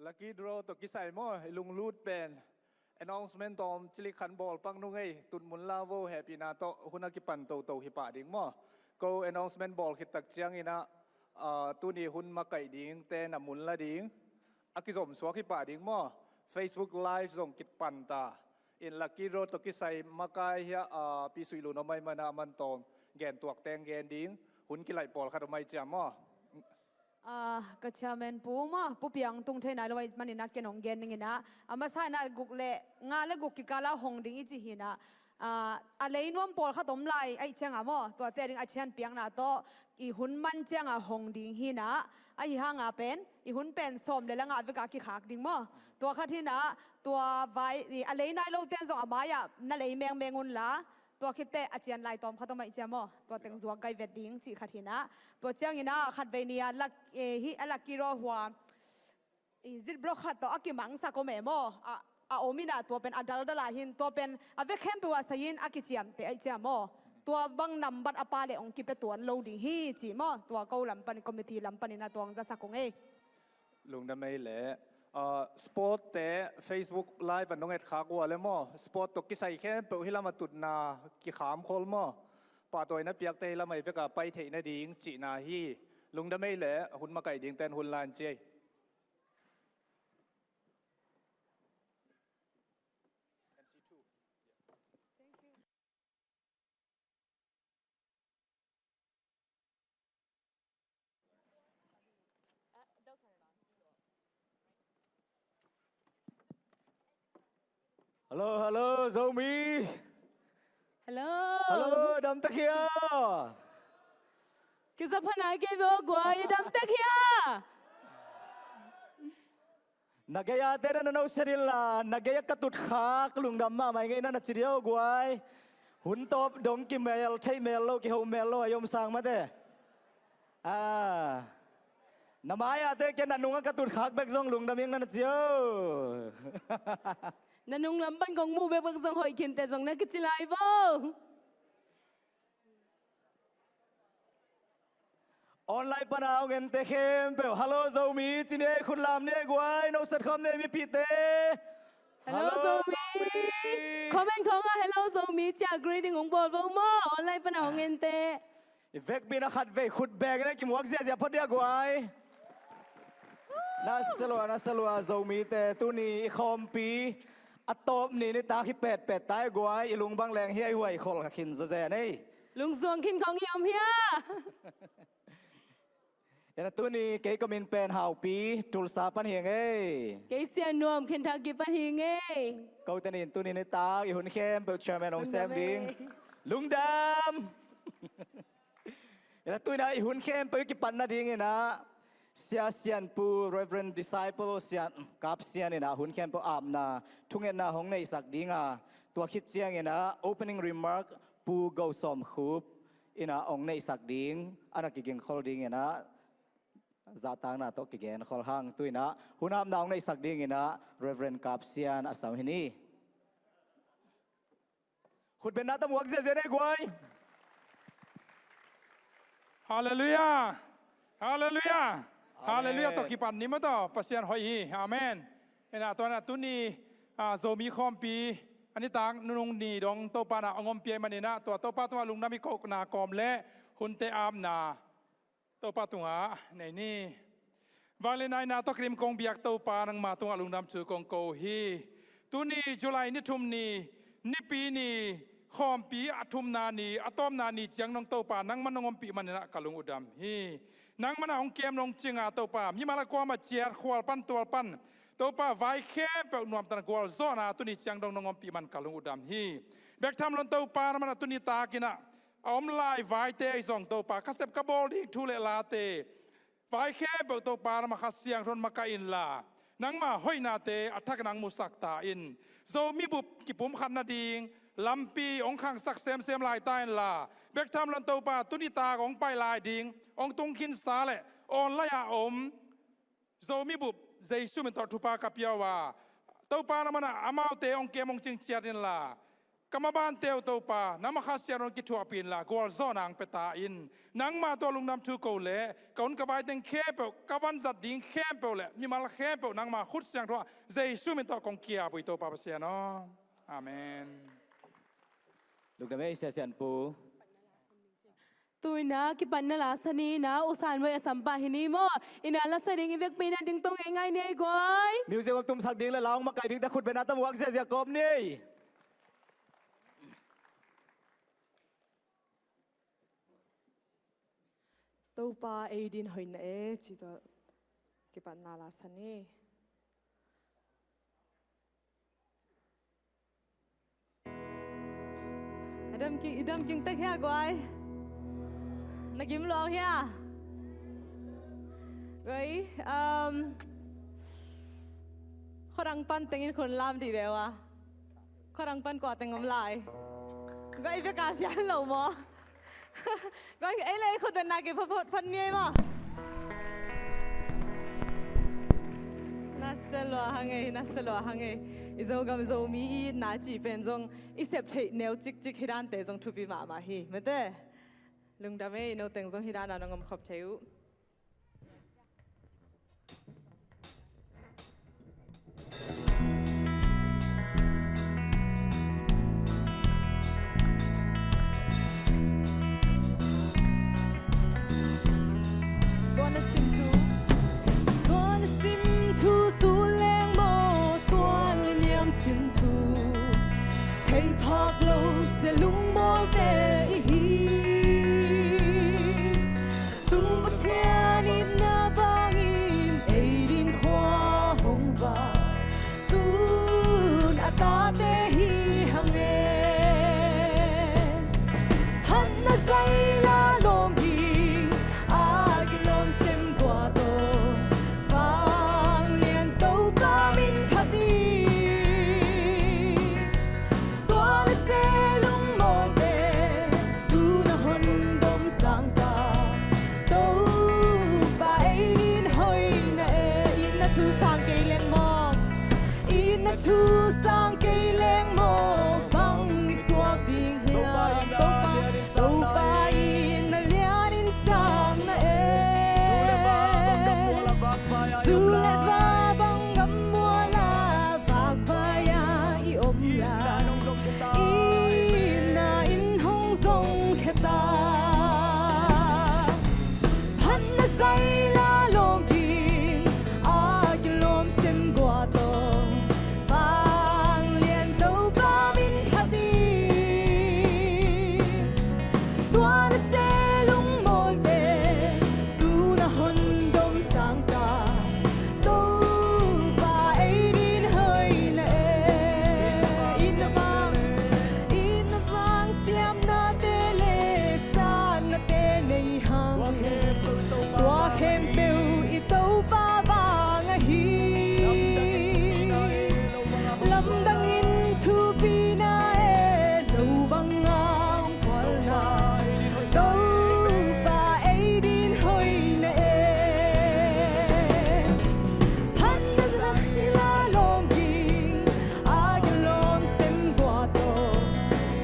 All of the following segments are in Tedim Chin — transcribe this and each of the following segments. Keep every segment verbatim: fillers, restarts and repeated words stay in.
Lucky draw tawh kisai maw, i lunglut pen announcement tawm cilik khan bawl pak nung ei, tun mun la vo, hehpihna tawh hun a kipan toto hi pah ding maw. Ko announcement bawl khit tak ciangin ah, ah, tuni hun makaih ding te na mun la ding, a kizom suak hi pah ding maw. Facebook Live zong kipan ta in, lucky draw tawh kisai makai hiah, ah, Pi Suih Lun om ai mana a man tawm gen tuak teng gen ding, hun kilaih pawlkhat om ai ciam maw. Ah, ka chairman pu maw, Pu Piang tung thei nai lo ai manin ah ken hong gen dingin ah, a masa in ah guk le nga le guk kikal ah hong ding i ci hi in ah, ah, a lei nuam pawlkhat om lai ai ciang ah maw, tuate a ding a cian piakna tawh i hun man ciang ah hong ding hi in ah, ahi hang a pen i hun pen sawm le la nga vek a kikhak ding maw. Tua khat hi in ah, tua vai i a lei nai lo ten zong a mai ah na lei mengmeng un la, tua khit teh a cian lai tawm khat om ai ciam maw, tua teng zuak gai vet ding cih khat hi in ah. Tua ciangin ah khatvei ni a lak, eh, hi a lucky draw hua, eh, zip block khat tawh a kimangsak om e maw. A, a om in ah tua pen a daldal ah hin, tua pen a vek khempeuh ah sai in a kiciamteh ai ciam maw. Tua bang nambat a pa le hong kipia tuan lo ding hi cih maw. Tua ko lam pan, committee lam panin ah tua hong zasak ung ei. Lungdam ei leh, ah, sport te Facebook Live an nong etkhak ua le maw, sport tawh kisai khempeuh hi lam a tutna kikham khol maw, pahtawina piakte hi lam ai vek a pai theih nading cihna hi. Lungdam ei leh, hun makaih ding ten hun lan ci ei. Hello, hello, Zomi. Hello. Hello, dam tak hia? Kizaphan ai kei bo guai, dam tak hia? Na gei a te na na no sedin la, na gei a ka tutkhak lungdam mahmah ing ei na na ci diau guai. Hun tawp dong kimel, thei mel lo, kiho mel lo, a yom sang mate. Ah. Na mai a te ke na nung a ka tutkhak bek zong lungdam ing na na ci o. Na nung lam pan kong mu bek bek zong hoih khin te zong na kici lai bo. Online pana hong ente khempeuh, hello Zomi ci ni ei, khut lam ni ei guai, no sat khawm ni ei mipite. Hello, hello Zomi. Zomi. Comment khawng ah hello Zomi ci a greeting hong bawl bo maw, online pana hong ente. I vekpi in a khatvei khut beng in a kimuak ziahziah phot dia guai. Na salua, na salua Zomite, tuni i khawmpi a tawp ni nitak hi petpet ta ei guai, i lung bang leng hiaihuai khol kha khin zawzen ei. Lungzuang khin khawng i om hia? Ena tuni kei ka min pen Haupi, Tulsa pan hi ing ei. Kei Sia Nuam, Kentucky pan hi ing ei. Kote nin tuni nitak i hun khempeuh chairman hong sem ding. Lungdam ei. Lungdam. Ina tuina i hun khempeuh i kipan nadingin ah Sia Sianpu, Reverend Disciple Sian Kap Sian in ah hun khempeuh apna thungetna hong neihsak ding a, tua khit ciangin ah opening remark Pu Go Sawm Khup in ah hong neihsak ding, a na kigingkhol dingin ah zahtakna tawh kigenkhol hang. Tu in ah hun apna hong neihsak dingin ah Reverend Kap Sian a sam hi ni. Khutbenna tawh muak ziahziah ni ei guai. Halleluiah. Halleluiah. Amen. Halleluiah tawh kipan ni maw tawh, Pasian hoih hi. Amen. Ena tuana tuni, ah, Zomi khawmpi a nitak nunung ni dong Topa na hong ompih ahih manin ah tua Topa tungah lungdam i kohna kawm le hunte apna Topa tungah nei ni. Vanglian aina tawh kidim kong biak Topa, nangma tungah lungdam thu kong ko hi. Tuni July ni thum ni, Nipi ni, khawmpi a thumna ni, a tawpna ni ciang dong Topa nangman nong ompih manin ah ka lung udam hi. Nangman ah hong kem nong cinga Topa, mimal a kuamah ciat, khual pan tual pan Topa, vai khempeuh nuamtana gualzawhna tuni ciang dong nong ompih man ka lung udam hi. Bek tham lo in Topa, nangman ah tuni takin ah a om lai vaite ahi zong Topa, ka sep ka bawl ding thu le late, vai khempeuh Topa, nangma Kha Siangtho in makaih inla, nangma hoihnate a thakin hong musak ta in. Zomi bup kipumkhat nading lampi hong khangsak semsem lai ta inla, bek tham lo in Topa, tuni tak hong pai lai ding hong tung khinsa le online a om Zomi bup Jesu min tawh thupha ka pia uh a, Topa, nangman ah amaute hong kem hong cing ciat inla, ka mabante uh Topa, nangmah Kha Siangtho in kithuahpih inla, gualzawhna hong pia ta in. Nangmah tawh lungdam thu ko leh, ka hun ka vai teng khempeuh, ka vanzat ding khempeuh leh mimal khempeuh nangmah khut siangtho ah Jesu min tawh kong ki-ap uh hi Topa Pasian aw. Amen. Lungdam ei, Sia Sian Pu. Tu-in ah kipatna la sa ni, na U San Voi a sam pa hi ni maw. Inn ah la sa ding i vekpi-in ah ding to ngeingai ni ei guai. Music hong tumsak ding leh la hong makaih dingte khut bengna tawh muak ziahziah kawm ni. Topa ei dingin hoih na e, ci tawh kipatna la sa ni. I dam ki-, i dam king tek hia guai? Na gim luang hia? Guai, um, khuadang pan tengin khun lam dih ve ua. Khuadang pan kua teng om lai? Guai, bia ka fian lo maw? Guai, ei le ei khut bengna kiphat, phat, phat ni ei maw? Na sia lua hang ei, na sia lua hang ei. I Zogam Zomi i itna cih pen zong i sep theih neu cikcik hi dante zong thupi mahmah hi. Mate, lungdam ei, no teng zong hi dana nong om khop thei uh. Tua na sim thu, tua na sim thu, su leng maw, tua na niam sim thu. Thei phak lo sia lungmawlte i hi. Tung Pathian itna vangin ei din khua hong vak, tun a tate hi hang e. Phatna zaila lawm ding a kilawm sem gua tawh, vanglian Topa min phat ding. Tua na se lungmawlte, tu na hon dom sang ta. Topa ei din hoih na e, itna thu sang kei leng maw? Itna thu sang kei leng maw? Bang i suak ding hiam? Topa itna lianin sang na e. Zu le va bang gam mual a vakvai a i om lai, itna in hong zong khia ta. Phatna zaila lawm ding a kilawm sem gua tawh, vanglian Topa min phat ding. Tua na se lungmawlte, tu na hon dom sang ta. Topa ei din hoih na e. Itna vang, itna vang siamnate le satnate nei hang. Tua khempeuh i Topa vang ahi. Lamdangin thupi na e, lo banga hong khual na. Topa ei din hoih na e. Phatna zaila lawm ding a kilawm sem gua tawh,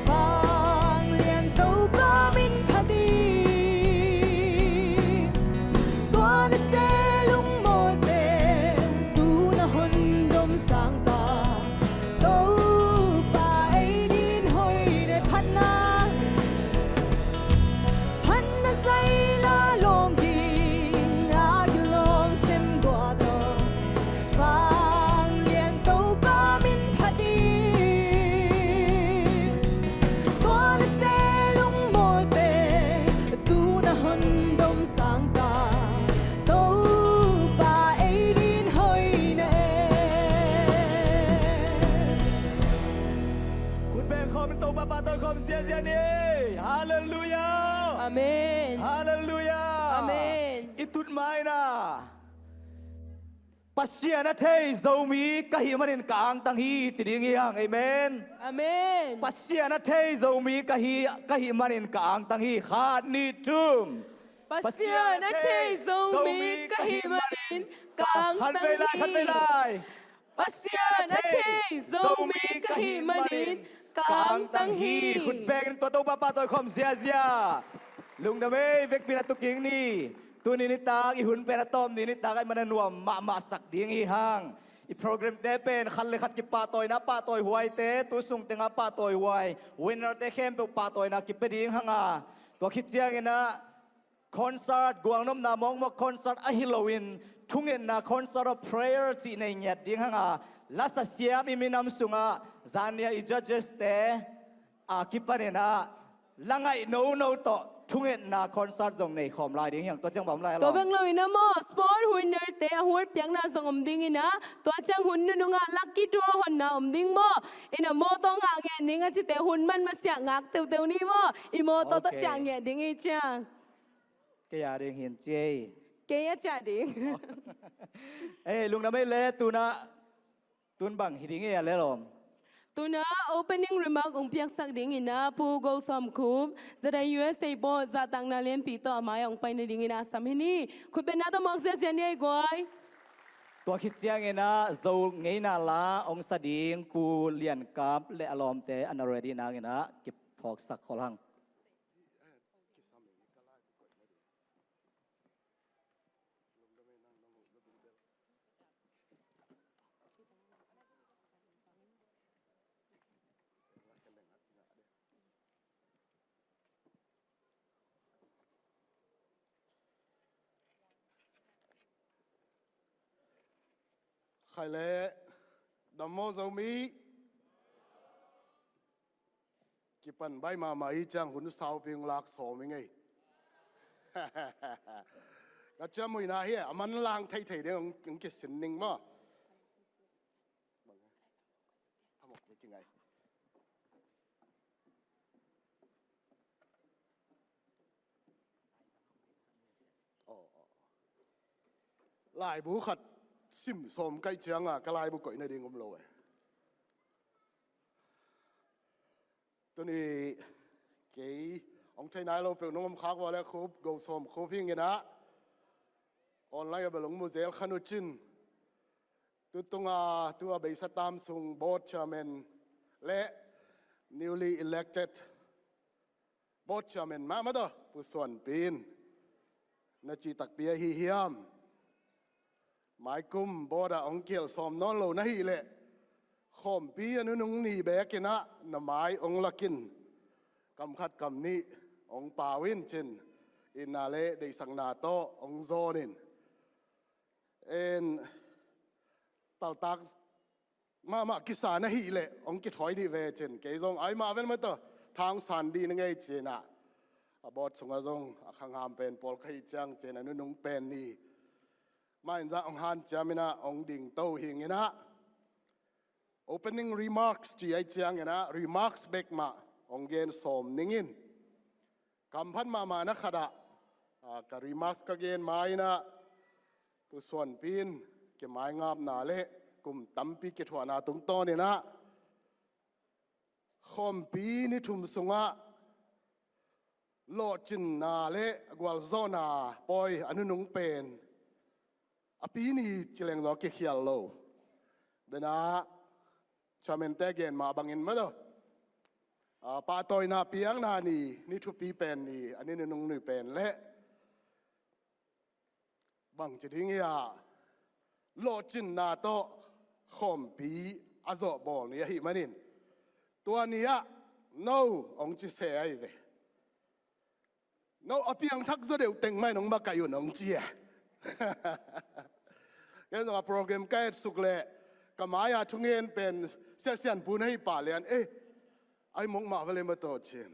vanglian Topa min phat ding. Tua na se lungmawlte, tu na hon dom sang ta. Topa ei din hoih na e. Phatna, phatna zaila lawm ding a kilawm sem gua tawh, vanglian Topa min phat ding. Tua na se lungmawlte, tu na hon dom sang ta. Topa ei din hoih na e. Khut beng khawm in Topa pahtawi khawm ziahziah ni. Halleluiah. Amen. Halleluiah. Amen. I tut ma-in ah, Pasian a thei Zomi ka hih manin ka angtang hi, ci ding hi hang. Amen. Amen. Pasian a thei Zomi ka hi, ka hih manin ka angtang hi. Khat, nih, thum. Pasian a thei Zomi ka hih manin ka angtang hi. Khat vei lai, khat vei lai. Pasian a thei Zomi ka hih manin Ka angtang hi. Khut bengin tua Topa pahtawi khawm ziazia. Lungdam ei, vekpi-in a tuking ni. Tuni nitak i hun pen a tawm ni nitak ahih manin a nuam mahmah sak ding hi hang. I programte pen khat le khat kipahtawina, pahtawi huaite, tu sung tengah pahtawi huai, winner-te khempeuh pahtawina kipia ding hang a, tua khit ciangin ah concert, gualnopna mawkmawk concert ahi loin thungetna, concert of prayer cih nei ngiat ding hang a, lasa siam i minam sungah zan ni-a i judges-te a kipanin ah la ngaih nono tawh thungetna concert zong nei khawm lai ding hi hang. Tua ciang bang om lai a lawm? Tua bek loin ah maw, sport winner-te a huat piakna zong om dingin ah, tua ciang hun nunung ah lucky draw honna om ding maw. In ah mawtaw ngah ngiat ding a cite hun man masiah ngak teuteu ni maw. I mawtaw tawh ciah ngiat ding hi ciang. Kei a ding hi in ci ei. Kei a ciah ding. Eh, lungdam ei le, tu-in ah, tu-in bang hi ding ei a le lawm? Tu-in ah opening remark hong piaksak dingin ah Pu Go Sawm Khup, Zada U S A Board zahtakna lianpi tawh a mai-ah hong pai nadingin ah sam hi ni. Khut bengna tawh muak ziazia ni ei guai. Tua khit ciangin ah Zo ngeina la hong sa ding Pu Lian Kap le a lawmte a na ready nangin ah kiphawksak khol hang. Khai le, dam maw Zomi? Kipan baih mahmah hi ciang hun saupi hong lak sawm hi ngei. Ka ciamnuihna hi a, a manlang theithei ding hong, hong kisin ning maw. Aw, aw. Laibu khat sim sawm kaih cianga ka laibu koih nading om lo e. Tuni kei hong thei nai lo peuh nong om khak ua le Khup, Go Sawm Khup hi ing in ah, online ah bel hong mu zel kha uh cin. Tutunga tua beisa tam sung board chairman le newly elected board chairman mahmah tawh Pu Suan Pi in na cih takpi ahi hiam? Maikum board ah hong kihel sawm nawn lo na hih leh, khawmpi a nunung ni beek in ah na mai hong lak in, kam khat kam nih hong pau in cin, itna le deihsakna tawh hong zawn in. En, taltak mahmah kisa na hih leh hong kithawi dih ve cin, kei zong ai mah ven mah tawh thang san dih na ngei cin ah, a board sungah zong a khangham pen pawl ka hih ciang cin, a nunung pen ni mah in zah hong hanciam in ah hong dingto hi ing in ah, opening remarks ci ai ciang in ah remarks bek mah hong gen sawm ning in. Kamphat mahmah na khat ah, a, ka remarks ka gen ma in ah, Pu Suan Pi in kimaingapna le kum tampi kithuahna tungtawn in ah, khawmpi ni thum sungah lawhcinna le gualzawhna pawi a nunung pen a pi ni ci leng zong a kikhial lo. Dena chairman-te gen mah bangin mah tawh, a, pahtawina piakna ni, ni thupi pen ni, a ni nunung ni pen le bangci ding hi a, lawhcinna tawh khawmpi a zawhbawl ni ahih manin, tua ni ah no hong ci se ahi ve. No a piangthak zaw deuh teng mah in hong makaih un hong ci e. Ken zong a program ka et suk leh ka mai-a thungen pen Sia Sian Pu na hi pah lian, eh, ai mong mah va le mah tawh cin.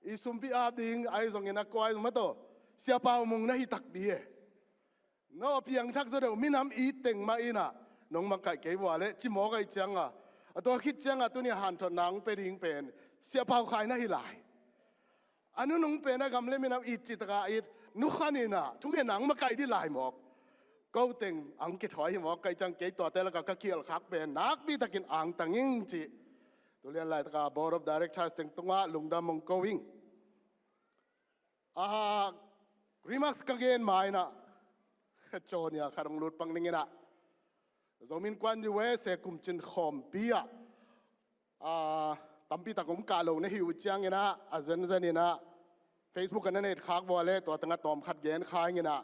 I sumpi ap ding ai zongin a kua ai zong mah tawh Sia Pau Mung na hi takpi e. No a piangthak zaw deuh minam it teng mah in ah nong makaih kei vua leh ci mawk ai cianga, a tua khit cianga tuni a hanthotna hong pia ding pen Sia Pau Khai na hi lai. A nunung pen a gam le minam it cih takah it, nukhan in ah thungetna hong makaih dih lai mawk. Ko teng hong kithawi hi mawk, kai ciang kei tuate lakah ka kial khak pen nakpi takin angtang ing cih tu lian laitaka Board of Directors teng tungah lungdam hong ko ing. A, remarks ka gen ma in ah, cawnia khat hong lut pang ning in ah, Zomi Innkuan U S A kumcin khawmpi ah, a, tampi tak om kah lo na hi uh ciangin ah, a zenzen in ah Facebook ah na neih khak vua leh tua tengah tawm khat gen kha ing in ah,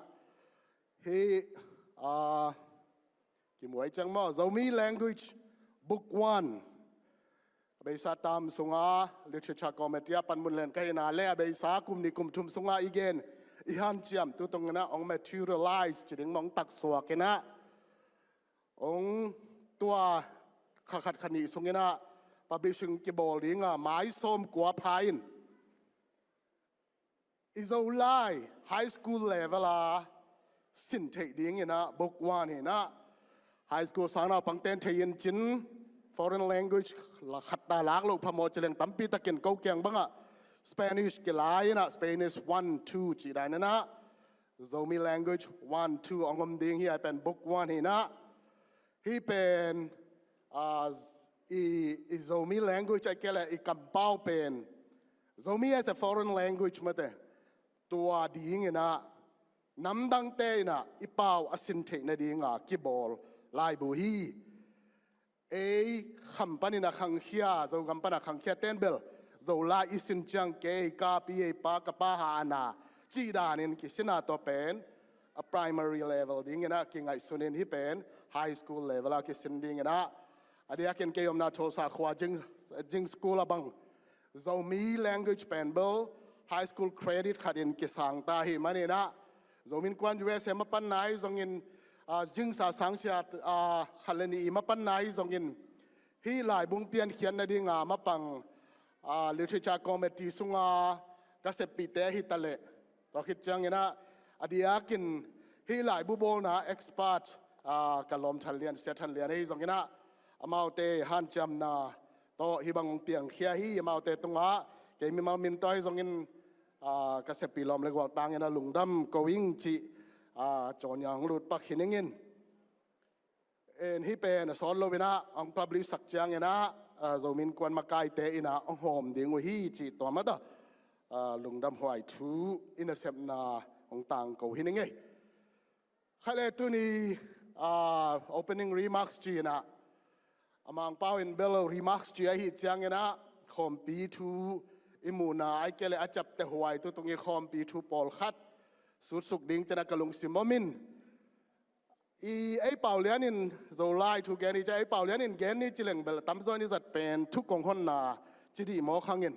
hih, ah, kimuai ciang maw, Zomi Language Book One, a beisa term sunga Literature Committee ah panmun len ka hihna leh a beisa kum nih kum thum sunga i gen, i hanciam, tu tung in ah hong materialize ci ding maw, hong taksuak in ah, hong tua kha khat kha nih sung in ah publishing kibawl ding a, mai sawmkua pha in i Zolai high school level a sin theih ding in ah book one hi in ah, high school sang naupangte'n thei in cin, foreign language la khat ta lak loh phamawh ci leng, tampi takin ko kiang bangah Spanish kila in ah, Spanish one two cih dan in ah, Zomi language one two hong om ding hi. Hih pen book one hi in ah, hih pen, ah, i, i Zomi language ahih kei leh i kampau pen, Zomi as a foreign language mate, tua ding in ah namdangte in ah i pau a sin theih nading a kibawl laibu hi. Ei kham panin a khangkhia, Zogam pan a khangkhiate'n bel Zolai i sin ciang, kei ka pi, ei pa, ka pa ha a na cih danin kisin a, tua pen a primary level ding in ah kingaihsun in, hih pen high school level a kisin ding in ah, a diakin kei omna Tulsa khua Jing, Jing School ah bang Zomi language pen bel high school credit khat in kisang ta hi manin ah, Zomi Innkuan U S A mapan nai zongin, ah, Jing sa sangsia, ah, khat le nih i mapan nai zongin, hih laibung piankhiat nading a mapang, ah, Literature Committee sunga ka seppihte ahi ta leh, tua khit ciangin ah, a diakin hih laibu bawlna expert, ah, ka lawm Than Lian, Sia Than Lian ahi zongin ah, amaute hanciamna tawh hih bang hong piangkhia hi. Amaute tungah kei mimal min tawh ahi zongin, ah, ka seppih lawm le gual tangin a lungdam ko ing cih, ah, cawn ing, hong lut pak hi ning in. En, hih pen a sawt lo in ah hong publish sak ciangin ah, ah, Zomi Innkuan makaite in ah hong hawm ding uh hi cih tua mah tawh, ah, lungdamhuai thu i nasepna hong tangko hi ning ei. Khat le tuni, ah, opening remarks ci in ah, a Mangpau in bel remarks ci ahih ciangin ah, khawmpi thu i muhna ahih kei leh a ciaptehhuai, tu tung i khawmpi thu pawlkhat sutsuk ding ci in ah ka lungsim om in, i ei pau lianin Zolai thu gen i ci a, ei pau lianin gen ni ci leng bel a tamzaw in i zat pen thu kong honna ci dih mawk hangin,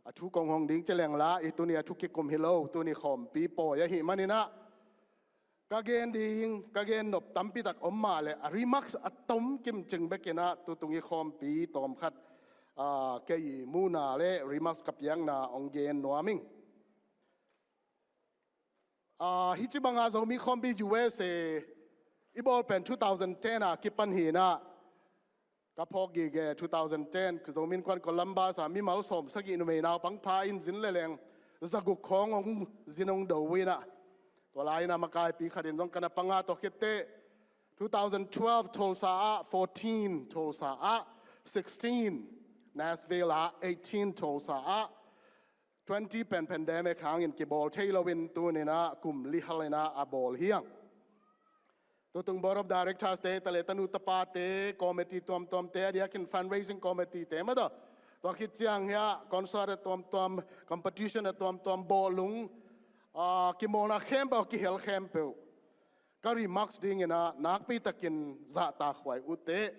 a thu kong hong ding ci leng la, i tuni a thu kikum hi lo, tuni khawmpi pawi ahih manin ah, ka gen ding, ka gen nop tampi tak om mah leh, a remarks a tomkim cing bek in ah, tu tung i khawmpi tawmkhat, ah, kei i muhna le remarks ka piakna hong gen nuam ing. Ah, hih ci banga Zomi Khawmpi U S A i bawl pen two thousand ten a kipan hi in ah, ka phawk gige, two thousand ten, Zomi Innkuan Columbus ah mimal sawmsagih, numei naupang pha in zin le leng zaguk khawng hong zin hong do uh in ah, tua lai in ah makaipi khat in zong ka na pang a, tua khit teh two thousand twelve Tulsa ah, fourteen Tulsa ah, sixteen Nashville ah, eighteen Tulsa ah, twenty pen pandemic hangin kibawl thei lo in, tuni in ah kum li hal in ah a bawl hi ing. Tu tung Board of Directors te, ta le tanu tapate, committee tuamtuamte, a diakin fundraising committee te mah tawh, tua khit ciang hiah concert a tuamtuam, competition a tuamtuam, bawlung, ah, kimawlna khempeuh, kihel khempeuh, ka remarks ding in ah nakpi takin zahtakhuai uh teh.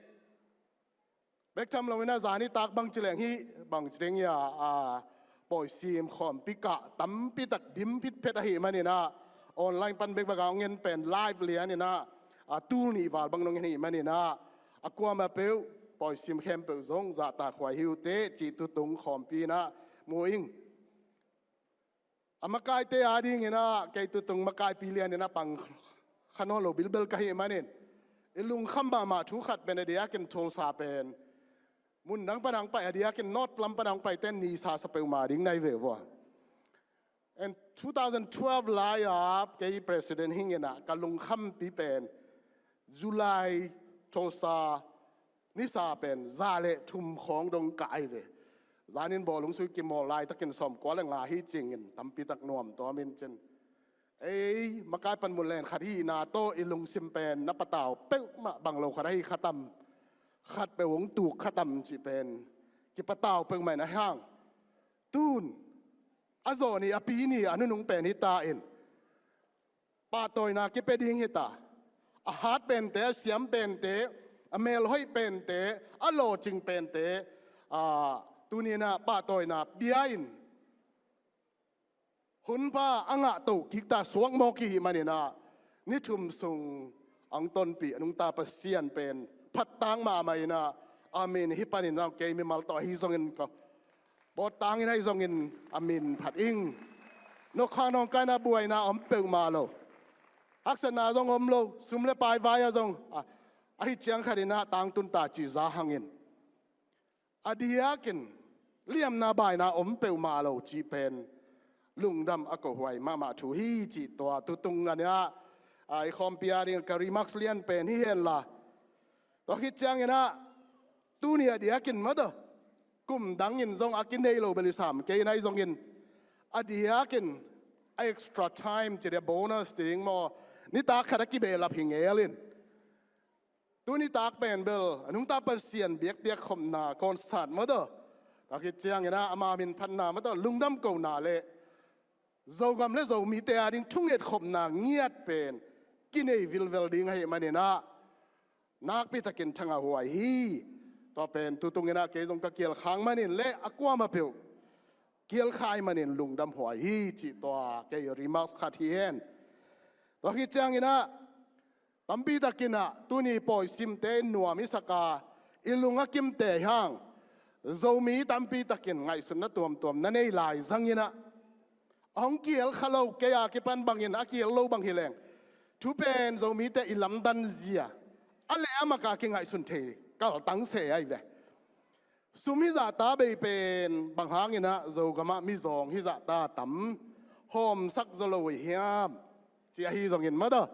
Bek tham lo in ah zani tak bang ci leng hih bang ci ding hiah, ah, pawisim khawmpi kah tampi tak dim phitphet ahih manin ah, online pan bekbek a hong en pen live lian in ah, ah, tul nih val bang nong en ahih manin ah, a kuamah peuh, pawisim khempeuh zong zahtakhuai hi uh teh cih tu tung khawmpi in ah mu ing. A makaite a ding in ah, kei tu tung makaipi lian in ah pang kha nawn lo bilbel ka hih manin, i lungkham mahmah thu khat pen a diakin Tulsa pen, mun dang pan hong pai a diakin North lam pan hong paite'n nisa sa peuhmah ding na hi ve uh a. And two thousand twelve lai-a kei president hi ing in ah, ka lungkhampi pen July Tulsa nisa pen za le thum khawng dong kah ahi ve. Zanin bawlung sui kimawl laitakin sawmkua le nga hi cingin, tampi tak nuam tuam in cin, ei makai panmun len khat hihna tawh i lungsim pen na patau peuhmah, bang lo khat ahi kha tam, khat peuh hong tuk kha tam cih pen kipatau peuhmah in a hang, tun a zawh ni a pi ni a nunung pen hi ta in, pahtawina kipia ding hi ta. A hat pente, a siam pente, a melhoih pente, a lawcing pente, a, tuni-in ah pahtawina pia in, hun pha a ngah to kik ta, suak mawk i hih manin ah, ni thum sung ang tonpih a nungta Pasian pen phattak mahmah in ah, a min hih panin ah kei mimal tawh ahi zongin ka pawt tangin ahi zongin a min phat ing. Nokhang nawngkaina buaina om peuhmah lo. Haksatna zong om lo, sum le pai vai-ah zong, a, ahi ciang khatin ah tangtun ta cih za hangin, a diakin liamna baina om peuhmah lo cih pen lungdam a kohuai mahmah thu hi cih tua tutung a nih ah, a, i khawmpi ading ka remarks lian pen hi hen la. Tua khit ciangin ah, tuni a diakin mah tawh, kum dangin zong a kinei lo bel i sam kei in ahi zongin, a diakin a extra time ci ding, bonus ci ding maw, nitak khat a kibehlap hi ngel in. Tuni tak pen bel a nungta Pasian biakpiak khopna concert mah tawh, tua khit ciangin ah ama min phatna mah tawh, lungdam kohna le Zogam le Zomite ading thunget khopna ngiat pen kinei vilvel ding ahih manin ah, nakpi takin thangah huai hi. Tua pen tutung in ah kei zong ka kial khak manin le a kuamah peuh kial khak manin lungdam huai hi cih tua kei remarks khat hi hen. Tua khit ciangin ah, tampi takin ah tuni pawi simte in nuam i sak a, i lung a kimte hang, Zomi tampi takin ngaihsutna tuamtuam na nei lai zangin ah, a hong kial kha lo, kei a kipan bangin a kial lo bang hi leng, thu pen Zomite i lamdan zia a le a mak a kingaihsun thei kaltang se ahi ve. Sum hizah ta bei pen bang hangin ah Zogam ah mizawng hizah ta tam, hawmsak zaw lo uh hiam, ci ahi zongin mah tawh,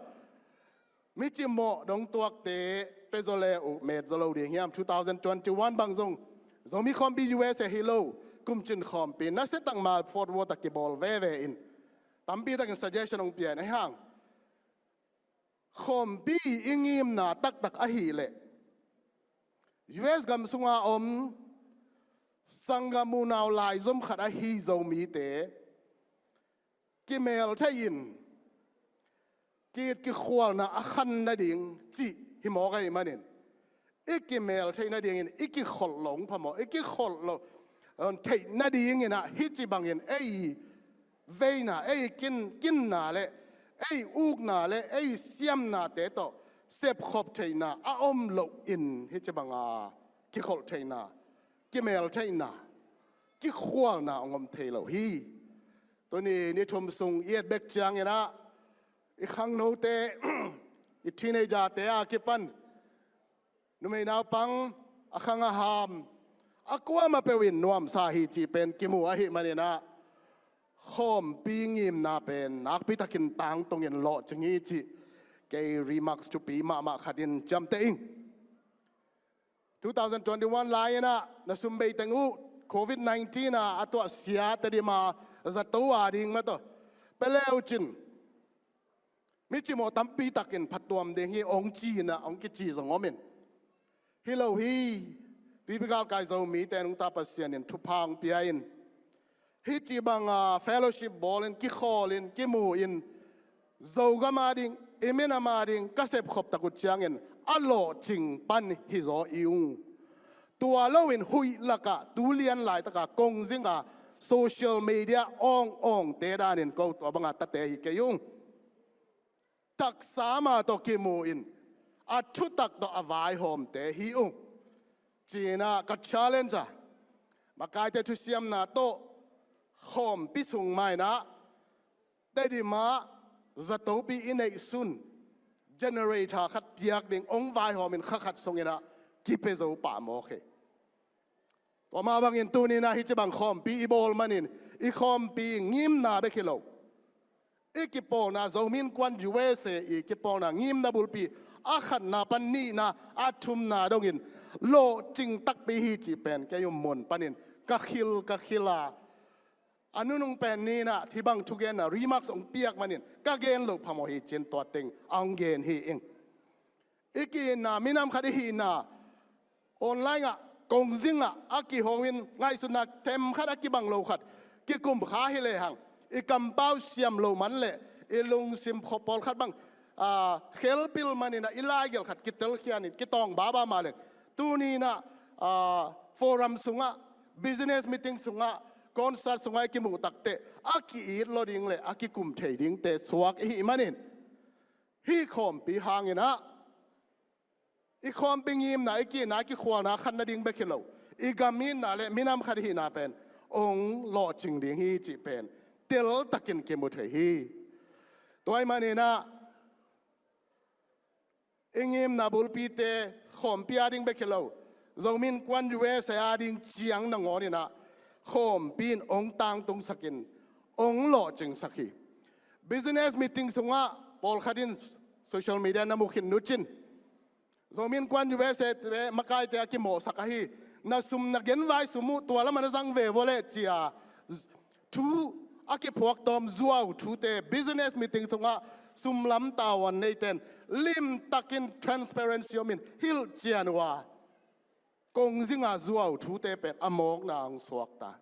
mi cimawh dong tuakte pia zaw le uh met zaw lo ding hiam? Two thousand twenty-one bang zong Zomi khawmpi U S A hi lo, kumcin khawmpi nasia tak ma Fort Worth ah kibawl veve in, tampi takin suggestion hong pia in, ahi hang, khawmpi i ngimna taktak ahih leh, U S gam sunga om sanggam unau laizom khat ahi Zomite kimel thei in, ki-it kikhualna a khan nading cih hi mawk ahih manin, i kimel theih nadingin i kikholh loh hong phamawh, i kikholh loh, um, theih nadingin ah hih ci bangin ei veina, ei kin, kinna le ei ukna le ei siamnate tawh sepkhop theihna a om loh in, hih ci banga kikholh theihna, kimel theihna, kikhualna hong om thei lo hi. Tuni ni thum sung i et bek ciangin ah, i khangnote, i teenagerte a kipan numei naupang, a khang a ham, a kuamah peuh in nuamsa hi cih pen kimu ahih manin ah, khawmpi ngimna pen nakpi takin tangtungin lawhcing hi cih kei remarks thupi mahmah khatin ciamteh ing. Two thousand twenty-one lai-in ah na sum bei teng uh, covid nineteen a a tuah sia Tedim a zato ading mah tawh pia le uh cin, mi cimawh tampi takin phattuam ding hi hong ci-in ah hong kici zong om in, hi lo hi. Tuipi galkai Zomite nungta Pasian in thupha hong pia in, hih ci banga fellowship bawlin, kikhawlin, kimu-in, Zogam ading, i minam ading ka sepkhop tak uh ciangin a lawhcing pan hi zaw i ung. Tua loin huih lakah tu lian laitaka kongzinga social media awngawngte danin ko tua banga tate hi kei ung. Taksa ma tawh kimu-in a thutak tawh a vaihawmte hi ung, ci-in ah ka challenge a, makaite thusiamna tawh khawmpi sung mah in ah Tedim ah zatopi i neihsun generator khat piak ding hong vaihawmin kha khat sungin ah kipia zo pah mawk hi. Tua mah bangin tuni-in ah hih ci bang khawmpi i bawl manin, i khawmpi ngimna bek hi lo, i kipawlna, Zomi Innkuan U S A i kipawlna ngimna bulpi a khatna pan nihna, a thumna dongin lawhcing takpi hi cih pen kei um mun panin ka khil, ka khil a, a nunung pen ni-in ah hih bang thugenna remarks hong piak manin ka gen loh phamawh hi cin tua teng a hong gen hi ing. I ki-itna, minam khat i hihna, online ah Kongzingah a kiho in ngaihsutna themkhat a kibang lo khat kikum kha hi lehang, i kampau siam lo man leh i lungsim khop pawlkhat bang, aa, khelpil maninah i laigelh khat kitelkhianin kitawng baba mah leng, tuninah, aa, forum sungah, business meeting sungah, concert sungah i kimuh takteh a ki-it lo ding le a kikum thei dingte suak i hih manin, hih khawmpi hanginah i khawmpi ngimna, i kihna, i kikhualna khat nading bek hi lo, i gam itna le minam khat i hihna pen ong lawhcing ding hi cih pen teltakin kimu thei hi. Tua ahih maninah i ngimna bulpite khawmpi ading bek hi lo, Zomi Innkuan U S A ading ciang nangawninah khawmpi in ong tangtungsakin ong lawhcingsak hi. Business meeting sungah pawlkhat in social media na mu khin nucin, Zomi Innkuan U S A te makaite a kimawhsak ahi, na sum na genvai sum uh tua lamah na zang ve vua leh cia thu a kiphuak tawm zuau thute, business meeting sungah sumlam tavuan neiten limtakin transparency omin hilhcian uh a, kongzinga zuau thute pen a mawkna hong suakta.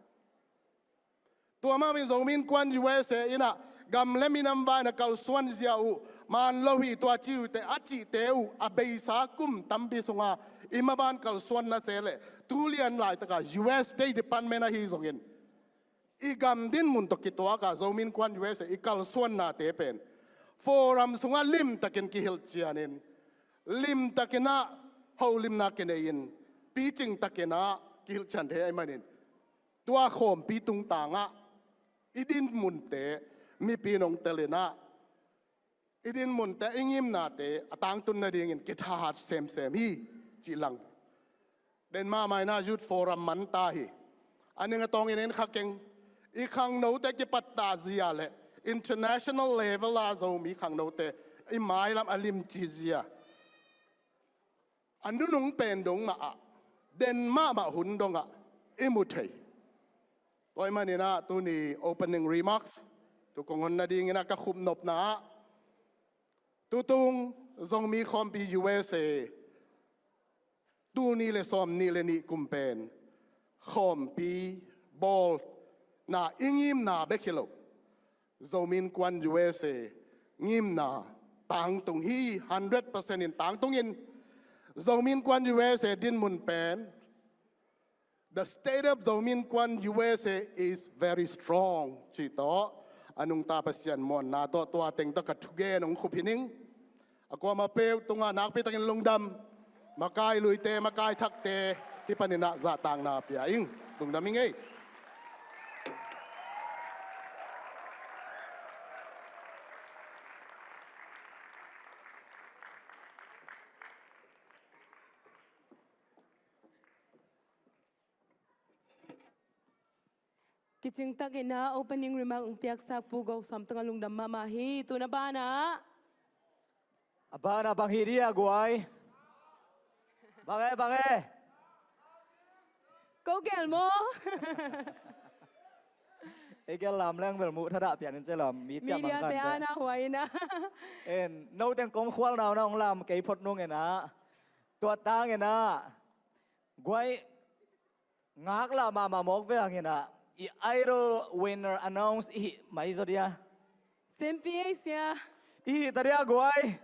Tua mah bangin Zomi Innkuan U S A innah gam le minam vai na kalsuan zia uh man lo hi tua ci uhte, a cihte uh a beisa kum tampi sunga i maban kalsuan na se leh, tulian laitaka U S State Department ahi zongin i gam dinmun tawh kituaka Zomi Innkuan U S A i kalsuannate pen forum sungah limtakin kihilhcianin, limtakinah holimna kinei-in, picingtakinah kihilhcian thei ahih manin, tua khawmpi tungtangah i dinmunte mipi nong telinah, i dinmunte, i ngimnate a tangtun nadingin kithahat semsem hi cih lang. Den mahmah inah Youth Forum man ta hi. A ning a tawngin en kha keng. I khangnote kipatta zia le international level a Zomi khangnote i mailam a limci zia a nunung pen dong mahah, den mahmah hun dongah i mu thei. Tua ahih maninah tuni opening remarks tu kong hon nadinginah ka khupnopna ah, tutung Zomi Khawmpi U S A tul nih le sawm nih le nih kum pen khawmpi bawlna i ngimna bek hi lo, Zomi Innkuan U S A ngimna tangtung hi. Hundred percent in tangtungin Zomi Innkuan U S A dinmun pen, "The state of Zomi Innkuan U S A is very strong," cih tawh a nungta Pasian muanna tawh tua teng tawh ka thugen hong khup hi ning. A kuamah peuh tungah nakpitakin lungdam. Makai luite, makai thakte, hih paninah zahtakna pia ing. Lungdam ing ei. Kicingtakinah opening remark hong piaksa Pu Go Sam tungah lungdam mahmah hi. Tuna banah, a banah bang hi dia guai? Bang e, bang e? Ko gel maw? Ei gel lam leng bel muh thadah pian in ce lam mi ciah mang kan te ana huai ina. En, no teng kong khual nau na hong lam kei phot nung ena. Tua tang ena. Guai, ngaklah mahmah mawk ve hang ena. I Idol winner announce i hih mai zaw dia. Sempi ei sia. I hih ta dia guai.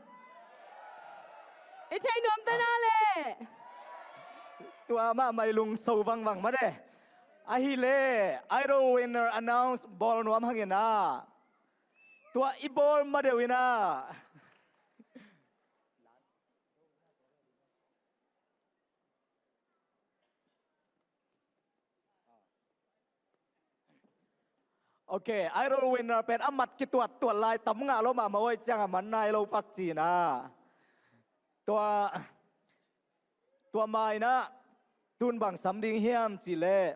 I thei nuam ta na le. Tua mahmah i lungso vangvang mah de. Ahi le, Idol winner announce bawl nuam hang ena. Tua i bawl mah deuh ina. Ok, Idol winner pen a mat kituattuat lai tam ngah lo mahmah oi, ciang a man nai lo pak cina. Tua, tua ma ina tun bang sam ding hiam cih leh.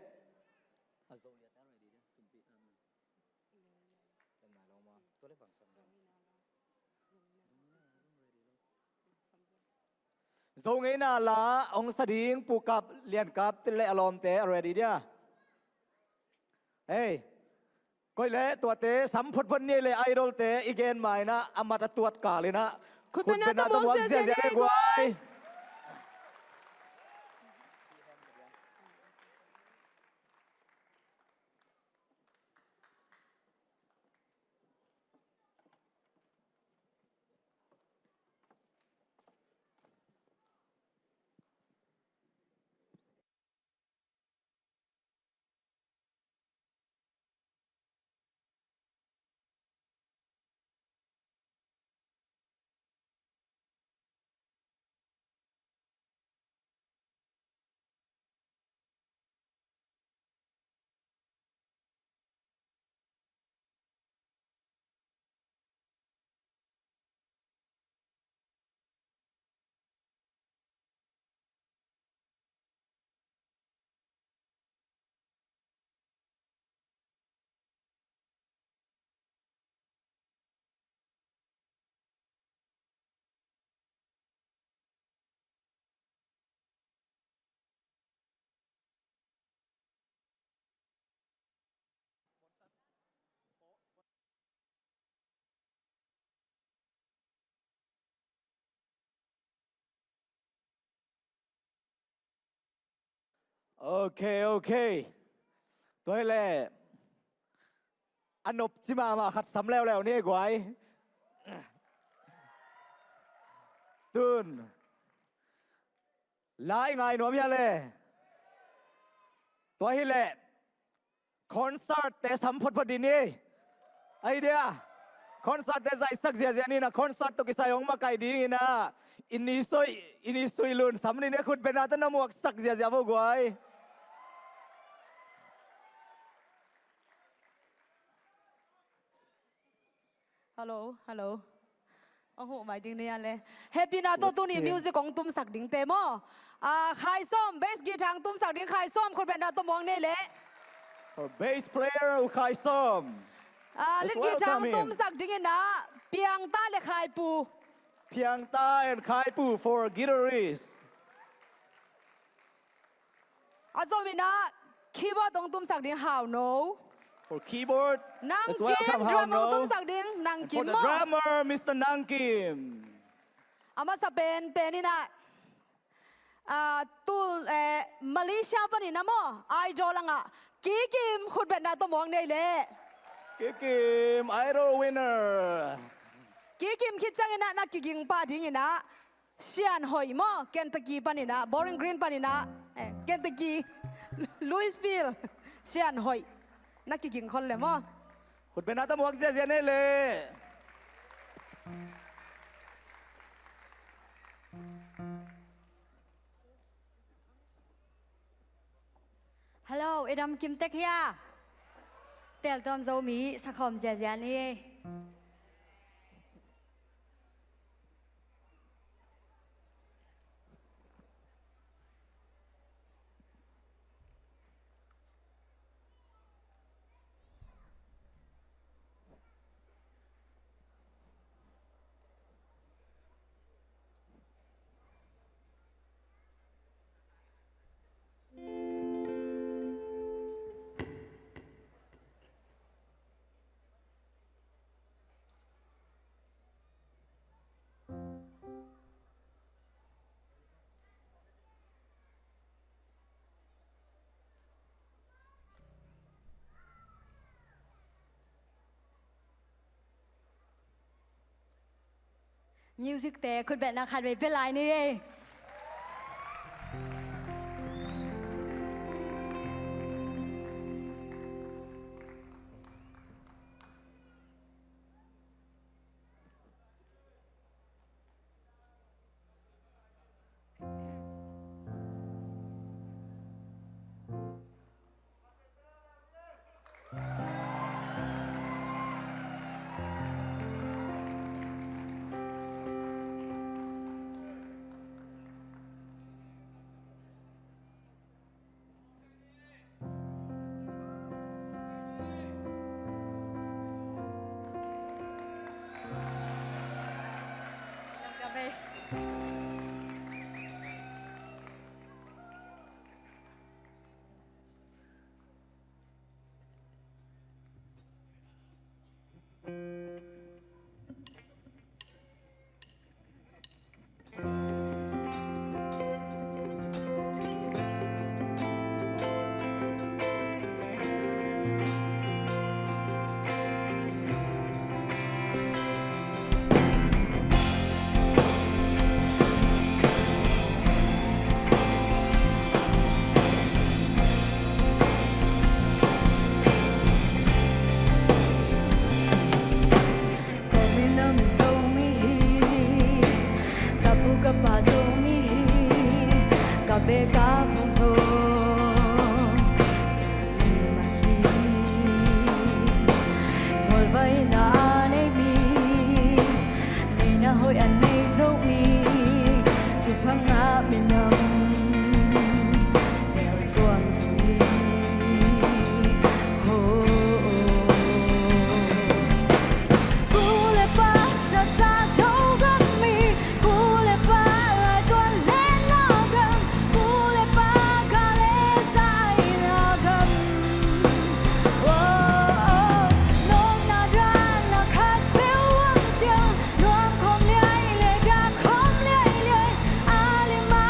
Zo ngeina la hong sa ding Pu Kap, Lian Kap te le a lawmte a ready dia. Hei, koi le tuate sam photphot ni le Idol te i gen ma ina a mat a tuat kal ina khut bena tawh muak ziahziah le guai. Ok, ok. Tua hileh a nopci mahmah khat sam leuleu ni guai. Tun la i ngai nuam hia le? Tua hileh concert te sam photphot ding ni. Ai dia, concert te zaisak ziazia ni na, concert tawh kisai hong makai ding ina, i ni sui, i ni sui lun sam ding ni, khutbetna tawh na muaksak ziazia vo guai. Hello, hello. Ahu mai ding ni a le. Happy na to. Let's tuni sing. Music kong tumsak ding te maw. Ah, Khai Sawm, bass guitar kong tumsak ding Khai Sawm, khutbetna to muang nei le. For bass player, Khai Sawm. Ah, let's lead guitar welcome him. Tumsak ding ina, Piang Ta le Khai Pu. Piang Ta and Khai Pu for guitarist. A zom ina keyboard hong tumsak ding Hau No. For keyboard, Nang Kim, welcome Hau No. Drum hong tumsak ding Nang Kim maw. And for the drummer, Mister Nang Kim. A masa pen pen ina, ah, tul, eh, Malaysia panin a maw, Idol a ngah Ki Kim, khutbetna to muang nei le. Ki Kim, Idol winner. Ki Kim khit ciang ina na kiging pah ding ina Sian Hoih maw, Kentucky panin a, Bowling Green panin a, eh, Kentucky, Louisville, Sian Hoih. Na kiging khol le maw. Khutbetna to muak ziazia nei le. Hello, i dam kim tek hia? Teltuam Zomi sakhawm ziazia ni. Music te khutbetna khat vei pia lai ni. Ka minam Zomi hi, ka pu ka pa Zomi hi, ka beh ka phung zong Zomi mah hi. Mualvaina a nei mi, neihna hoih a nei Zomi, thupha ngah minam Teltuam Zomi. Ho. Pu le pa na sa Zogam mi, pu le pa lai tuan le na gam, pu le pa ga le sa ai na gam. Oh, oh. Nopna dan na khat peuh ang ciang, nuam khawm liai le dak khawm liai liai, a lim a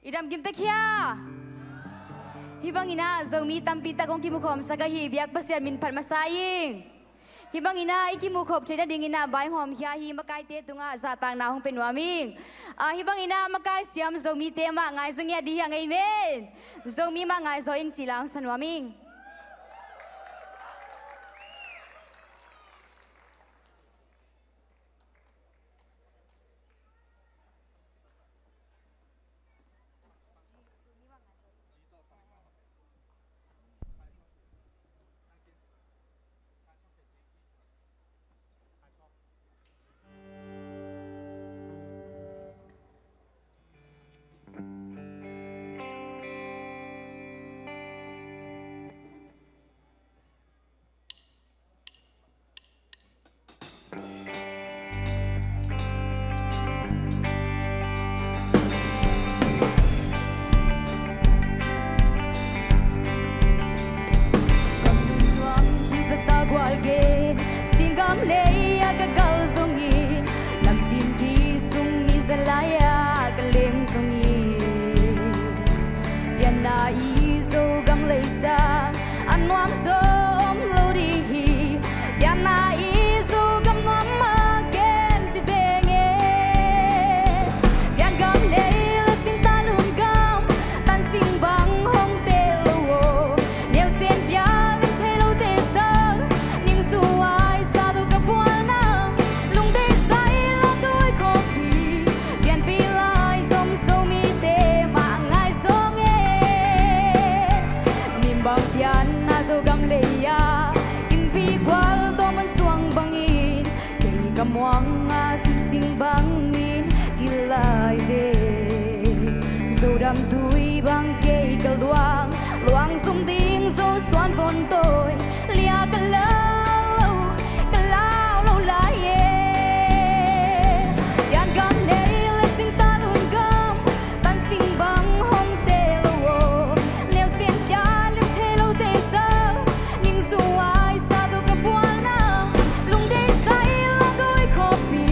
I dam kim tek hia? Hih bangin ah Zomi tampi tak hong kimukhawmsak ahi biak Pasian min phat masa ing. Hih bangin ah i kimukhop theih nadingin ah vaihawm khia hi, makaite tungah zahtakna hong pia nuam ing. Ah, hih bangin ah makai siam Zomite mah ngai zaw ing, a di hi hang, amen. Zomi mah ngai zaw ing cih la hong sa nuam ing. Singgam lei a ka gal zongin, lamcin ki sung mi zalai a ka leng zongin, pianna i Zogam lei sang a nuam zaw om lo ding hi. Pianna i Zogam nuam mah gen ci veng e. Piangam lei le singta lungkam, tan sing bang hong teh lo aw. Neusen pia lim thei lote sang, ningzuai sa tawh ka bualna, lungdei zai la tui khawmpi, pianpih lai zom Zomite mah ngai zong e. Min bang pianna Zogam lei a, kimpi gual tawh man suang bangin, kei ka muang a simsing bangin gil lai ve. Zodam tui bang kei ka luang, luang zum ding Zo suan von tawi, lia ka lau lo, ka lau lo lai e. Piangam lei le singta lungkam, tan sing bang hong teh lo aw. Neusen pia lim thei lote sang, ningzuai sa tawh ka bualna, lungdei zai la tui khawmpi,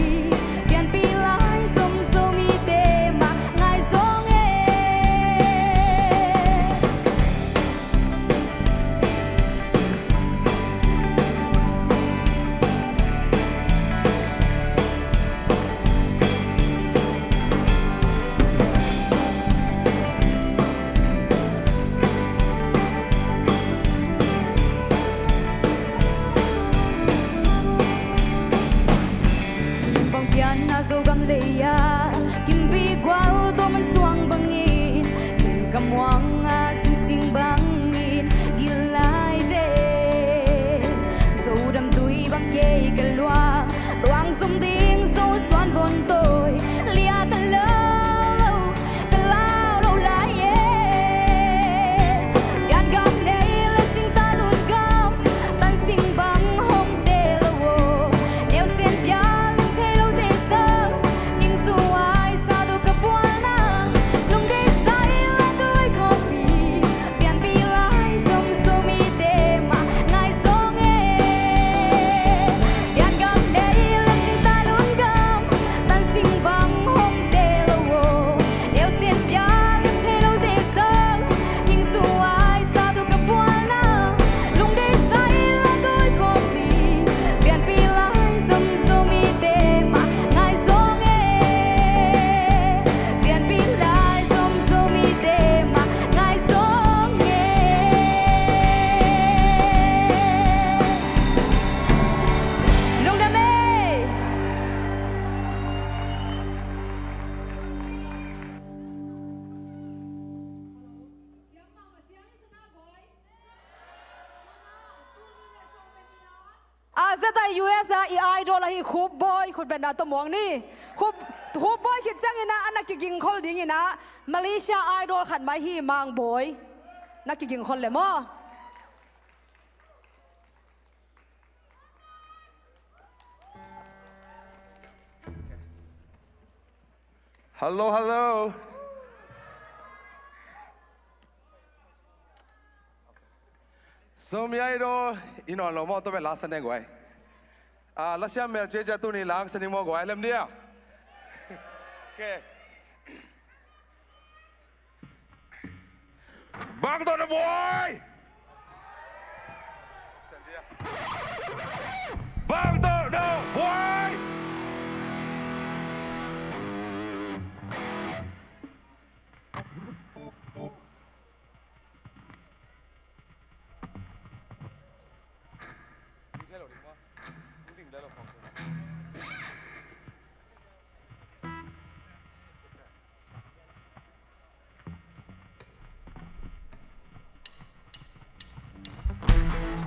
pianpih lai zom Zomite mah ngai zong e. Bang pianna Zogam lei a, kimpi gual tawh man suang bangin, kei ka muang a simsing bangin gil lai ve. Zodam tui bang kei ka luang, luang zum ding Zo suan von tawi, lia ka lau lo, ka lau lo lai e. Piangam lei le singta lungkam, tan sing bang hong teh lo aw. Neusen pia lim thei lote sang, ningzuai sa tawh ka bualna, lungdei zai la tui khawmpi, pianpih lai zom Zomite mah ngai zong e. Piangam lei le singta lungkam, tan sing bang hong teh lo aw. Neusen pia lim thei lote sang, ningzuai sa tawh ka bualna, lungdei zai la tui khawmpi, pianpih lai zom Zomite mah ngai zong e. Pianpih lai zom Zomite mah ngai zong e. Lungdam e. A, zeta U S a i idol ahi Khup Bawi khutbetna tawh muang ni. Khup, Khup Bawi khit ciangin ah a na kigingkhol dingin ah Malaysia Idol khat mai hi, Mang Bawi. Na kigingkhol le maw? Hello, hello. Zomi Idol, i nawn lo maw, tua pen la sa ning guai. Ah, la siam mel ciacia tuni la sa ning maw guai, lem dia. Okay. Bang tawh na buai! Bang tawh na buai!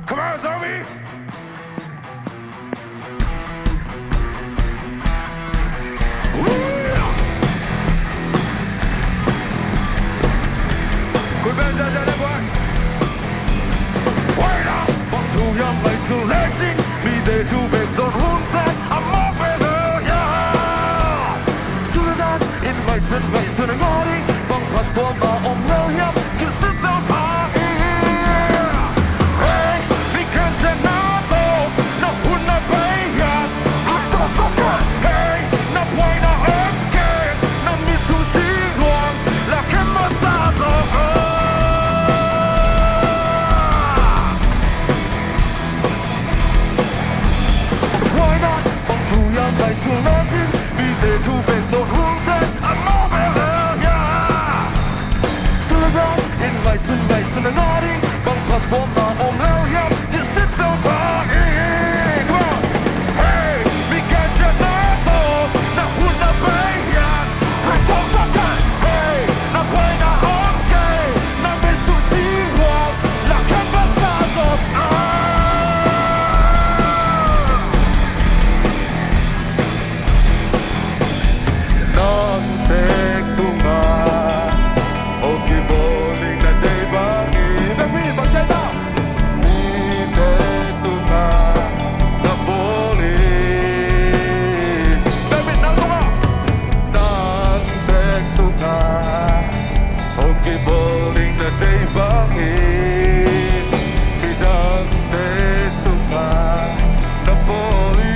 Come on, Zombie! Khui bel za za le buai. Buai na, bang thu hiam ngaihsun lecin, mite thu bek don hun pen a mawk ve lo hiam? Suzan in ngaihsun ngaihsun a ngah ding, bang phattuamna om lo hiam? Kisit lo pha hi. Hey, mi khensiatna tawh na hun na bei hiam? A tawh sawk kei. Hey, na buaina om kei, na mitsung sing luang la khen masa zaw. Buaina bang thu hiam ngaihsun lecin, mite thu bek don hun pen a mawk ve lo hiam? Suzan in ngaihsun ngaihsun a ngah ding, bang phattuamna om lo hiam? Kisit lo pha hi. Hey, mi khensiatna tawh na hun na bei hiam? Hey, na buaina om kei, na mitsung sing luang la khen masa zaw. Nang tek tungah hong kibawl ding na deih bangin. Bek mi bang deih ta. Mite tungah na bawl hi. Bek mi nang tungah. Nang tek tungah hong kibawl ding na deih bangin, midangte tungah na bawl hi.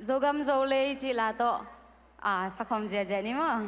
Zogam Zolei cih la tawh, a, sakhawm ziahziah ni maw.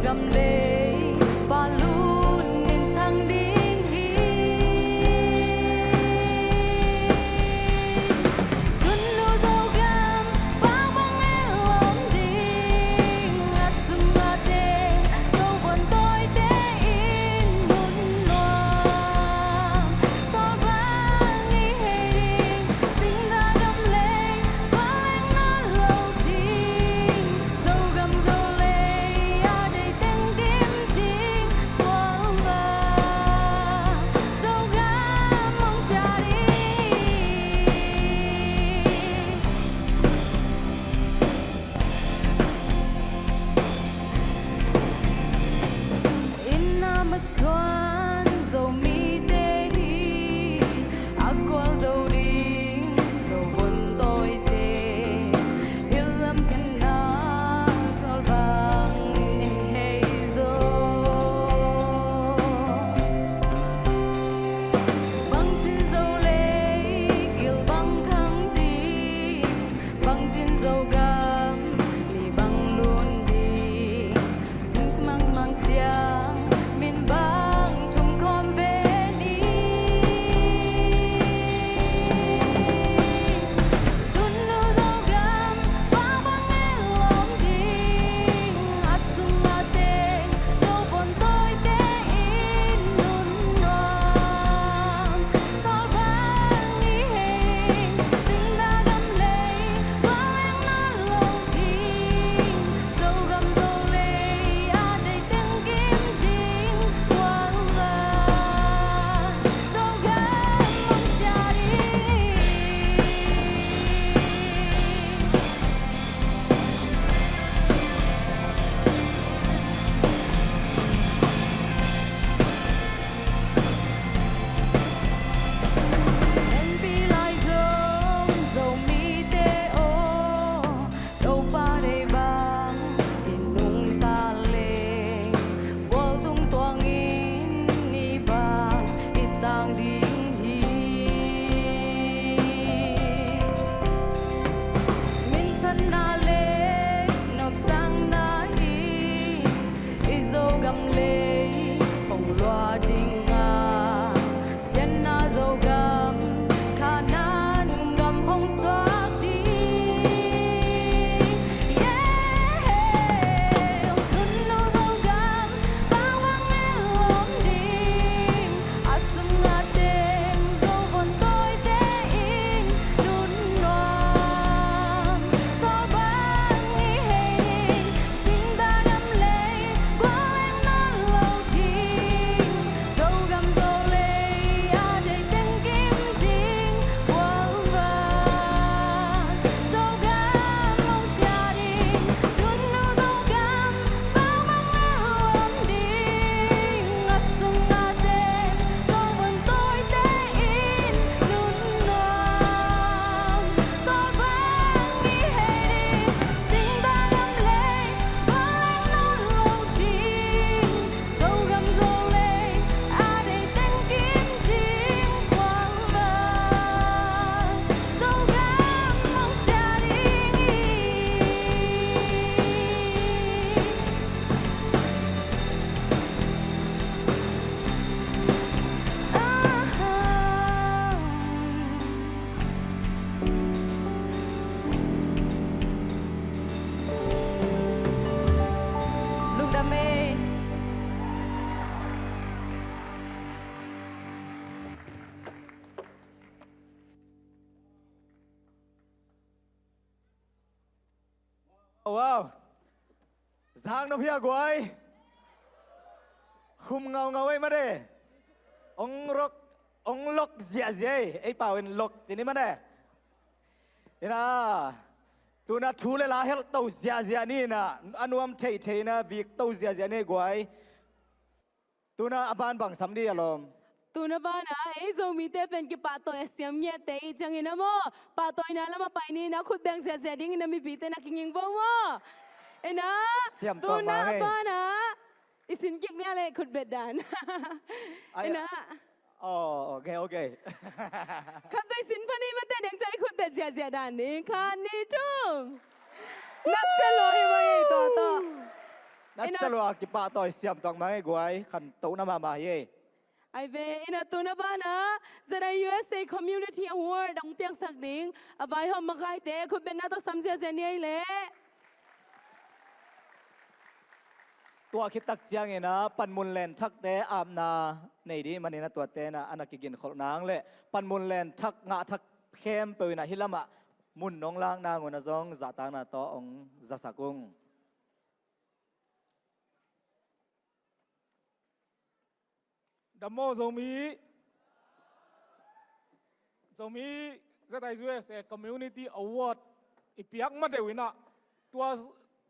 Gam lei, pa lun in thang ding hi. Tunnu Zogam, pa bang e lawm ding, a sung a teng, Zo vuan tawite in nun nuam. Sawl bang i hei ding, Singda gam lei, bang leng nawn lo ding. Zogam Zolei a dei teng kim ding, kual va Zogam hong cia ding. Inn a masuan Zomite hi, a gualzo ding Zo vuan tawite, i lamkhenna sawl bang in hei zaw. Bangcin Zolei gil bang khang ding, bangcin Zogam mi bang lun ding, mangmang siang min bang thum khawm ve ni. Tunnu Zogam, pa bang e lawm ding, a sung a teng, Zo vuan tawite in nun nuam. Sawl bang i hei ding, Singda gam lei, bang leng nawn lo ding. Zogam Zolei a dei teng kim ding, kual va Zogam hong cia ding. Hempi lai zong Zomite aw, Topa deih bang i nungta leng, gualtung tuangin i bang i tang ding hi. Minthanna le nopsakna hi, i Zogam lei hong lua ding a, pianna Zogam, Kanaan gam hong suak ding. Yeah, Tunnu Zogam, bang bang e lawm ding, a sung a teng, Zo vuan tawite in nun nuam. Sawl bang i hei ding, Singda gam lei, gual leng nawn lo ding. Zogam Zolei a dei teng kim ding, kual va Zogam hong cia ding. Tunnu Zogam, bang bang e lawm ding, a sung a teng, Zo vuan tawite in nun nuam. Sawl bang i hei ding, Singda gam lei, bang leng nawn lo ding. Zogam Zolei a dei teng kim ding, kual va Zogam hong cia ding hi. Aha. Lungdam ei. Wow. Zang nop hia guai. Khum ngaungau ei mate. Ong lok, ong lok ziahziah ei. Ei pau in lok ci ni mate. Ina, tuna thu le la helh to ziahziah ni ina, a nuam theihtheihna vik to ziahziah ni guai. Tuna a ban bang sam di a lawm. Tuna bana ei Zomite pen kipahtawi a siam ngiatte i ciangin a maw, pahtawina lam a pai ni ina, khut beng ziahziah dingin a mipite na kinging bo maw. Ina, siam tawh tuna mang ei. Bana i sin kik nia le khut bet dan. Ai, ina. Oh, okay, okay. Khat bei sin pha ni mate deng ciah i khut bet ziahziah dan ding, khat ni thum. Na sia lo hi mai ei tawh tawh. Na Ina. Salua kipahtawi siam tuak mah ngei guai, khantohna mahmah hi ei. Ai ve, ina tuna banah Z I U S A Community Award hong piaksak ding a vaihawm makaite khutbetna tawh sam ziazia ni ei leh. Tua khit tak ciangin ah panmun len thakte apna nei ding manin ah tuate in ah a na kiginkholh nang leh panmun len thak ngah thak khempeuh in ah hih lamah mun nong lak nang un ah zong zahtakna tawh hong zasak ung. Dam maw Zomi. Zomi Z I U S A Community Award i piak ma deuh in ah tua,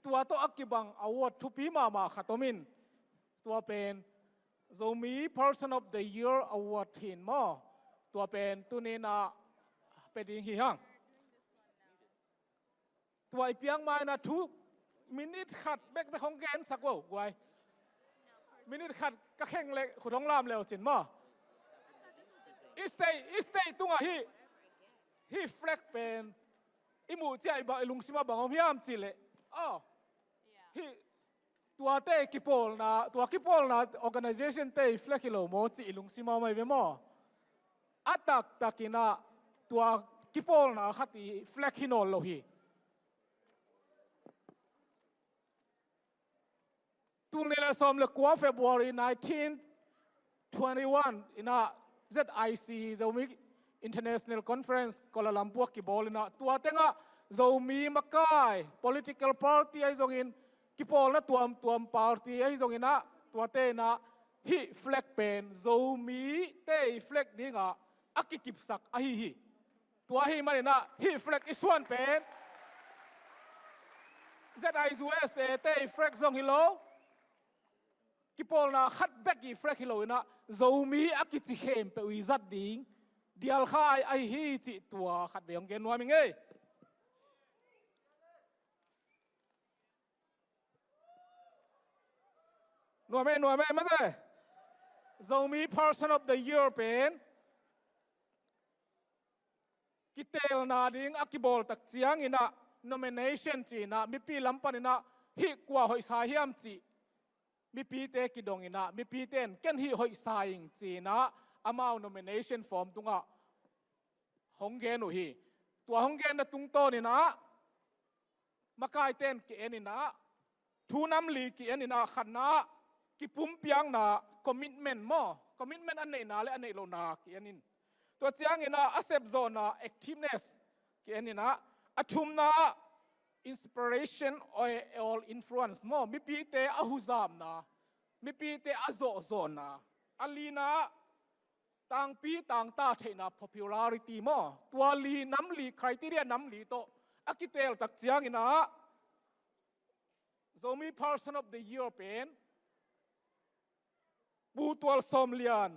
tua tawh a kibang award thupi mahmah khat om in, tua pen Zomi Person of the Year Award hi in maw. Tua pen tuni in ah pia ding hi hang. Tua i piak ma in ah thu minute khat bekbek hong gensak vo guai. Minute khat ka kheng leh khut hong lam le uh cin maw. I state, i state tungah hih, hih flag pen i muh ciang i bang, i lungsim ah bang om hiam cih leh, aw, hih tuate kipawlna, tua kipawlna organization te i flag hi lo maw cih i lungsim ah om ahi ve maw. A taktak in ah tua kipawlna khat i flag hi nawn lo hi. Tul nih le sawm le kua February nineteen twenty-one in ah Z I C, Zomi International Conference, Kuala Lumpur ah kibawl in ah tua tengah Zomi makai political party ahi zongin, kipawlna tuamtuam party ahi zongin ah tuate in ah hih flag pen Zomite i flag dingah a kikipsak ahi hi. Tua ahih manin ah hih flag i suan pen Z I U S A te i flag zong hi lo, kipawlna khat bek i flag hi lo in ah Zomi a kici khempeuh i zat ding dialkhai ahi hi cih tua khatvei hong gen nuam ing ei. Nuam ei, nuam ei, mate. Zomi Person of the Year pen kiteelna ding a kibawl tak ciangin ah nomination ci in ah mipi lam panin ah hih kua hoihsa hiam cih mipite kidong in ah mipite in ken hih hoihsa ing ci in ah amau nomination form tungah hong gen uh hi. Tua hong genna tungtawn in ah makaite in ki-en in ah thu nam li ki-en in ah, khatna ah kipumpiakna, commitment maw, commitment a neihna le a neih lohna ki-en in. Tua ciangin ah a sepzawhna, activeness, ki-en in ah, a thumna ah inspiration or influence maw, mipite a huzamna, mipite a zawhzawhna, a lina ah tangpi tangta theihna, popularity maw, tua li nam li, criteria nam li tawh a kiteel tak ciangin ah Zomi Person of the Year pen Pu Tual Sawm Lian,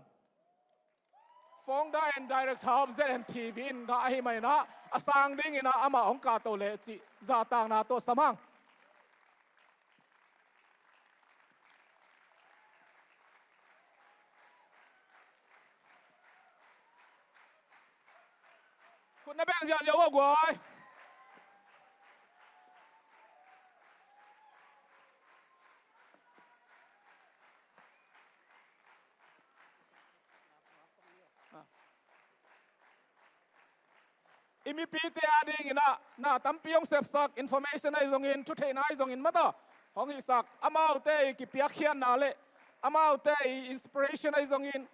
Founder and Director of Z N T V in ngah ahih manin ah a sang dingin ah amah hong kahto leh cih zahtakna tawh sam hang. Khut na beng ziahziah uh a guai. I mipite a dingin ah na tampi hong sepsak, information ahi zongin, thutheihna ahi zongin mata hong hihsak, amaute i kipiakkhiatna le amaute i inspiration ahi zongin,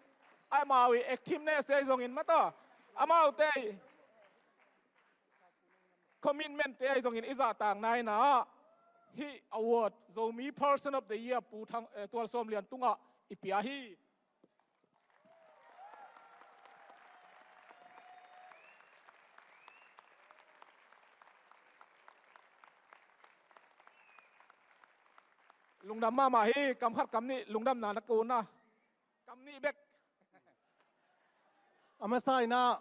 amau i activeness ahi zongin mata, amaute i commitment te ahi zongin i zahtakna in ah hih award Zomi Person of the Year Pu Thang, eh, Tual Sawm Lian tungah i pia hi. Lungdam mahmah hi, kam khat kam nih lungdamna na ko na. Kam nih bek. A masa in ah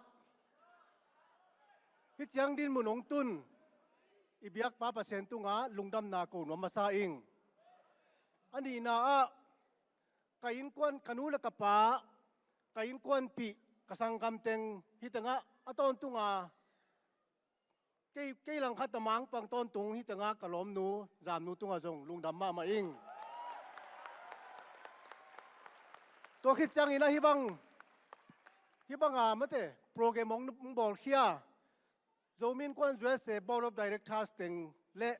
hih ciang dinmun hong tun i biakpa Pasian tungah lungdamna ko nuam masa ing. A nihna ah ka innkuan, ka nu le ka pa, ka innkuanpih, ka sanggam teng hih tengah a tawntunga kei, kei langkhat a mangpang tawntung hih tengah ka lawmnu Zamnu tungah zong lungdam mahmah ing. Tua khit ciangin ah hih bang, hih bang a mate program hong bawlkhia Zomi Innkuan U S A Board of Directors teng le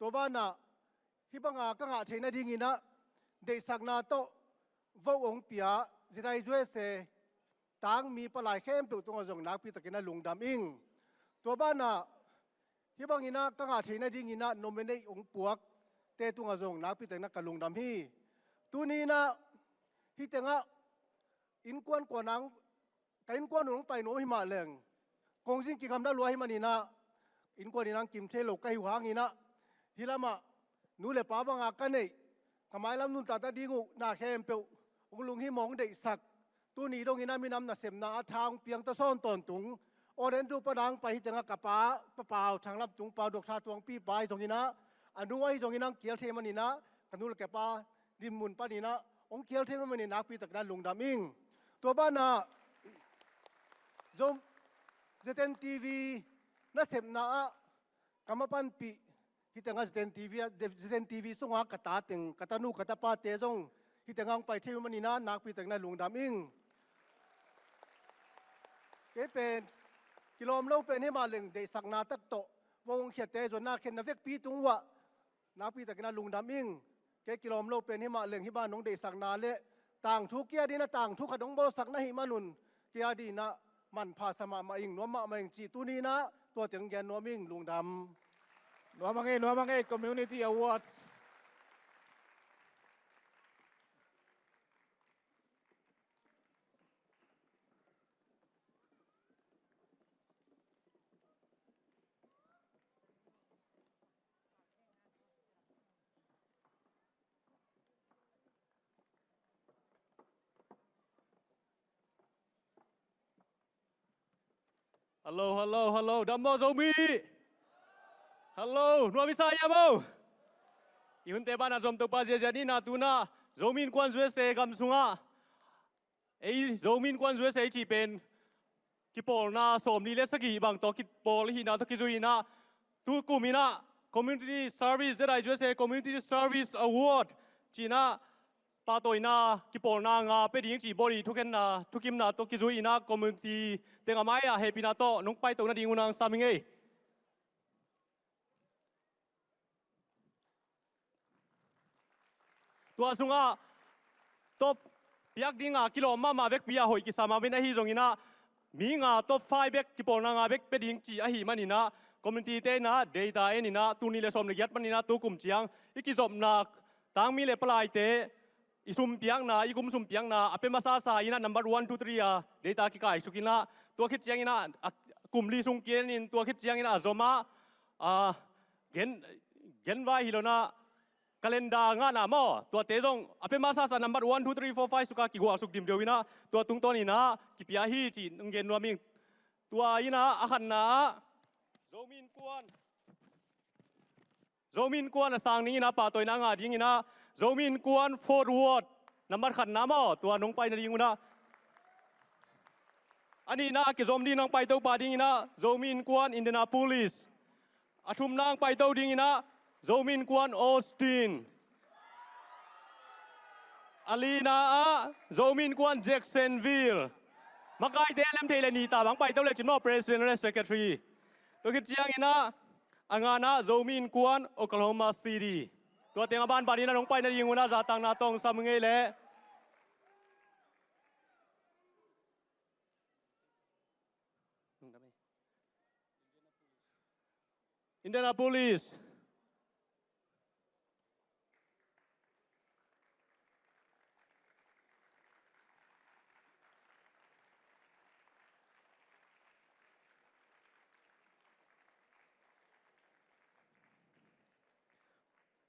tua banah hih banga ka ngah theih nadingin ah deihsakna tawh vote hong pia Zedai U S A tangmi palai khempeuh tungah zong nakpitakin ah lungdam ing. Tua banah hih bangin ah ka ngah theih nadingin ah nominate hong puakte tungah zong nakpitakin ah ka lungdam hi. Tuni in ah hih tengah innkuan kuan ang ka innkuan un hong pai nuam hi mah leng kongzing kikhamna lua hi manin ah innkuan in ang kim thei lo ka hi uh hangin ah hih lamah nu le pa banga ka neih ka mailam nuntakna ding uh na khempeuh hong lunghimawh hong deihsak tuni dongin ah minam nasepna ah tha hong piang tawsawn tawntung Oren tu pan ang pai hih tengah ka pa Pa Pau Thang Lam Tung pa Doctor Tuangpi pa ahi zongin ah a nu ahi zongin ang kial thei manin ah ka nu le ka pa dinmun panin ah hong kial thei manin nakpitakin ah lungdam ing. Tua banah Zo- Z N T V nasepna ah ka mapanpih hih tengah Z N T V ah, Z N T V sungah ka ta teng ka tanu ka tapate zong hih tengah hong pai thei uh manin ah nakpitakin ah lungdam ing. Kei pen kilawm lo pen hih mah leng deihsakna tak tawh va hong khiatte zuan na khen na vekpi tung uh ah nakpitakin ah lungdam ing. Kei kilawm lo pen hih mah leng hih ban hong deihsakna le tangthu kia dingin ah tangthu khat hong bawlsak na hih manun kia dingin ah manpha sa mahmah ing, nuam mahmah ing cih tuni in ah tua teng gen nuam ing. Lungdam. Nuam ang ei, nuam ang ei, Community Awards. Hello, hello, hello. Dam maw Zomi? Hello, nuam i sa hiam aw? I hunte banah zom Topa ziazia ni na tu in ah Zomi Innkuan U S A gam sungah ei Zomi Innkuan U S A cih pen kipawlna sawmli le sagih bang tawh kipawl i hihna tawh kizui in ah tu kum in ah Community Service, Z I U S A Community Service Award ci in ah pahtawina kipawlna nga pia ding cih body thukhenna thukimna tawh kizui in ah community teng a mai-ah hehpihna tawh nong paito nading un ang sam ing ei. Tua sungah top piak dinga kilawm mahmah vekpi a hoih kisam a min ahi zongin ah mi nga top five bek kipawlna nga bek pia ding cih ahi manin ah community te in ah data en in ah tul nih le sawm le giat panin ah tu kum ciang i kizopna tangmi le palaite i sumpiakna, i kum sumpiakna a pia masasa in ah number one, two, three a data kikaisuk in ah tua khit ciangin ah a kum li sung kienin tua khit ciangin ah a zom ah a gen, genvai hi lo in ah calendar ngahna maw tuate zong a pia masasa number one, two, three, four, five sukah kigualsuk dimdeu in ah tua tungtawn in ah kipia hi cih nong gen nuam ing. Tua in ah a khatna ah Zomi Innkuan Zomi Innkuan a sang dingin ah pahtawina ngah dingin ah Zomi Innkuan Fourth Ward number khatna maw tua nong pai nading un ah a nihna a kizom ding nong paito pa dingin ah Zomi Innkuan Indianapolis. A thumna hong paito dingin ah Zomi Innkuan Austin. A lina ah Zomi Innkuan Jacksonville. Makaite a lem thei le nih ta bang paito le cin maw President le Secretary. Tua khit ciangin ah a ngana Zomi Innkuan Oklahoma City. Tua teng a banban in ah nong pai nading un ah zahtakna tawh sam ing ei leh. Indianapolis.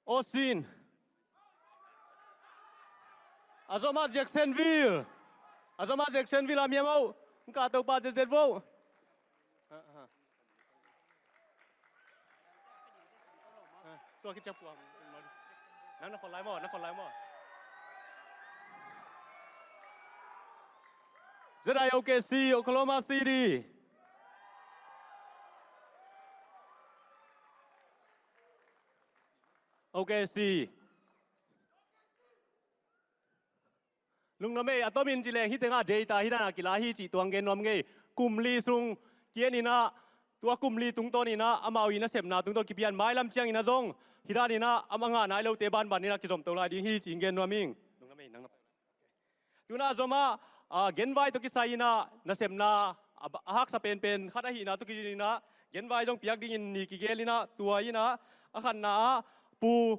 Austin. A zom ah Jacksonville. A zom ah Jacksonville a miam oh. Hong kah topa zetzet vo. Tua kiciang pua. Nang na khon lai maw, na khon lai maw. Z I O K C, Oklahoma City. O K C. Lungdam ei, a tomin ci leng hih tengah data hih danah kila hi cih tuang gen nuam ing ei. Kum li sung kian inah, tua kum li tungtawn inah amau i nasepna tungtawn kipian, mailam ciang inah zong hih dan inah a ngah nai lote banban inah kizomto lai ding hi cih gen nuam ing. Lungdam ei, nang na pai. Tunah zomah, ah, genvai tawh kisai inah nasepna a ba-, a haksa penpen khat ahihna tawh kici inah genvai zong piak dingin ni kigel inah, tua inah a khatna ah Pu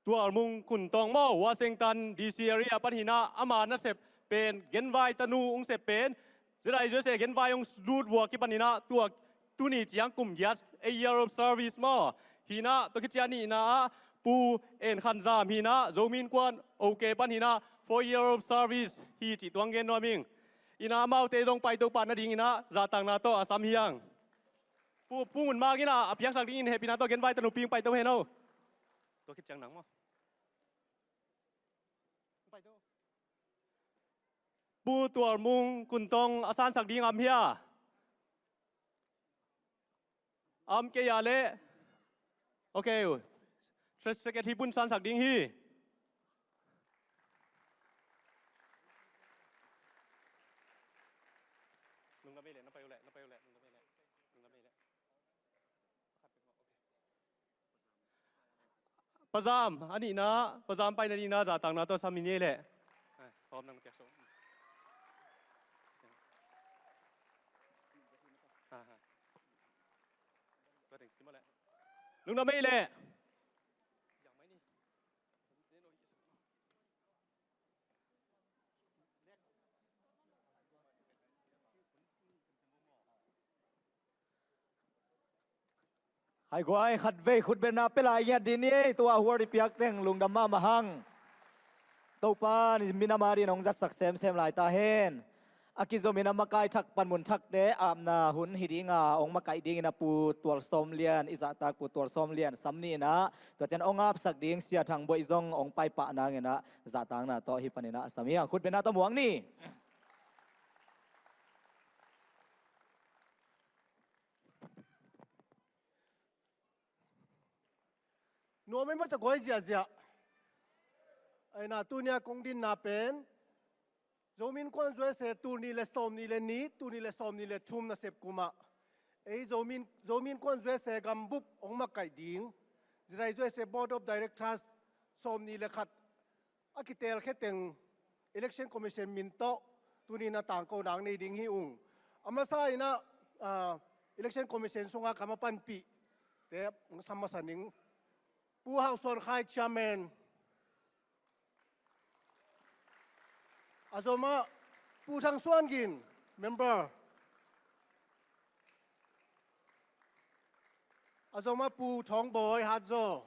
Tualmung Kuntong maw, Washington D C area pan hinah, ama nasep pen genvai tanu hong sep pen, Jedi U S A genvai hong lut vua kipan hinah, tua tuni ciang kum giat, a year of service maw. Hinah, tua kici a nihna ah Pu En Khan Zam hinah, Zomi Innkuan OK pan hinah, four year of service hi cih tuang gen nuam ing. Inah amaute zong paito pah nading inah zahtakna tawh a sam hi hang. Pu, Pu Mun Mang inah a piangsak dingin hehpihna tawh genvai tanu pi hong paito hen aw. Tua khit ciang nang maw. Pu Tualmung Kuntong a sansak ding a om hia? A om kei a leh. Ok. Secretary Pu in sansak ding hi. Lungdam ei leh, na pai uh leh, na pai uh leh, lungdam ei leh. Lungdam ei leh. Pa Zam, a nihna, Pa Zam paina nihna zahtakna tawh sam ni ei leh. Ai, hawm nang piak so. Ha, ha. Tua teng skim leh. Lungdam ei leh. Hai guai, khatvei khutbetna pia lai ngiat dih ni ei, tua huar i piak teng lungdam mahmah hang. Topa in minam a dingin hong zatsak semsem lai ta hen. A kizomin a makai thak panmun thakte apna hun hi dinga hong makaih dingin a Pu Tual Sawm Lian, i zahtak Pu Tual Sawm Lian sam ni inah, tua ciang hong apsak ding Sia Thang Bawi zong hong paipah nangin ah zahtakna tawh hih panin ah a sam hi hang. Khutbetna tawh muang ni. Nuam ei mah ta guai ziahziah. Aina tunia kong dinna pen Zomi Innkuan U S A tul nih le sawm nih le nih, tul nih le sawm nih le thum nasep kumah ei Zomi, Zomi Innkuan U S A gambup hong makaih ding Jedi U S A Board of Directors sawm nih le khat a kitelkhia teng Election Commission min tawh tuni na tangko nang nei ding hi ung. A masa inah, ah, Election Commission sunga ka ma panpih te hong sam masa ning. Pu Hau Suan Khai, Chairman. A zomah Pu Thang Suan Gin, Member. A zomah Pu Thawng Bawi, Hatzaw.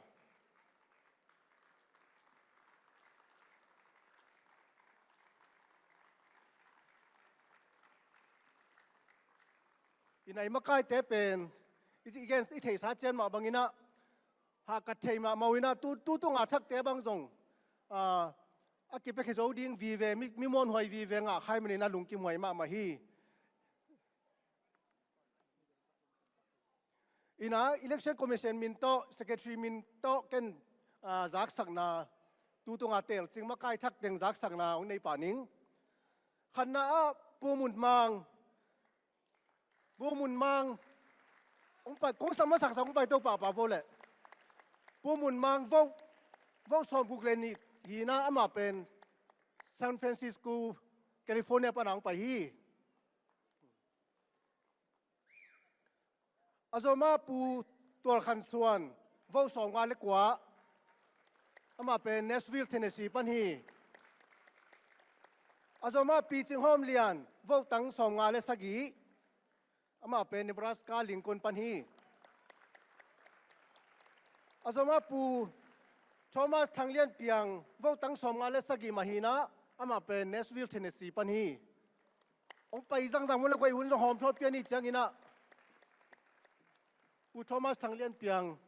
Inah i makaite pen i, i gen i theihsa cian mah bangin ah hahkat thei mahmah uh inah tu, tu tunga thakte bang zong, ah, a kipiakhia zo ding vive, mi, mi muanhuai vive ngah kha ahih manin ah lungkimhuai mahmah hi. Inah Election Commission min tawh, Secretary min tawh ken, ah, zaksakna, tu tunga telcing makai thak teng zaksakna hong nei pah ning. Khatna ah Pu Mun Mang, Pu Mun Mang, hong pai, kong sam masaksak hong paito pahpah vo leh. Pu Mun Mang vote, vote sawmguk le nih hi inah amah pen San Francisco, California pan ah hong pai hi. A zomah Pu Tual Khan Suan, vote sawmnga le kua, amah pen Nashville, Tennessee pan hi. A zomah Pi Cing Hawm Lian, vote tang sawmnga le sagih, amah pen Nebraska, Lincoln pan hi. A zomah Pu Thomas Thang Lian Piang, vote tang sawmnga le sagih mah hi inah, amah pen Nashville, Tennessee pan hi. Hong pai zangzang mun le guai, hun zong hawm thawl pian hi ciangin ah Pu Thomas Thang Lian Piang.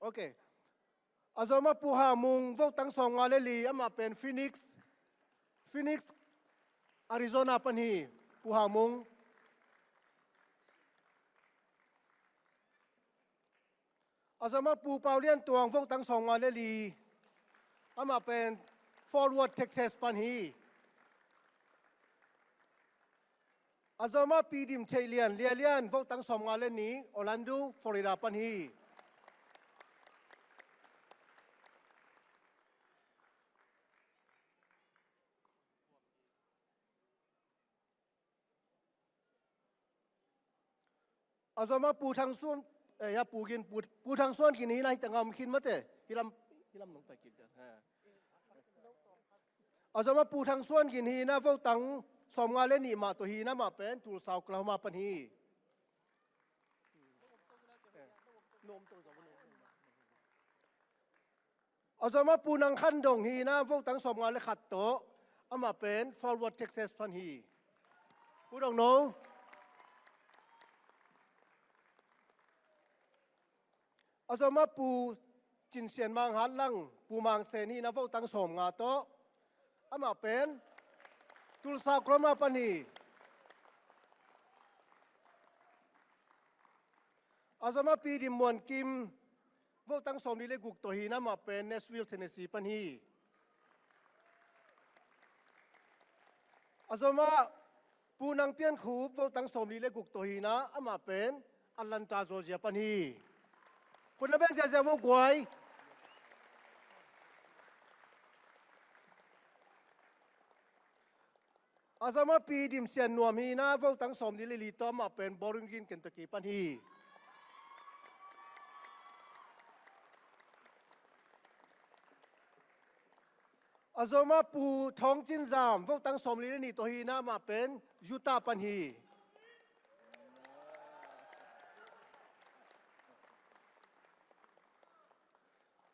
Ok. A zomah Pu Hau Mung, vote tang sawmnga le li, amah pen Phoenix, Phoenix, Arizona pan hi, Pu Hau Mung. A zomah Pu Pau Lian Tuang, vote tang sawmnga le li, Amah pen Fort Worth, Texas pan hi. A zom ah Pi Dim Theih Lian, Lia Lian, votang sawmnga le nih, Orlando, Florida pan hi. A zom ah Pu Thang Suan, eh, ya Pu Gin, Pu, Pu Thang Suan Gin hi na, hi tangah om khin mate. Hi lam, hi lam nong pai kik dan. Ha. A zom ah Pu Thang Suan Gin hi na, votang sawmnga le nih mah tawh hi na, amah pen Tulsa, Oklahoma pan hi. A zom ah Pu Nang Khan Dong hi na, votang sawmnga le khat tawh, amah pen Fort Worth, Texas pan hi. Pu Dong No. A zom ah Pu Cin Sian Mang Hat Lang, Pu Mang Sen hi na, votang sawmnga tawh, amah pen Tulsa, Oklahoma pan hi. A zom ah Pi Dim Muan Kim, votang sawmli le guk tawh hi na, amah pen Nashville, Tennessee pan hi. A zom ah Pu Nang Pian Khup, votang sawmli le guk tawh hi na, amah pen Atlanta, Georgia pan hi. Khut na beng ziahziah vo guai. A zom ah Pi Dim Sian Nuam hi na, votang sawmli le li tawh, amah pen Bowling Green, Kentucky pan hi. A zom ah Pu Thawng Cin Zam, votang sawmli le nih tawh hi na, amah pen Utah pan hi.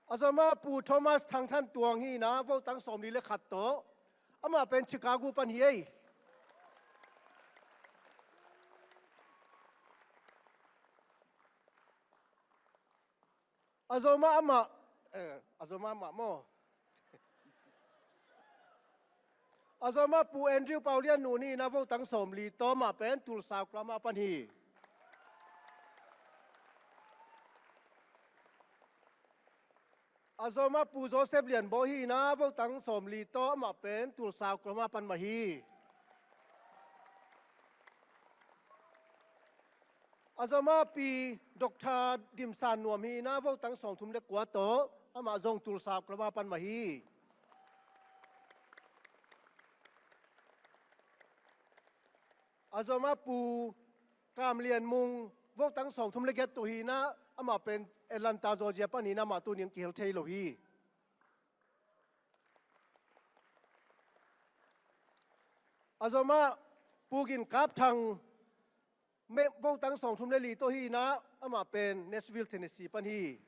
A zom ah Pu Thomas Thang Than Tuang hi na, votang sawmli le khat tawh, amah pen Chicago pan hi ei. A zom ah amah, eh, a zom ah amah maw. A zom ah Pu Andrew Pau Lian Nun hi na, votang sawmli tawh, amah pen Tulsa, Oklahoma pan hi. A zom ah Pu Joseph Lian Baw hi na, votang sawmli tawh, amah pen Tulsa, Oklahoma pan mah hi. A zom ah Pi Doctor Dim San Nuam hi na, votang sawmthum le kua tawh, amah zong Tulsa, Oklahoma pan mah hi. A zom ah Pu Kam Lian Mung, votang sawmthum le giat tawh hi na, amah pen Atlanta, Georgia pan hi na, amah tuni in kihel thei lo hi. A zom ah Pu Gin Kap Thang, me, votang sawmthum le li tawh hi na, amah pen Nashville, Tennessee pan hi.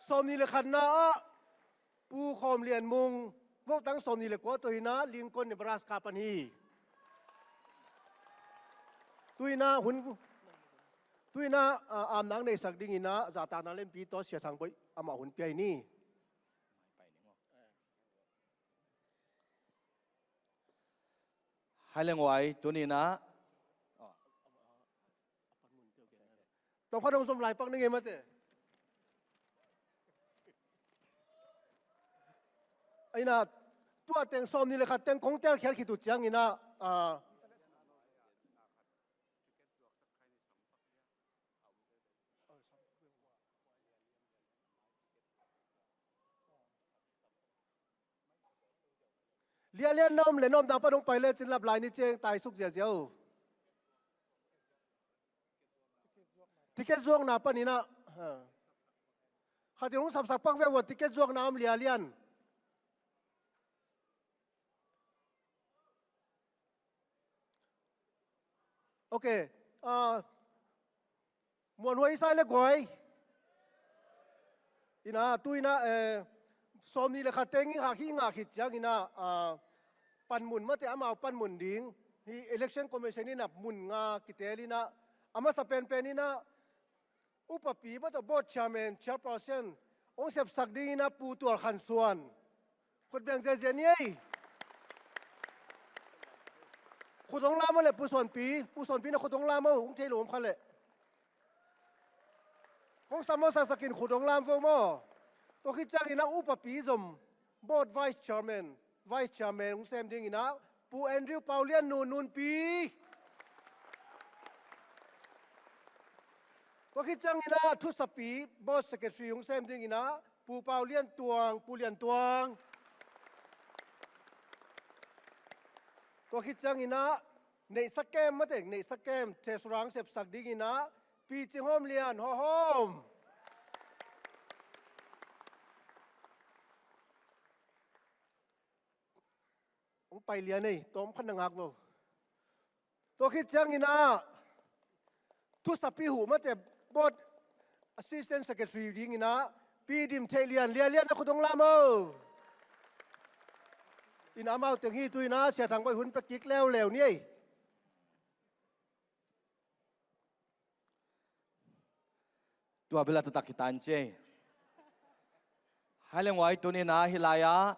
Sawmnih le khatna ah Pu Khawm Lian Mung, votang sawmnih le kua tawh hi na, Lincoln, Nebraska pan hi. Tu-in ah hun, tu-in ah, ah, amnak neisak dingin ah zahtakna lempi tawh Sia Thang Bawi amah hun pia hi ni. Hai leng uai, tuni-in ah. Tawpkhat hong zom lai pak ning ei mate. Aina, tua teng sawmnih le khat teng kong telkhiat khit uh ciangin ah, ah, Liahlian na om le na omna pan hong pai lecin lap lai ni ciang taisuk ziahziah uh. Ticket zuakna panin ah, ha. Khat in hong sapsak pak ve uh a, ticket zuakna om Liahlian. Ok. Ah, muanhuai i sai le guai. Ina, tu-in ah, eh, sawmnih le khat teng i ngah khit, i ngah khit ciangin ah, ah, panmun mate amau panmun ding. Hi Election Commission in ah mun nga kitel in ah, a masa penpen in ah, upapi mate board chairman, chairperson, hong sepsak dingin ah Pu Tual Khan Suan. Khut beng ziahziah ni ei. Khut hong lam a le Pu Suanpi, Pu Suanpi na khut hong lam a, hong thei lo om kha leh. Kong sam maw, saksakin khut hong lam vo maw. Tua khit ciangin ah upapi zom, board vice chairman, vice chairman hong sem dingin ah Pu Andrew Pau Lian Nun, Nunpi. Tua khit ciangin ah thusapi, board secretary hong sem dingin ah Pu Pau Lian Tuang, Pu Lian Tuang. Tua khit ciangin ah neihsa kem, mate, neihsa kem, Treasurer hong sepsak dingin ah Pi Cing Hawm Lian, Haw Hawm. Hong pai lian ei, tawm khat na ngak lo. Tua khit ciangin ah thusapi huh, mate, board assistant secretary dingin ah Pi Dim Theih Lian, Lian Lian, na khut hong lam o. In amau teng hi, tu-in ah Sia Thang Bawi hun pia kik leuleu ni ei. Tua bel a taktak hi ta in ci ei. Hai leng uai, tuni-in ah hih lai-ah,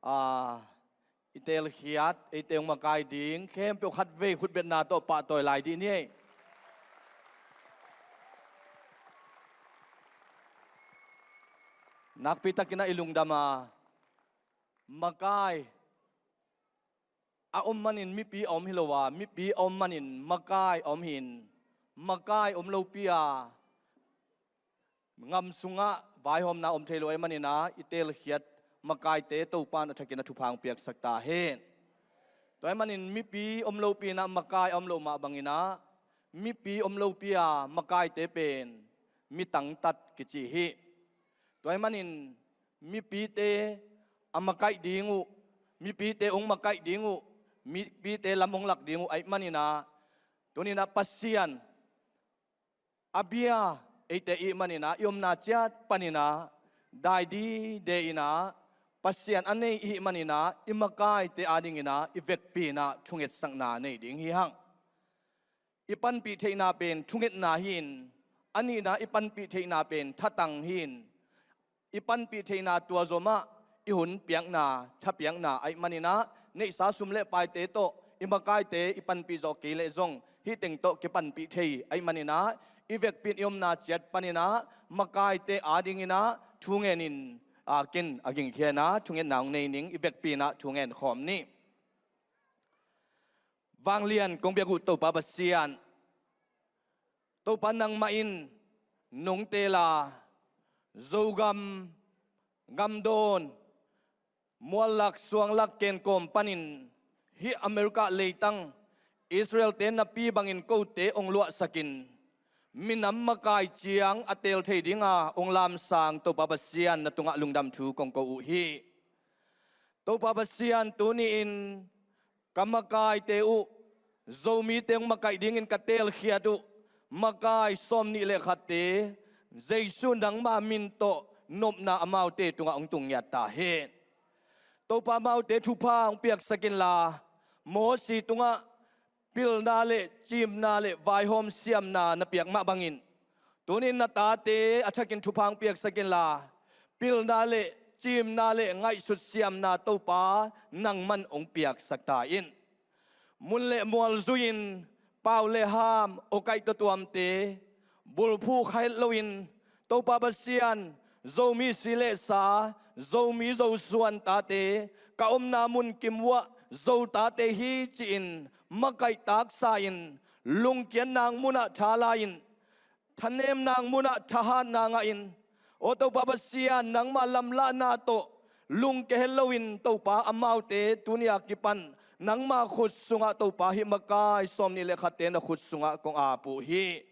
a, i teelkhiat, eite hong makai ding khempeuh khatvei khutbetna tawh pahtawi lai dih ni ei. Nakpi takin ah i lungdam a, makai a om manin mipi a om hi lo a, mipi a om manin makai a om hi-in, makai om lopi a gam sungah vaihawmna om thei lo ahih manin ah, i teelkhiat makaite Topa'n a thakin a thupha hong piaksak ta hen. Tua ahih manin mipi om lopi in ah makai a om loh mah bangin ah, mipi om lopi a makaite pen mi tangtat kici hi. Tua ahih manin mipite a makaih ding uh, mipite hong makaih ding uh, mipite lam hong lak ding uh ahih manin ah, tuni-in ah Pasian a bia eite i hih manin ah, i omna ciat panin ah dai dide in ah, Pasian a nei i hih manin ah, i makaite adingin ah i vekpi in ah thungetsakna nei ding hi hang. I panpih theihna pen thungetna hi-in, a nihna i panpih theihna pen thatang hi-in, i panpih theihna tua zomah i hun piakna, thapiakna ahih manin ah, neihsa sum le paite tawh i makaite i panpih zawh kei leh zong hih teng tawh kipanpih thei ahih manin ah, i vekpi in i omna ciat panin ah makaite adingin ah thu ngenin, a, ken a gingkhia in ah thungetna hong nei ning, i vekpi in ah thu ngen khawm ni. Vanglian kong biak uh Topa Pasian, Topa nangmah in nong teel a, Zogam, gamdawn, muallak suanglak kenkawm panin hih America leitang Israel-te napi bangin kote hong luahsakin, minam makai ciang a teel thei dinga hong lamsang Topa Pasian, na tungah lungdam thu kong ko uh hi. Topa Pasian, tuni-in ka makaite uh, Zomite hong makaih dingin ka teelkhiat uh makai sawmnih le khatte, Jesu nangma min tawh nopna amaute tungah hong tung ngiat ta hen. Topa, amaute thupha hong piaksak inla, Mosi tungah pilna le cimna le vaihawm siamna na piak mah bangin, tuni-in na tate a thakin thupha hong piaksak inla, pilna le cimna le ngaihsut siamna Topa nangman hong piaksak ta in. Mun le mual zui-in, pau le ham, awkaih tawtuamte bulphuh kha het loin, Topa Pasian, Zomi si le sa, Zomi Zosuan tate, ka omna mun kim uhah Zo tate hi ci-in makaihtak sa-in, lungkiat nang munah tha la-in, thanem nang munah thahatna ngahin, aw Topa Pasian, nangma lamlahna tawh lungkia het loin, Topa, amaute tuni a kipan nangma khut sungah, Topa, hih makai sawmnih le khatte na khut sungah kong ap uh hi.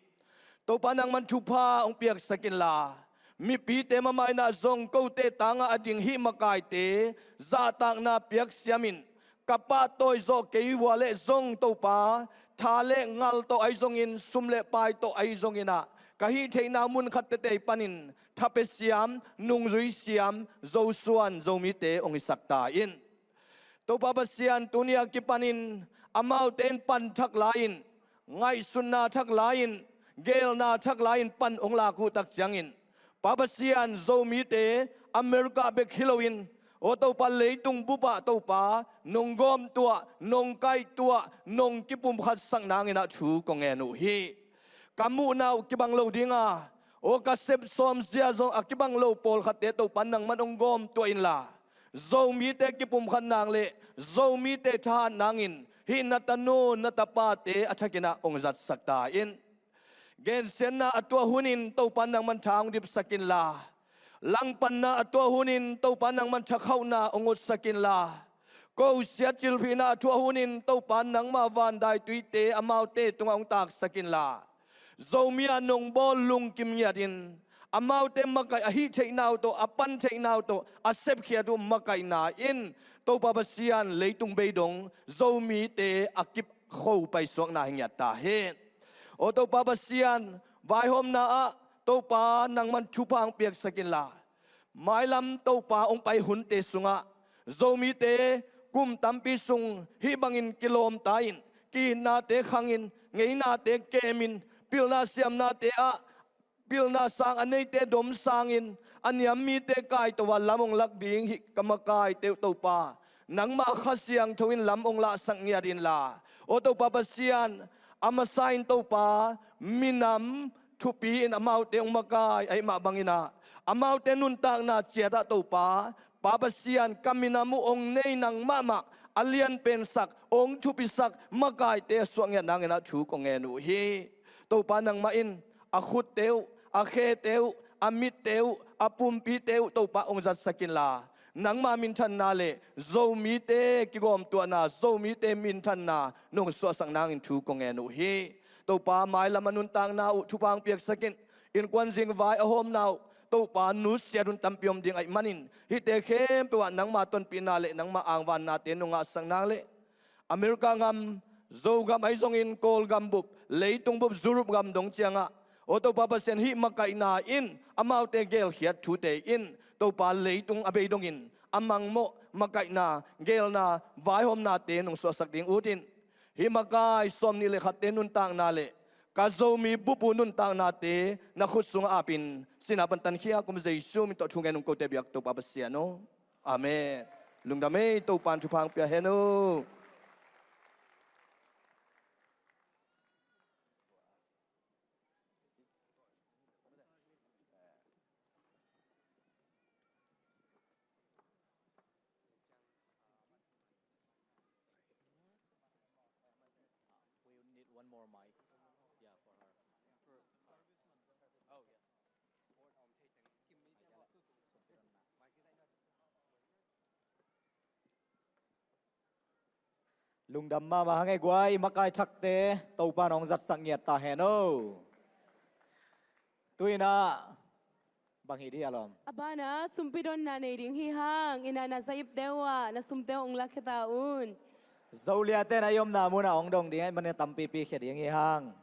Topa, nangman thupha hong piaksak inla, mipite mamaina zong kote tangah a ding hih makaite zahtakna piaksiamin, ka pahtawi zawh kei uh a leh zong, Topa, tha le ngal tawh ahi zongin, sum le pai tawh ahi zongin ah, ka hih theihna mun khat teitei panin tha pia siam, nungzui siam Zosuan Zomite hong hisak ta in. Topa Pasian, tuni a kipanin amaute in pan thak lai-in, ngaihsutna thak lai-in, geelna thak lai-in pan hong lak uh tak ciangin, Pa Pasian, Zomite America bek hi loin, aw Topa, leitung bupah, Topa, nong gawmtuah, nong kaihtuah, nong kipumkhatsak nangin ah thu kong ngen uh hi. Ka muhna uh kibang lo dinga, Aw ka sep sawm zia zong a kibang lo pawlkhatte Topa nangman hong gawmtuah inla, Zomite kipumkhat nang le Zomite thahat nangin hih na tanu na tapate a thakin ah hong zatsak ta in. Gensiatna a tuah hunin Topa nangman tha hong dipsak inla, langpanna a tuah hunin Topa nangman thakhauhna hong utsak inla, kosiat cilphihna a tuah hunin Topa nangma vandaituite amaute tungah hong taksak inla, Zomi a nong bawl lungkim ngiatin amaute makaih a hih theihna uh tawh, a pan theihna uh tawh a sepkhiat uh makaihna in Topa Pasian leitung bei dong Zomite a kip kho paisuakna hi ngiat ta hen. Aw Topa Pasian, vaihawmna ah Topa nangman thupha hong piaksak inla, mailam Topa hong pai hunte sungah Zomite kum tampi sung hih bangin kilawmta in, ki-itnate khangin, ngeinate kemin, pilna siamnate ah pilna sang a neite dom sangin, a niam mite kaito a lam hong lak ding hih ka makaite uh Topa, nangma Kha Siangtho in lam hong lahsak ngiat inla, aw Topa Pasian, a masa in Topa minam thupi in amaute hong makai ahih mah bangin ah, amaute nuntakna ciat ah Topa, Pa Pasian, ka minam uh hong nei nang mahmah, a lianpensak, hong thupisak makaite a suak ngiat nangin ah thu kong ngen uh hi. Topa nangmah in a khutte uh, a khete uh, a mitte uh, a pumpite uh Topa hong zatsak inla, nangma minthanna le Zomite kigawmtuahna, Zomite minthanna nong suahsak nangin thu kong ngen uh hi. Topa mailam a nuntakna uh thupha hong piaksak in, innkuan zingvai a hawmna uh Topa nusiat hun tampi om ding ahih manin, hihte khempeuh ah nangma tonpihna le nangma angvannate nong ngahsak nang le America gam, Zogam ahi zongin Kawlgam bup, leitung bup Europe gam dong ciangah, aw Topa Pasian, hih makaihna in amaute gelkhiat thute in Topa leitung a bei dongin a mangmawh makaihna, gelna, vaihawmnate nong suahsak ding utin, hih makai sawmnih le khatte nuntakna le ka Zomi bup uh nuntaknate na khut sungah apin, sihna pan tankhiat a om Jesu min tawh thu ngen ung, kote biak Topa Pasian aw. Amen. Lungdam ei, Topa'n thupha hong pia hen uh. We need one more mic. Yeah, for her. Oh, yeah. Lungdam mahmah hang ei guai, i makai thakte Topa'n hong zatsak ngiat ta hen aw. Tu-in ah bang hi ding a lawm? A banah sumpi donna nei ding hi hang, inn ah na zaipte uh ah na sumte uh hong lakhia ta un. Zoliate na i omna munah hong dong ding ahih manin tampipi khia ding hi hang.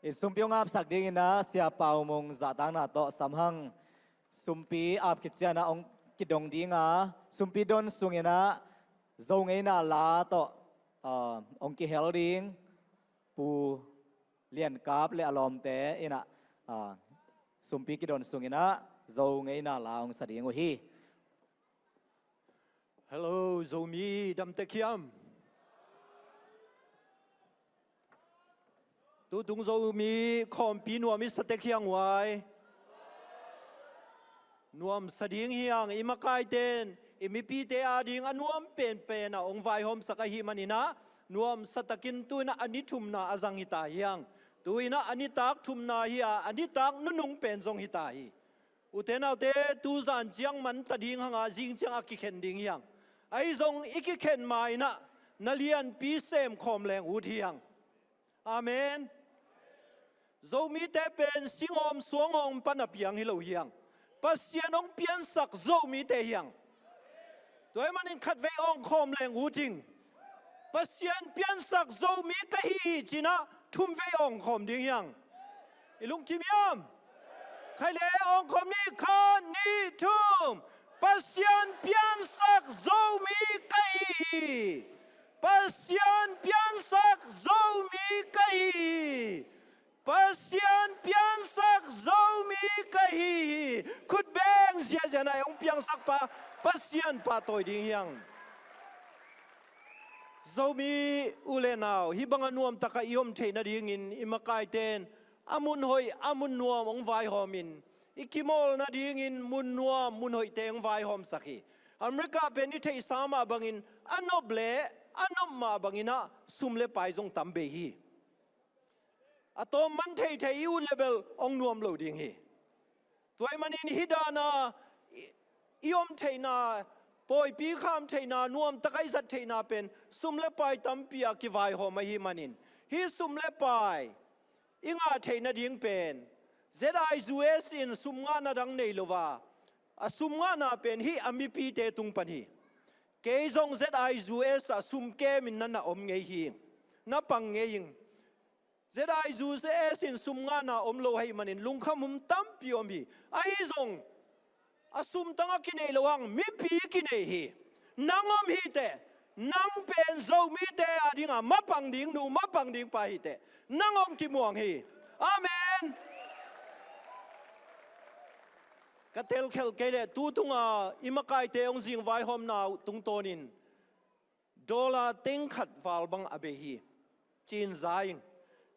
In sumpi hong apsak dingin ah Sia Pau Mung zahtakna tawh sam hang. Sumpi ap khit ciangin ah hong kidong ding a, sumpi don sungin ah Zo ngeina la tawh, ah, hong kihel ding Pu Lian Kap le a lawmte in ah, ah, sumpi kidon sungin ah Zo ngeina la hong sa ding uh hi. Hello, Zomi dam tek hiam? Tutung Zomi khawmpi nuam i sa tek hiang uai. Nuam sa ding hiang, i makaite'n i mipite ading a nuam penpen ah hong vaihawmsak ahih manin ah, nuam sa takin tu-in ah a ni thumna a zang hi ta hiang. Tu-in ah a nitak thumna hi a, a nitak nunung pen zong hi ta hi. Ute naute, tu zan ciang man ta ding hang a, zing ciang a kikhen ding hiang. Ahi zong i kikhen ma-in ah na lianpi sem khawm leng ut hiang. Amen. Zomite pen singawm suangawm pan a piang hi lo hiang. Pasian hong piansak Zomite hiang. Tua ahih manin khatvei awngkhawm leng ut ing. Pasian piansak Zomi ka hi hi ci-in ah thumvei awngkhawm ding hiang. I lungkim hiam? Khai le, awngkhawm ni, khat, nih, thum. Pasian piansak Zomi ka hi hi. Pasian piansak Zomi ka hi hi. Pasian piansak Zomi ka hi hi. Khut beng ziahziah na, hong piangsakpa Pasian pahtawi ding hiang. Zomi u le nau, hih bangah nuamtakah i om theih nadingin i makaite'n a mun hoih, a mun nuam hong vaihawmin, i kimawl nadingin mun nuam, mun hoihte hong vaihawmsak hi. America pen i theihsa mah bangin a nop le a nop mah bangin ah sum le pai zong tam bei hi. A tawm man theithei i ut le bel hong nuam lo ding hi. Tua ahih manin hih dana i, i om theihna, pawipi kham theihna, nuamtak a i zat theihna pen sum le pai tampi a kivaihawm ahih manin, hih sum le pai i ngah theih nading pen Z I U S in sum ngahna dang nei lo a, a sum ngahna pen hih a mipite tung pan hi. Kei zong Z I U S ah sum kemin na na om ngei hi, na pang ngei ing. Z I U S in sum ngahna om lo ahih manin lungkham hun tampi om hi. Ahi zong a sum tangah kinei lo hang, mipi kinei hi. Nang om hi teh, nang pen Zomite a dinga mapang ding nu, mapang ding pa hi teh, nang hong kimuang hi. Amen. Ka telkhelh kei leh tu tunga i makaite hong zingvaihawmna uh tungtawnin dollar teng khat val bang a bei hi, ci-in za ing.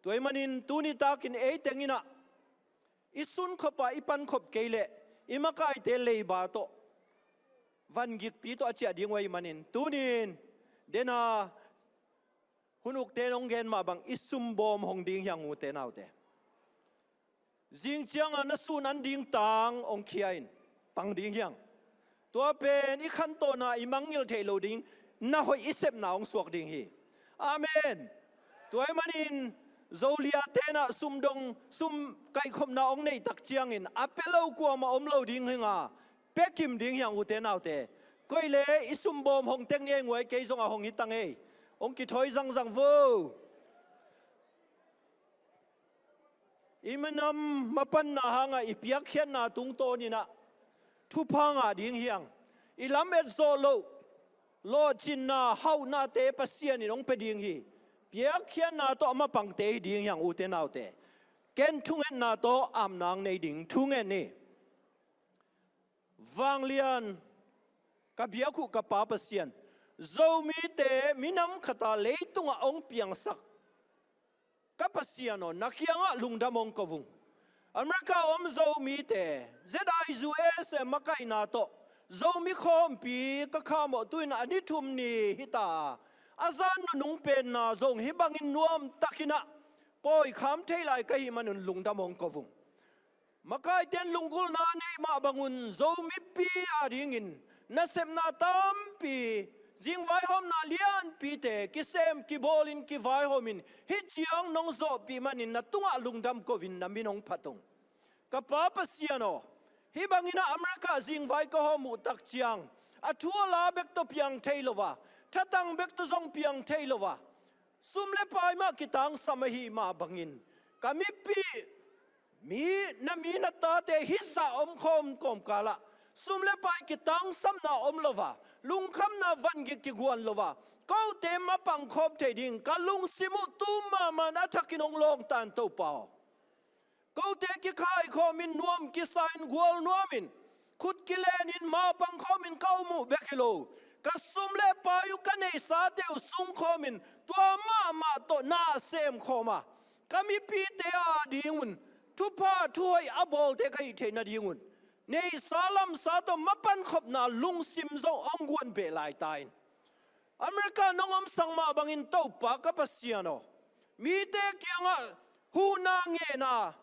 Tua ahih manin tuni takin ei teng in ah i sunkhop ah i pankhop kei leh i makaite leiba tawh, vangikpi tawh a ciah ding uh ahih manin, tunin dena hun ukte in hong gen mah bang, i sumbawm hong ding hi hang, ute naute. Zing cianga na sun an ding tang hong khia in, pang ding hi hang. Tua pen i khantawhna, i mangngilh theih loh ding na hoih i sepna hong suak ding hi. Amen. Tua ahih manin Zoliate in ah sum dong, sum kaihkhopna hong neih tak ciangin a pia lo kuamah om lo ding hi hang a, pia kim ding hi hang, ute naute. Koi le i sumbawm hong tek ni ei, nguai, kei zong a hong hi tang ei. Hong kithawi zangzang vo. I minam mapanna hangah i piakkhiatna tungtawnin ah thupha ngah ding hi hang. I lamet zawh loh, lawhcinna, hauhnate Pasian in hong pia ding hi. Piakkhiatna tawh a mapangte hi ding hi hang, ute naute. Ken thungetna tawh amna hong nei ding, thungen ni. Vanglian, ka biak uh ka Pa Pasian, Zomite minam khat a leitungah hong piangsak ka Pasian aw, na kiangah lungdam hong ko ung. America om Zomite, Z I U S makaihna tawh Zomi khawmpi ka khamawh, tu-in a ni thum ni hi ta a, a zan nunung penna zong hih bangin nuamtakin ah pawi kham thei lai ka hih manun lungdam hong ko ung. Makaite'n lunggulhna nei mah bangun Zomipi a dingin nasepna tampi, zingvaihawmna lianpite kisem kibawlin kivaihawmin hih ciang nong zawhpih manin na tungah lungdam ko-in na min hong phat ung. Ka Pa Pasian aw, hih bangin ah America zingvai ka hawm uh tak ciang a thu a la bek tawh piang thei lo a, thatang bek tawh zong piang thei lo a, sum le pai mah kitangsam ahih mah bangin ka mipi, mi, na mi na tate hih zah omkhawm kawmkalah sum le pai kitangsamna om lo a, lungkhamna vangik kiguan lo a, kote mapang khawm thei ding ka lungsim uh tu mahmah in a thakin hong lawngta in, Topa aw. Kote kikhaikhawmin, nuam kisa-in, gual nuamin, khut kilenin, mapang khawmin ka om uh bek hi lo, ka sum le pai uh, ka neihsate uh sungkhawmin, tua mahmah tawh na semkhawm a, ka mipite a dingun thupha thuhoih a bawlte ka hih theih nadingun neihsa lamsa tawh mapankhopna lungsim zong hong guan beh lai ta in. America nong omsak mah bangin, Topa ka Pasian aw, mite kiangah huhna ngehna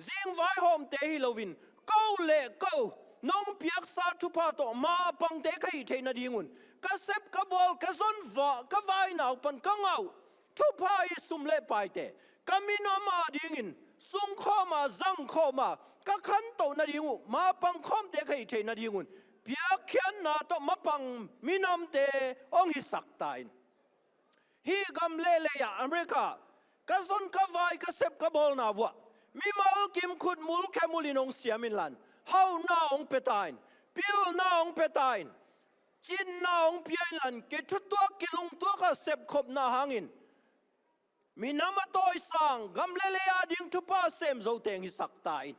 zingvaihawmte hi loin, ko le ko nong piaksa thupha tawh mapangte ka hih theih nadingun, ka sep ka bawl, ka zon vah, ka vainau pan ka ngah uh thupha, i sum le paite ka minam a dingin sungkhawm a, zangkhawm a, ka khantoh nading uh mapang khawmte ka hih theih nadingun piakkhiatna tawh mapang minamte hong hisak ta in. Hih gam lehlei ah, America, ka zon ka vai, ka sep ka bawlna vuah mimal kim khutmul khemulin hong siam inlan, hauhna hong pia ta in, pilna hong pia ta in, cinna hong pia inlan, kithutuak kilungtuak a sepkhopna hangin minam a tawisang, gam le lei a ding thupha sem zo teng hisak ta in.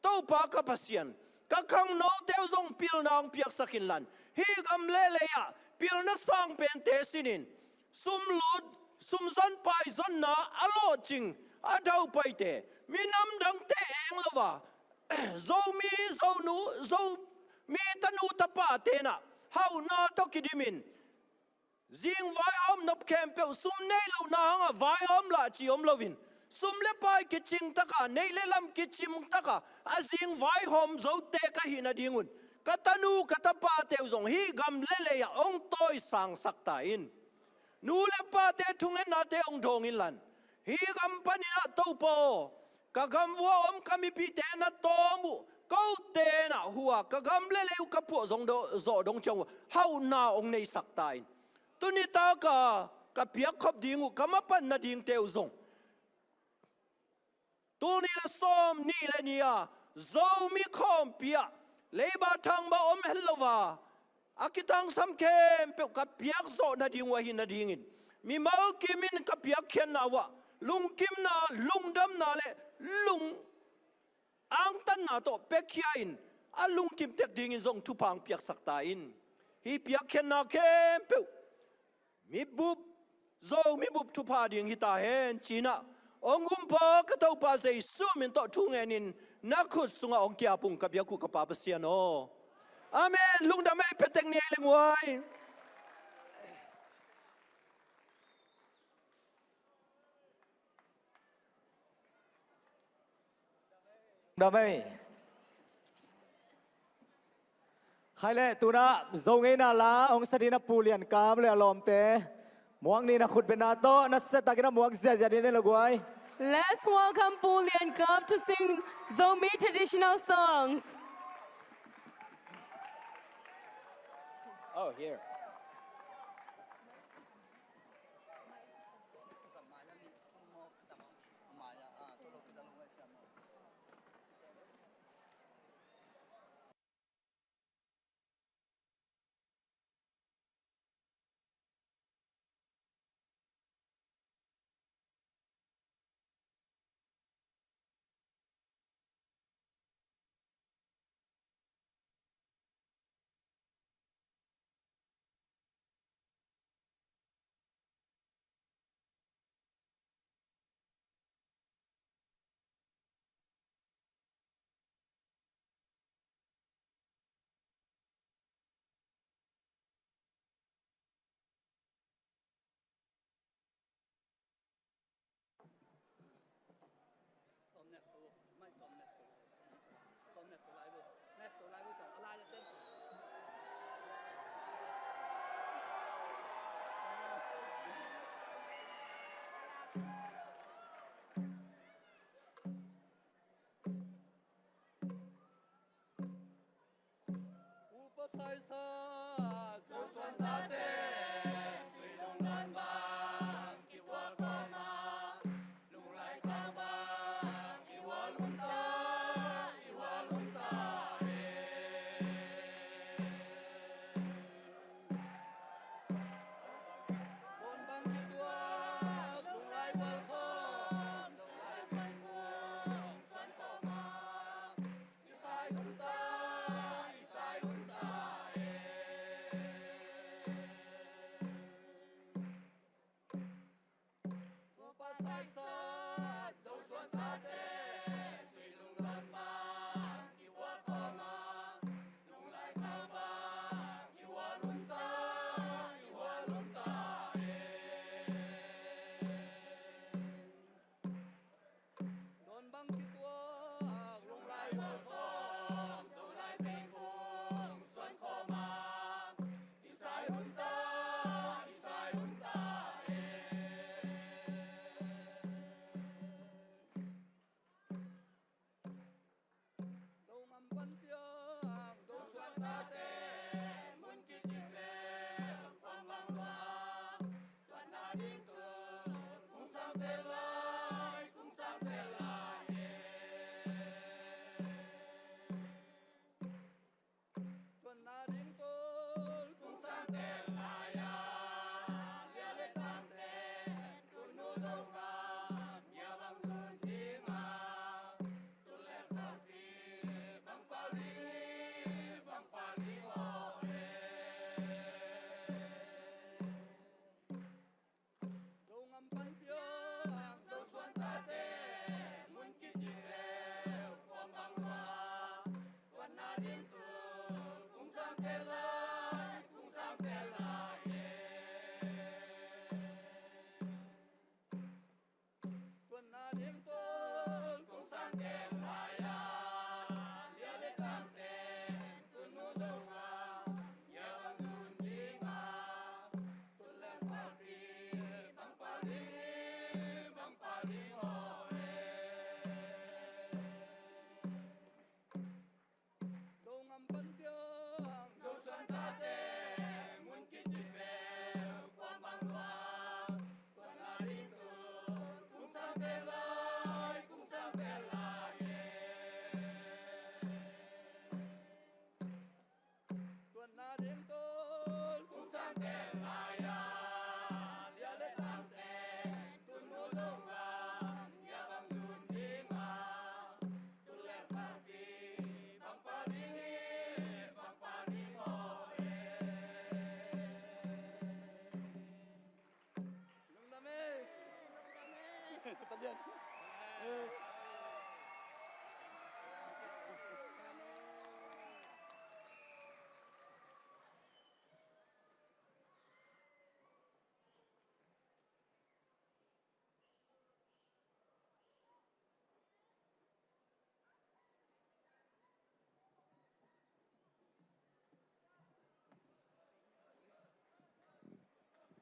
Topa ka Pasian, ka khangnote uh zong pilna hong piaksak inlan, hih gam le lei ah pilna sang pente sinin, sumlut, sumzon paizonna a lawhcing a daupaite, minam dangte eng lo a, Zomi, Zonu, Zomi tanu tapate in ah hauhna tawh kidimin, zing vaihawm nop khempeuh sum nei lohna hangah vaihawm lah ci om loin, sum le pai kicing takah, neih le lam kicing takah a zing vaihawm zote ka hih nadingun, ka tanu ka tapate uh zong hih gam le lei ah hong tawisangsak ta in. Nu le pate thungennate hong dawng inla, hih gam panin ah Topa aw, ka gam uah om ka mipite na tawm uh, kote in ah hua ka gam le lei uh ka puah zong do-, zawh dong ciang uh hauhna hong neisak ta in. Tuni taka ka piakkhop ding uh, ka mapan nadingte uh zong, tul nih le sawm nih le nih a Zomi khawmpi ah leiba thangba om het lo a, a kitangsam khempeuh ka piakzawh nading uh ahi nadingin, mimal kimin ka piakkhiatna uah lungkimna, lungdamna le lung angtanna tawh piakhia in, a lungkim tek dingin zong thupha hong piaksak ta in. Hih piakkhiatna khempeuh mibup, Zomi bup thupha ding hi ta hen ci-in ah, hong Gumpa ka Topa Jesu min tawh thu ngenin na khut sungah hong ki-ap ung, ka biak uh ka Pa Pasian aw. Amen. Lungdam ei, pia tek ni ei leng uai. Dam ei. Khai leh, tu-in ah Zo ngeina la hong sa dingin a Pu Lian Kap le a lawmte, muak ni in a khutbetna tawh nasiatakin a muak ziahziah dingin a lo guai. Let's welcome Pu Lian Kap to sing Zomi traditional songs. Oh, here.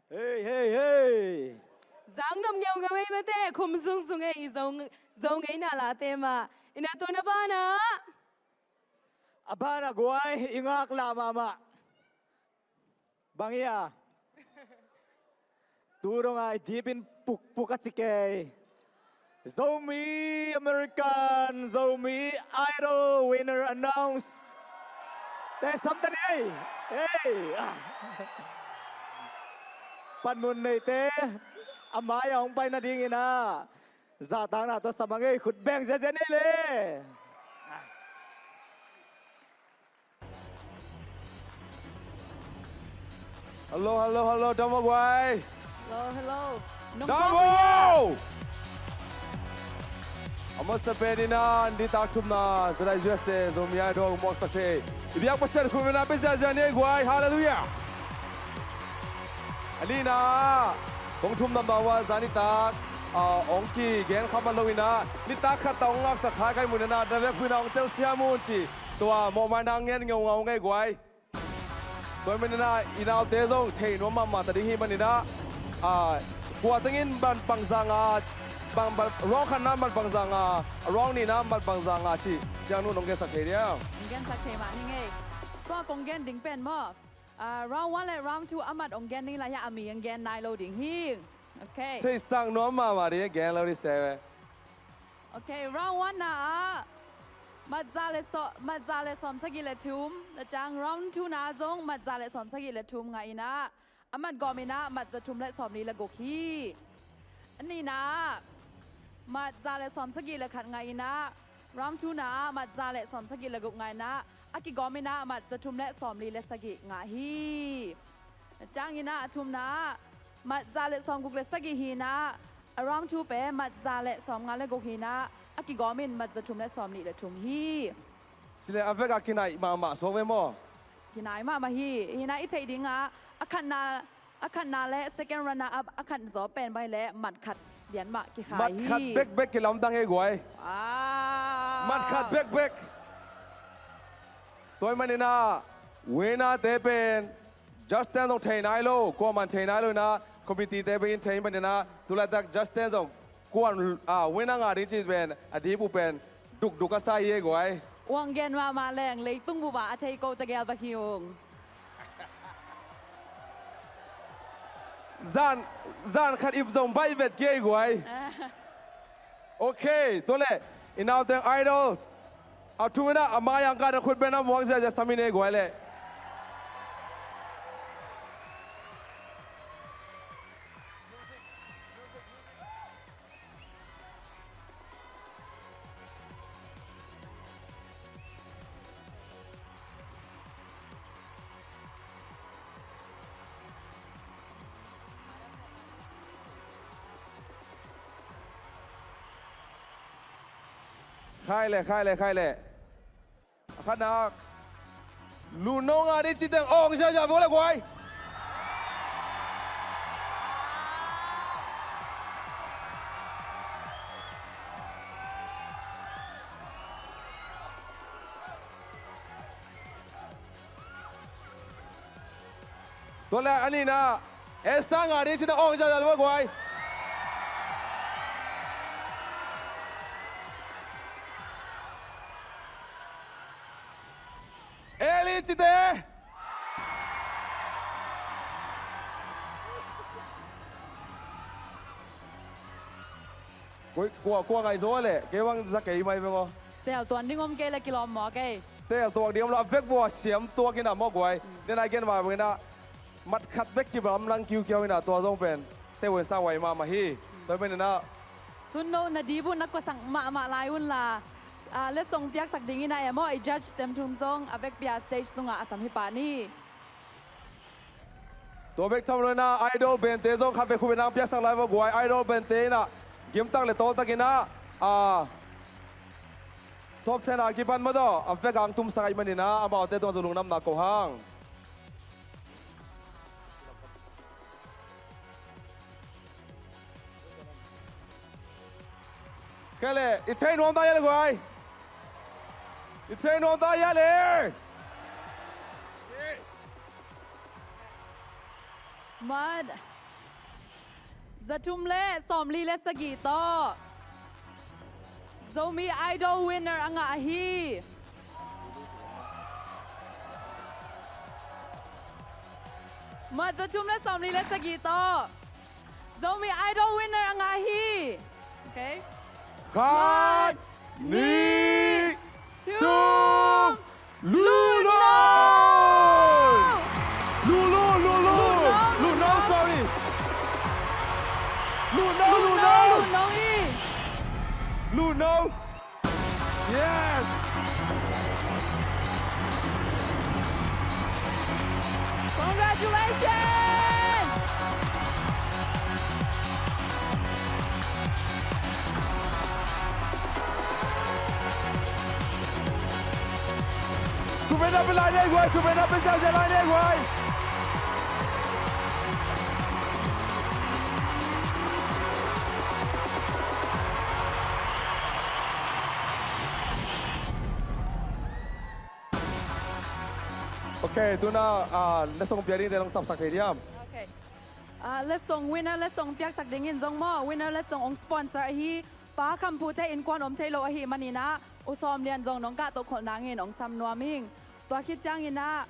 Hei, hei, hei. Zang nop ngeungeu ei mate, khum zungzung ei i zo, zo ngeina late mah. Ina tuna banah. A banah guai, i ngaklah mahmah. Bang ia. Tu dongah i dipin pukpuk a ci kei. Zomi American, Zomi Idol winner announce. Te samta ni ei. Hey. Ah. Panmun neite. A mai-ah hong pai nadingin ah. Zahtakna tawh sam a ngei khut beng ziazia ni le. Ah. Hello, hello, hello, dam maw guai. Hello, hello. Dam maw. A masa pen in ah nitak thumna Zalai U S A Zomi Idol muaksak thei i biak Pasian khut bengna pia ziazia ni guai. Halleluiah. A nihna ah kong thum namna uh ah zan nitak ah hong kigen kha man lo in ah nitak khat tawh hong ngaksak kha ka hih mun in ah na vekpi in ah hong telsiam un ci. Tua mawhmaina ngen ngeungau ngei guai. Tua hi manin ah i naute zong thei nuam mahmah ta ding hi manin ah, ah, kua tengin man bangzah ngah, bang, bang, round khatna man bangzah ngah, round nihna man bangzah ngah cih ciang nu nong gensak thei diam? Nong gensak thei mah ni ngei. Tua kong gen ding pen maw? Ah, round one le round two a mat hong gen ding lai hiah a mi hong gen nai lo ding hi. Ok. Theihsak nuam mahmah ding, gen lo ding se ve. Ok, round one na ah mat za le saw-, mat za le sawm sagih le thum, na ciang round two na ah zong mat za le sawm sagih le thum ngah in ah a mat gawm in ah mat za thum le sawm li le guk hi. A nihna ah mat za le sawm sagih le khat ngah in ah round two na ah mat za le sawm sagih le guk ngah in ah a kigawm in ah mat za thum le sawm li le sagih ngah hi. Na ciang in ah a thumna ah mat za le sawm guk le sagih hi in ah a round two pen mat za le sawm nga le guk hi in ah a kigawm in mat za thum le sawm nih le thum hi. Cile a vek a kinai mahmah suak ve maw? Kinai mahmah hi. Hi in ah i theih ding ah a khatna, a khatna le second runner up a khat zaw pen bai le mat khat lian mah kikhai hi. Mat khat bekbek kilamdang ei guai. Ah. Mat khat bekbek. Tua hi manin ah winner te pen judge ten zong thei nai lo, kuaman thei nai lo in ah committee te bek in thei hi manin ah tu laitak judge ten zong kuan, ah, winner ngah ding cih pen a dip uh pen dukduk a sa hi ei guai. Uang gen mahmah leng leitung bup ah a thei ko tegel bek hi ung. Zan, zan khat ip zong baih vet kei guai. Ok, tua leh i nauteng idol a thum in ah a mai-ah hong kah na khut beng na muak ziahziah sam in ei guai leh. Khai le, khai le, khai le. A khatna ah lu nong a ding cih teng awng ziahziah vua le guai. Tua leh a nihna ah Esther ngah ding cih teng awng ziahziah vua guai. Eli cite. Kua, kua, kua ngaihzaw leh kei bang za kei mai veng aw. Tel tuan ding om kei leh kilawm mawk ei. Tel tuak ding om lo, a vek vua siam tuak in ah mawk guai. Nena i gen mah bangin ah mat khat bek kibalam lang kiukiau in ah tua zong pen se wen sa wai mahmah hi. Tua hi manin ah tun no na dip uh na kuasak mahmah lai un la, ah, letsong piaksak ding in ah e maw, i judge tem thum zong a vekpi a stage tungah a sam hi pah ni. Tua bek tham lo in ah idol band te zong khat vei khut beng nang piaksak lai vua guai. Idol band te in ah gimtak le tawltak in ah, ah, top ten a kipan mah tawh a vek a hong tumsak ahih manin ah amaute tungah zong lungdamna ko hang. Kei le, i thei nuam ta hia le guai. I thei nuam ta hia le. Mat, Zathum le sawmli le sagih tawh Zomi Idol winner a ngah ahi. Mat zathum le sawmli le sagih tawh Zomi Idol winner a ngah ahi. Okay. Khat, nih, thum, Luhno! Luhno, Luhno! Luhno, Luhno, sorry. Luhno, Luhno, Luhno. Luhno. Yes. Congratulations! Khutbetna pia lai ni ei guai, khutbetna pia ziahziah lai ni ei guai. Ok, tu-in ah, ah, letsong pia dingte nong sapsak thei diam? Ok. Ah, letsong, winner letsong piaksak dingin zong maw, winner letsong hong sponsor ahi Pa Kham Phu te innkuan om thei lo ahih manin ah U Sawm Lian zong nong kahtoh kholh nangin hong sam nuam ing. Tua khit ciangin ah,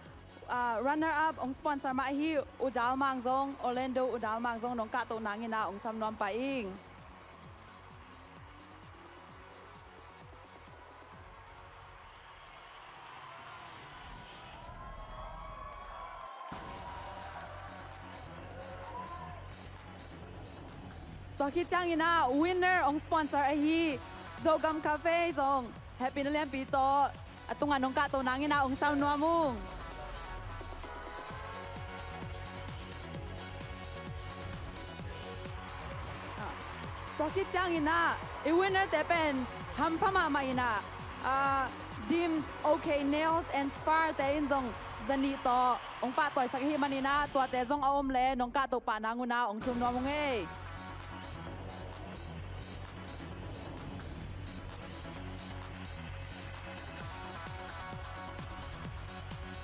ah, runner up hong sponsor mah ahi U Dal Mang zong, Orlando U Dal Mang zong nong kahtoh nangin ah hong sam nuam pah ing. Tua khit ciangin ah winner hong sponsor ahi Zogam Cafe zong hehpihna lianpi tawh a tungah nong kahtoh nangin ah hong sam nuam ung. Tua khit ciangin ah i winner te pen hampha mahmah in ah, ah, Dims OK Nails and Spa te in zong zanih tawh hong pahtawisak ahih manin ah tuate zong a om leh nong kahtoh pah nang un ah hong thum nuam ung ei.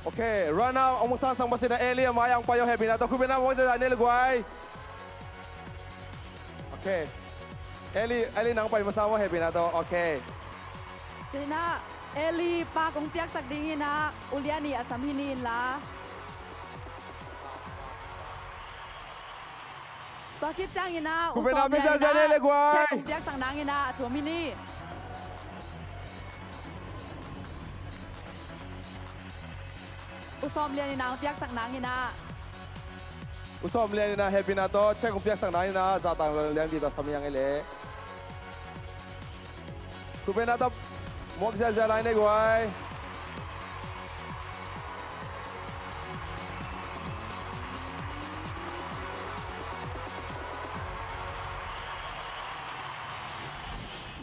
Ok, runner-up hong sangsak masiah Eli a mai-ah hong pai uh, hehpihna tawh khutbetna muak ziahziah ni ei le guai. Ok. Eli, Eli nang pai masa maw, hehpihna tawh. Ok. Tua in ah Eli, pak hong piaksak dingin ah ulian nih a sam hi ni in la. Tua khit ciangin ah U Sawm Lian in ah cheque hong piaksak nangin ah a thum hi ni. U Sawm Lian in ah hong piaksak nangin ah. U Sawm Lian in ah hehpihna tawh cheque hong piaksak nangin ah zahtak lianpi tawh sam hi hang ei leh. Khutbetna tawh muak ziahziah lai ni ei guai.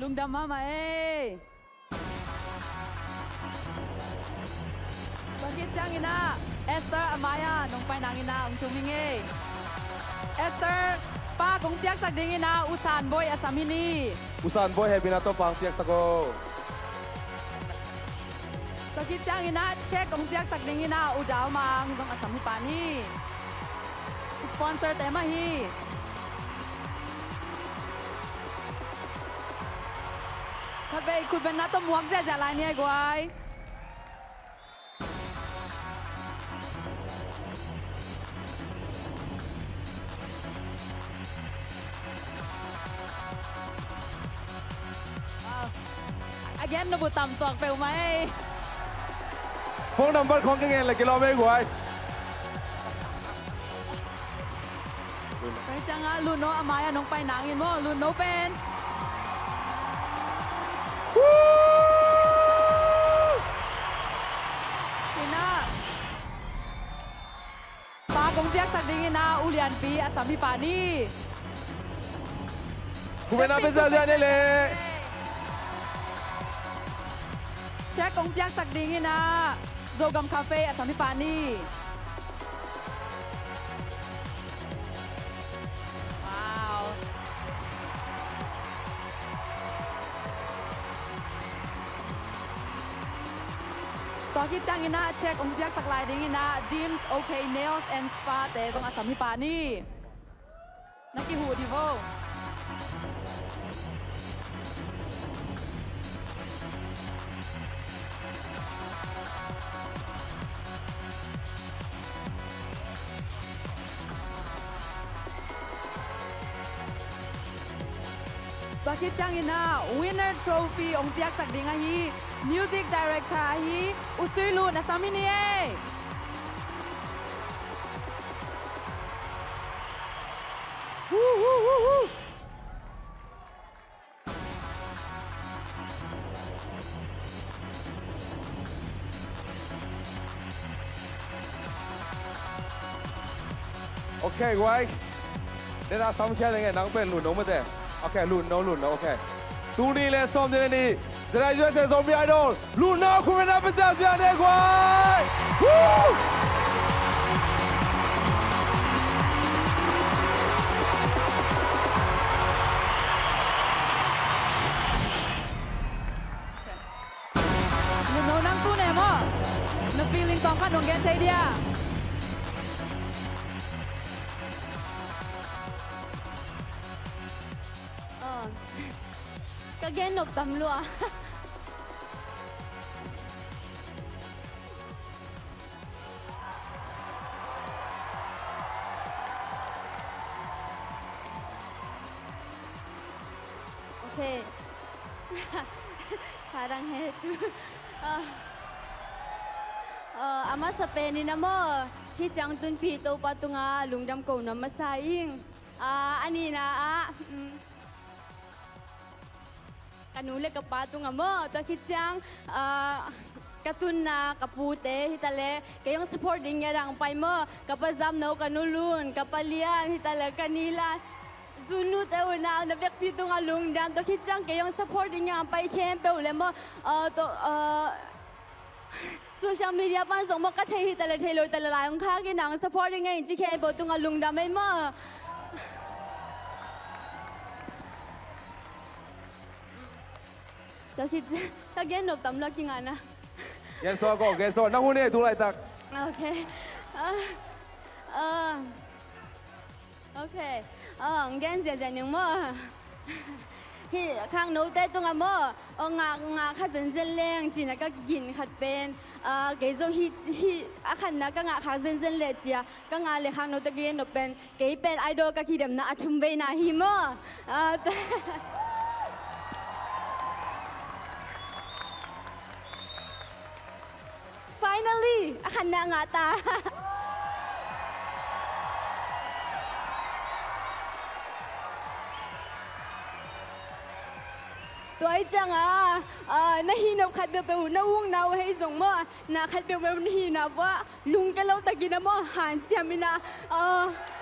Lungdam mahmah ei. Tua khit ciangin ah Esther a mai-ah nong pai nangin ah hong thum ing ei. Esther, pak hong piaksak dingin ah U San Bawi a sam hi ni. U San Bawi, hehpihna tawh pak hong piaksak o. Tua khit ciangin ah cheque hong piaksak dingin ah U Dal Mang zong a sam hi pah ni. Sponsor te mah hi. Khatvei khutbetna tawh muak ziahziah lai ni ei guai. Wow. A gen nop uh tam tuak peuhmah ei. Phone number khawng ka ngen leh kilawm ei guai. Tua hi ciangah Luhno a mai-ah nong pai nangin maw, Luhno pen. Tua in ah pak hong piaksak dingin ah ulianpi a sam hi pah ni. Khutbetna pia ziahziah ni ei leh. Cheque hong piaksak dingin ah Zogam Cafe a sam hi pah ni. Wow. Tua khit ciangin ah cheque hong piaksak lai dingin ah Dims OK Nails and Spa te zong a sam hi pah ni. Na kihuh dih vo. Tua khit ciangin ah winner trophy hong piaksak ding ahi music director ahi U Sui Lu na sam hi ni ei. Ok, guai. Dena samkhia nenge, nang pen Lunno mate. Ok, Lunno, Lunno, ok. Tul nih le sawm nih le nih, ZIUSA Zomi Idol, Lunno khumin a pia ziahziah ne guai. Woo! Lunno, nang tu ne maw? Na feeling tawm khat nong gen thei dia? Ka gen nop tam lua. Ok. Sa dang he cu. A masa penin a maw, hih ciang tunpi Topa tungah lungdam ko nuam masa ing. A nihna ah ka nu le ka pa tungah maw, tua khit ciang ka tunna ka pute hi ta le, kei hong support ding ngiat dang pai maw, ka pa Zamno, ka nu Lun, ka pa Lian hi ta le, ka ni Lan, zunute unau na vekpi tungah lungdam. Tua khit ciang kei hong support ding ngiat dang pai khempeuh le maw, social media pan zong maw ka thei hi ta le thei lo ta le lai hong khak in nang support ding ngiat dang ci khempeuh tungah lungdam ei maw. Tua khit ciang ka gen nop tam lua kingana. Gen sua ko, gen sua. Nang hun e tu laitak. Ok. Ok. Gen ziahziah ning maw. Hih khangnote tungah maw, ngah, ngah kha zenzen leng cina ka gin khat pen, kei zong hih, hih a khatna ka ngah khak zenzen leh cia ka ngah le khangnote ka gen nop pen, kei pen Idol ka kidemna a thum veina hi maw? Finally, a khatna ngah ta. Tua hi ciangah na hih nop khat peuhpeuh na ukna uh hei zong maw, na khat peuhpeuh na hihna uah lungke lo takin a maw, hanciam in a,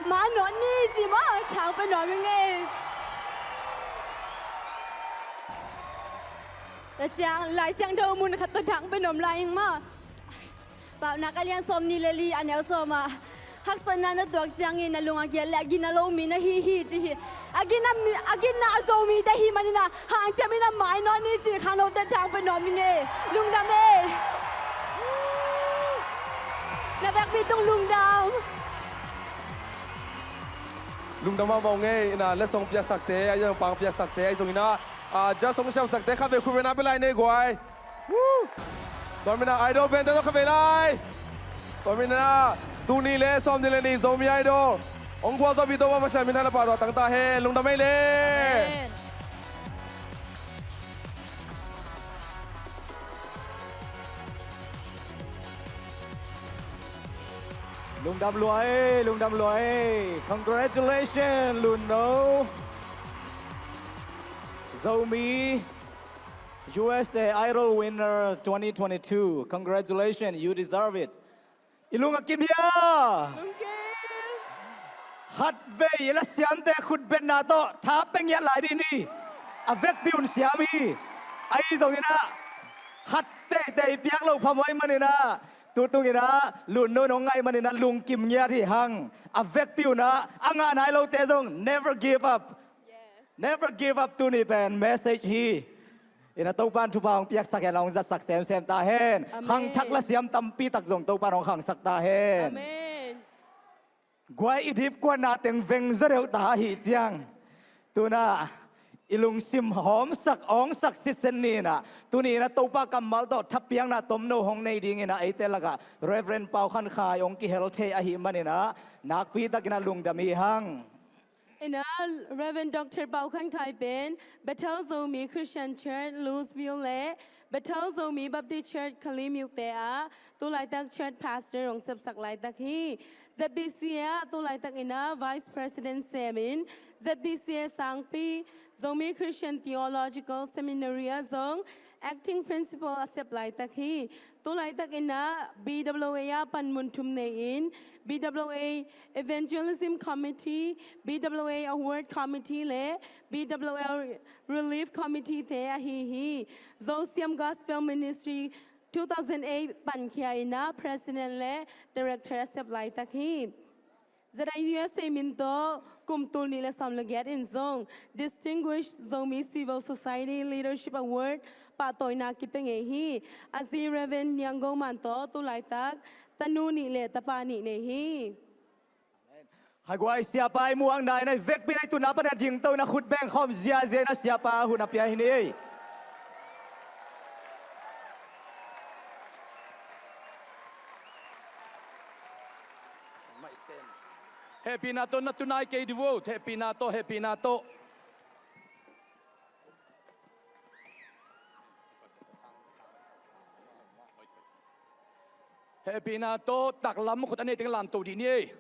mah nawt ni ci maw, thang pe nuam ing ei. Tua ciang Lai Siangtho mun khat tawh thang pe nuam lai ing maw. Paunak a lian sawm nih le li a neu sawm ah, haksatna na tuak ciangin na lung a giat le a gina lo mi na hi hi ci hi. A gina mi, a gina a zo mite hi manin a, hanciam in a mai nawn ni ci khangnote thang pe nuam ing ei. Lungdam ei. Na vekpi tung lungdam. Lungdam mahmah ung ei. In a letsong piaksakte, a zong pang piaksakte, a zong in a, judge hong siamsakte khat vei khut beng na pia lai nei guai. Tua min a Idol band te tawh kha ve lai. Tua min a tul nih le sawm nih le nih Zomi Idol hong gualzawhpih Topa Pasian min thang le pahtawi tang ta hen. Lungdam ei le. Lungdam lua ei, lungdam lua ei. Congratulations, Lunno. Zomi U S A Idol winner twenty twenty-two. Congratulations, you deserve it. I lung a kim hia? Khat vei i la siamte khut betna tawh tha pe ngiat lai dih ni. A vekpi un siam hi. Ahi zongin ah khat teitei i piak lo phamawh ahih manin ah, tutung in ah Lunno in hong ngaih manin ah lungkim ngiat hi hang. A vekpi un ah a ngah nai lote zong never give up. Never give up tuni pen message hi. In ah Topa'n thupha hong piaksak hen, hong zatsak semsem ta hen. Amen. Khangthak lasiam tampi tak zong Topa'n hong khangsak ta hen. Amen. Guai, i dipkuatna teng veng zaw deuh ta ahih ciang, tu-in ah i lungsim hawmsak awngsak sitset ni-in ah, tuni-in ah Topa kammal tawh thapiakna tomno hong nei dingin ah eite lakah Reverend Pau Khan Khai hong kihel thei ahih manin ah, nakpi takin ah lungdam hi hang. In ah, Reverend Doctor Pau Khan Khai pen Bethel Zomi Christian Church, Louisville le Bethel Zomi Baptist Church, Kalaymyo te ah tu laitak Church Pastor hong sepsak laitak hi. Z B C A ah tu laitak in ah Vice President semin, Z B C A sangpi, Zomi Christian Theological Seminary ah zong Acting Principal a sep laitak hi. Tu laitak in ah B W A ah panmun thum nei-in, B W A Evangelism Committee, B W A Award Committee le B W A Relief Committee te ahi hi. Zosiam Gospel Ministry two thousand eight pankhia in ah President le Director a sep laitak hi. Z I U S A min tawh kum tul nih le sawm le giat in zong Distinguished Zomi Civil Society Leadership Award pahtawina kipia ngei hi. A zi Reverend Niang Go Man tawh tu laitak tanu nih le tapa nih nei hi. Hai guai, siapa i muakna in ah i vekpi-in ah i tutna pan a dingto in ah khut beng khawm ziazia in ah siapa hun a pia hi ni. Hehpihna tawh na tunai kei di vo, hehpihna tawh, hehpihna tawh. Hehpihna tawh taklam khut a nei teng lamto dih ni ei.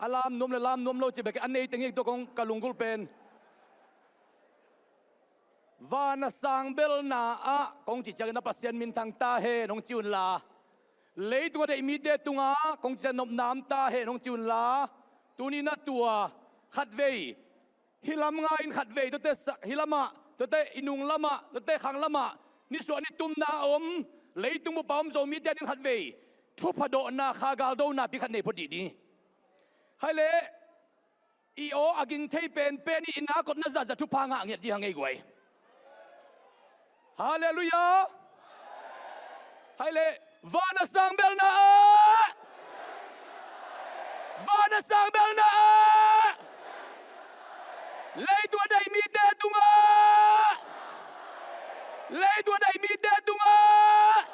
A lam nuam le lam nuam lo ci bek a nei teng hi tawh kong ka lunggulh pen. Van a sang belna ah kong ci ciangin ah Pasian minthang ta hen hong ci unla, leitung a deih mite tungah kong ci ciang nopna om ta hen hong ci unla, tuni-in ah tua khatvei hih lam nga-in khatvei tuate sa-, hih lamah, tuate i nung lamah, tuate khang lamah nisuah nitumna a om, leitung bup a om Zomite adingin khatvei thupha dawhna, kha galdona pi khat nei phot dih ding. Khaile, i aw a ging thei penpen i, i na kotna zahzah thupha ngah ngiat ding hang ei guai. Halleluiah. Khaile, van a sang belna ah, van a sang belna ah, leitung a deih mite tungah, leitung a deih mite tungah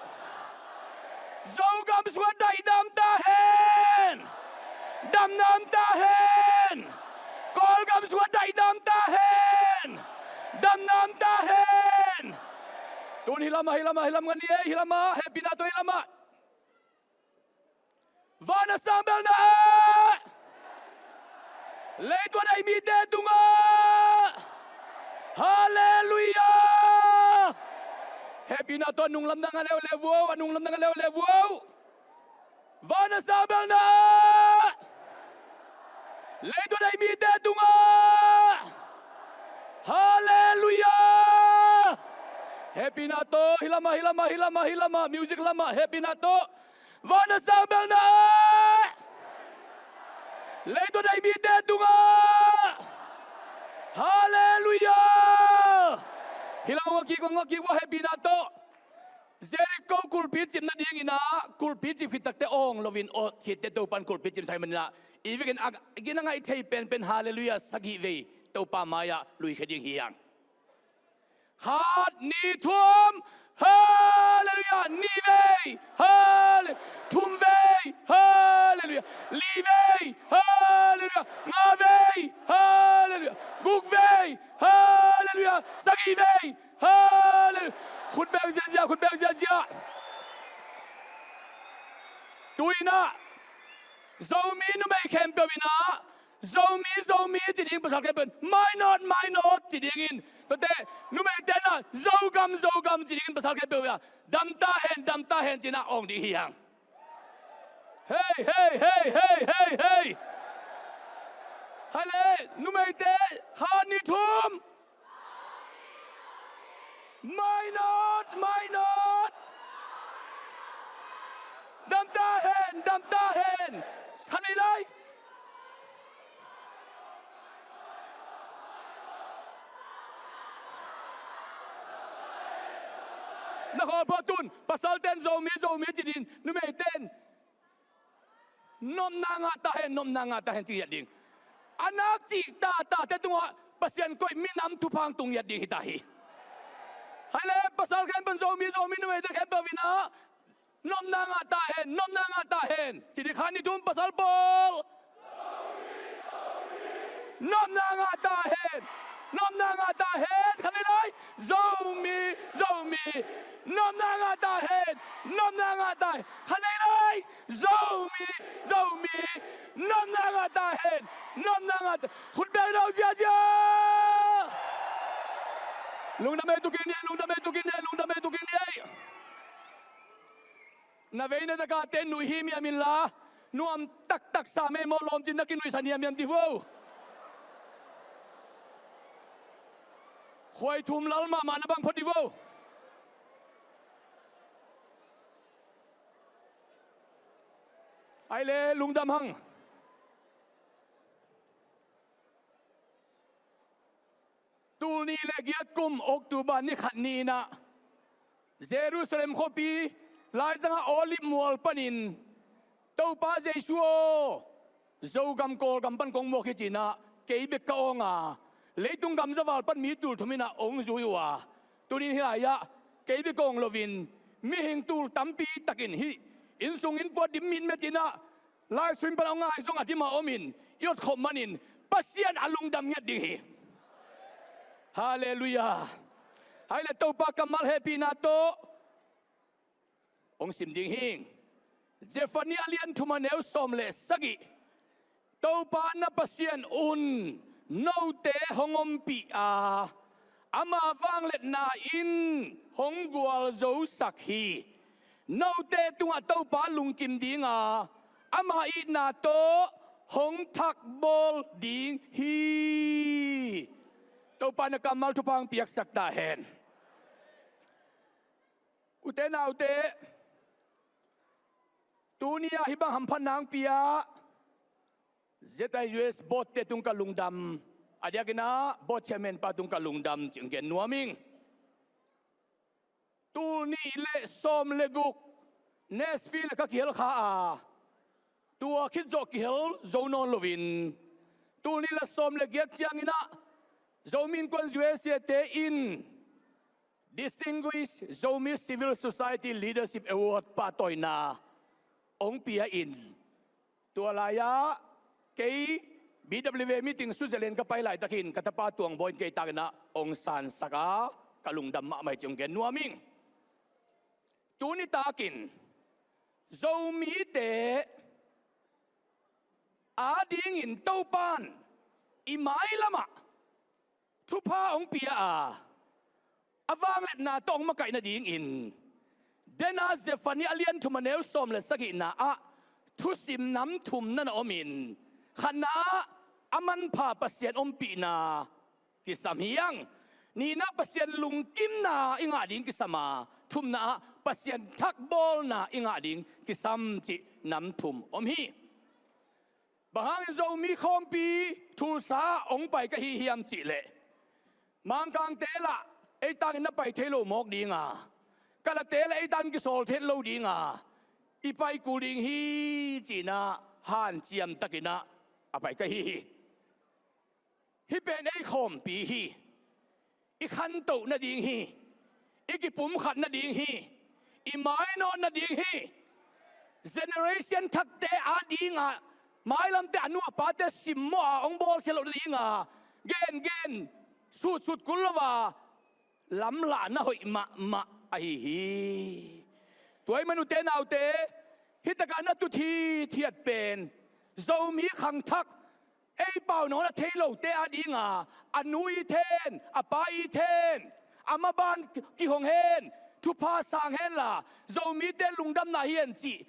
Zogam sungah daihna om ta hen. Damna om ta hen. Kawlgam sungah daihna om ta hen. Damna om ta hen. Tun hih lamah, hih lamah, hih lam ngan ni ei, hih lamah, hehpihna tawh hih lamah. Van a sang belna ah, leitung a deih mite tungah. Halleluiah. Hehpihna tawh nunglam na nga leuleu vo, a nunglam na nga leuleu vo. Van a sang belna ah, leitung a deih mite tungah. Halleluiah. Hehpihna tawh, hih lamah, hih lamah, hih lamah, hih lamah, music lamah, hehpihna tawh. Van a sang belna ah, leitung a deih mite tungah. Halleluiah. Hih lam hong a kik, hong a kik vo, hehpihna tawh. Jericho kulpi cip nadingin ah, kulpi cip khit takteh awng loin awt khitteh Topa'n kulpi cip sak ahih manin ah, i vekin a, i gina ngaih thei penpen halleluiah sagih vei Topa mai-ah luikhia ding hi hang. Khat, nih, thum, halleluiah. Nih vei, halle-, thum vei, halleluiah. Li vei, halleluiah. Nga vei, halleluiah. Guk vei, halleluiah. Sagih vei, halleluiah. Khut beng ziazia, khut beng ziazia. Tu-in ah Zomi numei khempeuh in ah, Zomi, Zomi ci ding, pasal khempeuh in Mainawt, Mainawt ci dingin, tuate numeite in ah Zogam, Zogam ci dingin, pasal khempeuh in ah Dam ta hen, dam ta hen ci-in ah awng ding hi hang. Hei, hei, hei, hei, hei, hei. Khaile, numeite, khat, nih, thum. Mainawt, Mainawt. Dam ta hen, dam ta hen. Khat vei lai. Na khawl phot un, pasalte'n Zomi, Zomi ci dingin, numeite'n Nopna ngah ta hen, nopna ngah ta hen ci ngiat ding. A nak cih tatate tungah Pasian koih minam thupha hong tung ngiat ding hi ta hi. Hai le, pasal khempeuh in, Zomi, Zomi numeite khempeuh in ah, nopna ngah ta hen, nopna ngah ta hen. Ci ding, khat, nih, thum, pasal pawl. Nopna ngah ta hen, nopna ngah ta hen. Khat vei lai. Zomi, Zomi, nopna ngah ta hen, nopna ngah ta hen. Khat vei lai. Zomi, Zomi, nopna ngah ta hen, nopna ngah ta. Khut beng lo ziazia. Lungdam ei, tu kik ni ei, lungdam ei, tu kik ni ei, lungdam ei, tu kik ni ei. Na vei na takate nuih hi miam inla, nuam taktak sa mei maw, lawmcin na kinuihsan hiam hiam ti vo. Khuai thum lal mahmah na bang phot di vo. Ai le, lungdam hang. Tul nih le giat kum October ni khat ni-in ah, Jerusalem khuapi laizangah Olive mual panin, Topa Jesu aw, Zogam Kawlgam pan kong muak hi ci-in ah, kei bek ka awng a, leitung gamzaval pan mi tul thum in ah hong zui uh a, tuni-in hih lai-ah kei bek ka awng loin, mihing tul tampi takin hih inn sung inn puat dim mitmet in ah, live stream pan a hong ngai zong a dim a om in, i otkhop manin Pasian a lungdam ngiat ding hi. Halleluiah. Hai le, Topa kammal hehpihna tawh hong sim ding hing. Zephaniah a lian thum, a neu sawm le sagih. Topa na Pasian un note hong ompih a, ama vangliatna in hong gualzosak hi. Note tungah Topa lungkim ding a, ama itna tawh hong thakbawl ding hi. Topa na kammal thupha hong piaksak ta hen. Ute naute, tuni-ah hih bang hamphatna hong pia Z I U S board-te tung ka lungdam, a diakin ah board chairman pa tung ka lungdam cih hong gen nuam ing. Tul nih le sawm le guk Nashville ah ka kihel kha a, tua khit zawh kihel zo nawn loin, tul nih le sawm le giat ciangin ah Zomi Innkuan U S A-te in Distinguished Zomi Civil Society Leadership Award pahtawina hong pia in, tua lai-ah kei B W A meeting Switzerland ka pai laitakin ka tapa Tuang Bawi in kei takin ah hong sansak a, ka lungdam mahmah hi cih hong gen nuam ing. Tuni takin Zomite adingin Topa'n i mailamah thupha hong pia a, a vangliatna tawh hong makaih nadingin, dena Zephaniah a lian thum, a neu sawm le sagihna ah thusim nam thum na na om in, khatna ah a manpha Pasian ompihna kisam hi hang, nihna ah Pasian lungkimna i ngah ding kisam a, thumna ah Pasian thakbawlna i ngah ding kisam cih nam thum om hi. Bang hangin Zomi khawmpi Tulsa ah hong pai ka hi hiam cih leh, Mangkangte lah ei tangin na pai thei lo mawk ding a, Kalate lah ei tangin kisawl thei lo ding a, i pai kul ding hi ci-in ah hanciam takin ah a pai ka hi hi. Hih pen ei khawmpi hi. I khantoh nading hi. I kipumkhat nading hi. I mainawt nading hi. Generation thakte ading a, mailamte a nu a pate simmawh a hong bawlsia loh nading a, gengen sutsut kul lo a lamlahna hoih mahmah ahi hi. Tua ahih man, ute naute, hih takah na tut hithiat pen Zomi khangthak, ei pau nawn a thei lote ading a, a nu it hen, a pa it hen, a maban kihong hen, thupha sang henla, Zomite lungdamna hi hen cih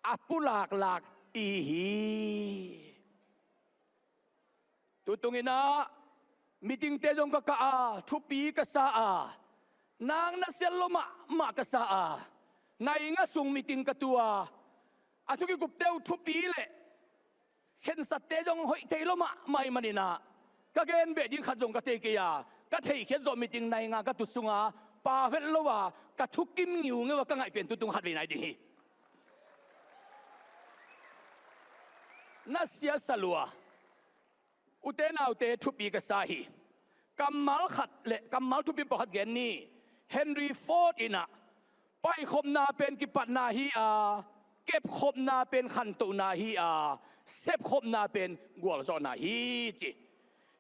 a pulaklak i hi. Tutung in ah meeting-te zong ka kah a, thupi ka sa a, nang na siat lo mahmah ka sa a, nai nga sung meeting ka tu a, a thu kikupte uh thupi le khensatte zong hoih thei lo mahmah ahih manin ah, ka gen beh ding khat zong ka thei kei a, ka theihkhiat zawh meeting nai nga ka tut sung a, pau het lo a, ka thukim ngiungeu a ka ngaih pen tutung khatvei nai ding hi. Na siasa lua. Ute naute, thupi ka sa hi. Kammal khat le kammal thupi pawlkhat gen ni. Henry Ford in ah, paikhopna pen kipatna hi a, kepkhopna pen khantohna hi a, sepkhopna pen gualzawhna hi, ci.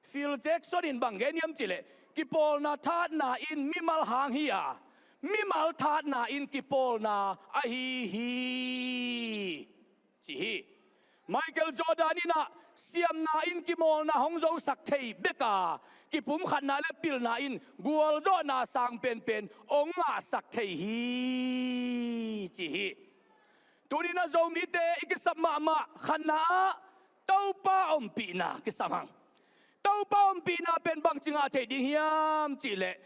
Phil Jackson in bang gen hiam cih leh, kipawlna thatna in mimal hang hi a, mimal thatna in kipawlna ahi hi, ci hi. Michael Jordan in ah, siamna in kimawlna hong zosak thei bek a, kipumkhatna le pilna in gualzawhna sang penpen hong ngahsak thei hi, ci hi. Tuni-in ah Zomite i kisap mahmah khatna ah Topa ompihna kisam hang. Topa ompihna pen bangci ngah thei ding hiam cih leh,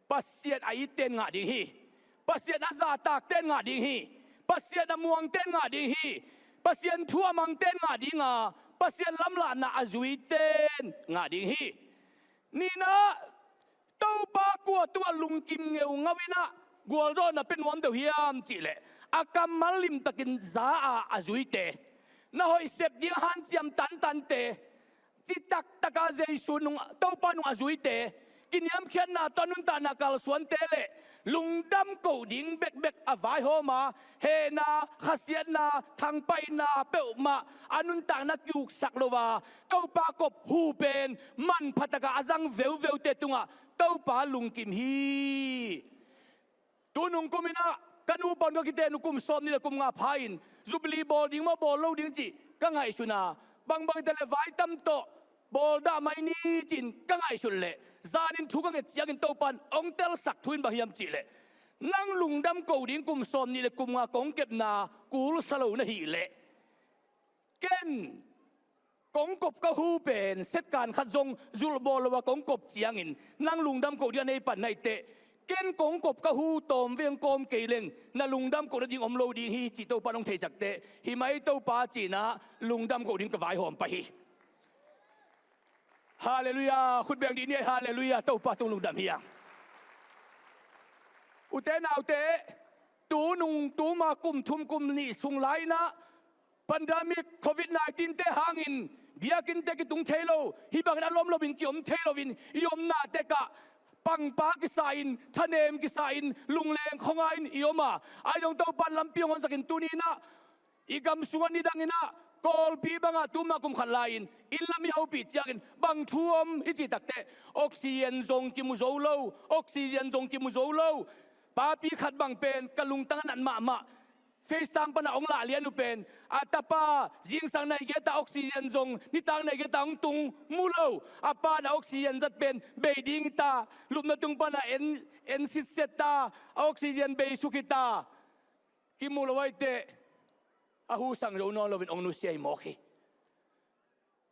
Pasian a itte'n ngah ding hi. Pasian a zahtakte'n ngah ding hi. Pasian a muangte'n ngah ding hi. Pasian thu a mangte'n ngah ding a, Pasian lamlahna a zuite'n ngah ding hi. Nihna, Topa kua tungah lungkim ngeungau in ah gualzawhna pia nuam deuh hiam cih leh, a kammal limtakin za a a zuite, na hoih sep ding a hanciam tantante, citaktak a Jesu nung, Topa nung a zuite, kiniamkhiatna tawh a nuntakna kalsuante le lungdam koh ding bekbek a vaihawm a, hehna, khasiatna, thangpaihna peuhmah a nuntakna ki-uksak lo a, Topa kop hu pen manpha tak a a zang veuveute tungah Topa lungkim hi. Tunung kum in ah ka nu pawn ka kiten uh kum sawmnih le kum nga pha in, Jubilee bawl ding maw, bawl lo ding cih ka ngaihsun a, bangbang hi ta leh vai tam tawh bawl dah mai ni ci-in ka ngaihsun leh, zanin thu ka nget ciangin Topa'n hong telsak thu in bang hiam cih leh, nang lungdam koh ding kum sawmnih le kum nga kong kepna kul sa lo na hih leh, ken kong kop ka hu pen setkan khat zong zulh bawl lo a kong kop ciangin nang lungdam koh ding a nei pan na hih teh, ken kong kop ka hu tawm veng kawm kei leng na lungdam koh nading om lo ding hi, cih Topa'n hong theisak teh, hi mai Topa ci-in ah lungdam koh ding ka vaihawm pah hi. Halleluiah. Khut beng dih ni ei, halleluiah. Topa tung lungdam hi hang. Ute naute, tunung tuma kum thum kum nih sung lai-in ah pandemic covid nineteen te hangin biakinnte kitung thei lo, hih bangin a lawm loin ki-om thei loin, i omna tek ah pangpa kisa-in, thanem kisa-in, lungleng khuangai-in i om a, ahi zong Topa'n lampi hong honsakin tuni-in ah i gam sungah nidangin ah Kawlpi bangah tuma kum khat lai-in inn lam i hopih ciangin bang thu om i cih tak teh, oxygen zong kimu zo lo, oxygen zong kimu zo lo. Papi khat bang pen ka lungtang a nat mahmah, FaceTime pan a hong lah lian uh pen, a tapa zingsang nai giat a oxygen zong nitak nai giat a hong tung mu lo. A pa'n a oxygen zat pen bei ding hi ta, lupna tung pan a en, en sitset ta, a oxygen bei suk hi ta. Kimu lo ahih teh a hu sang zo nawn loin hong nusia hi mawk hi.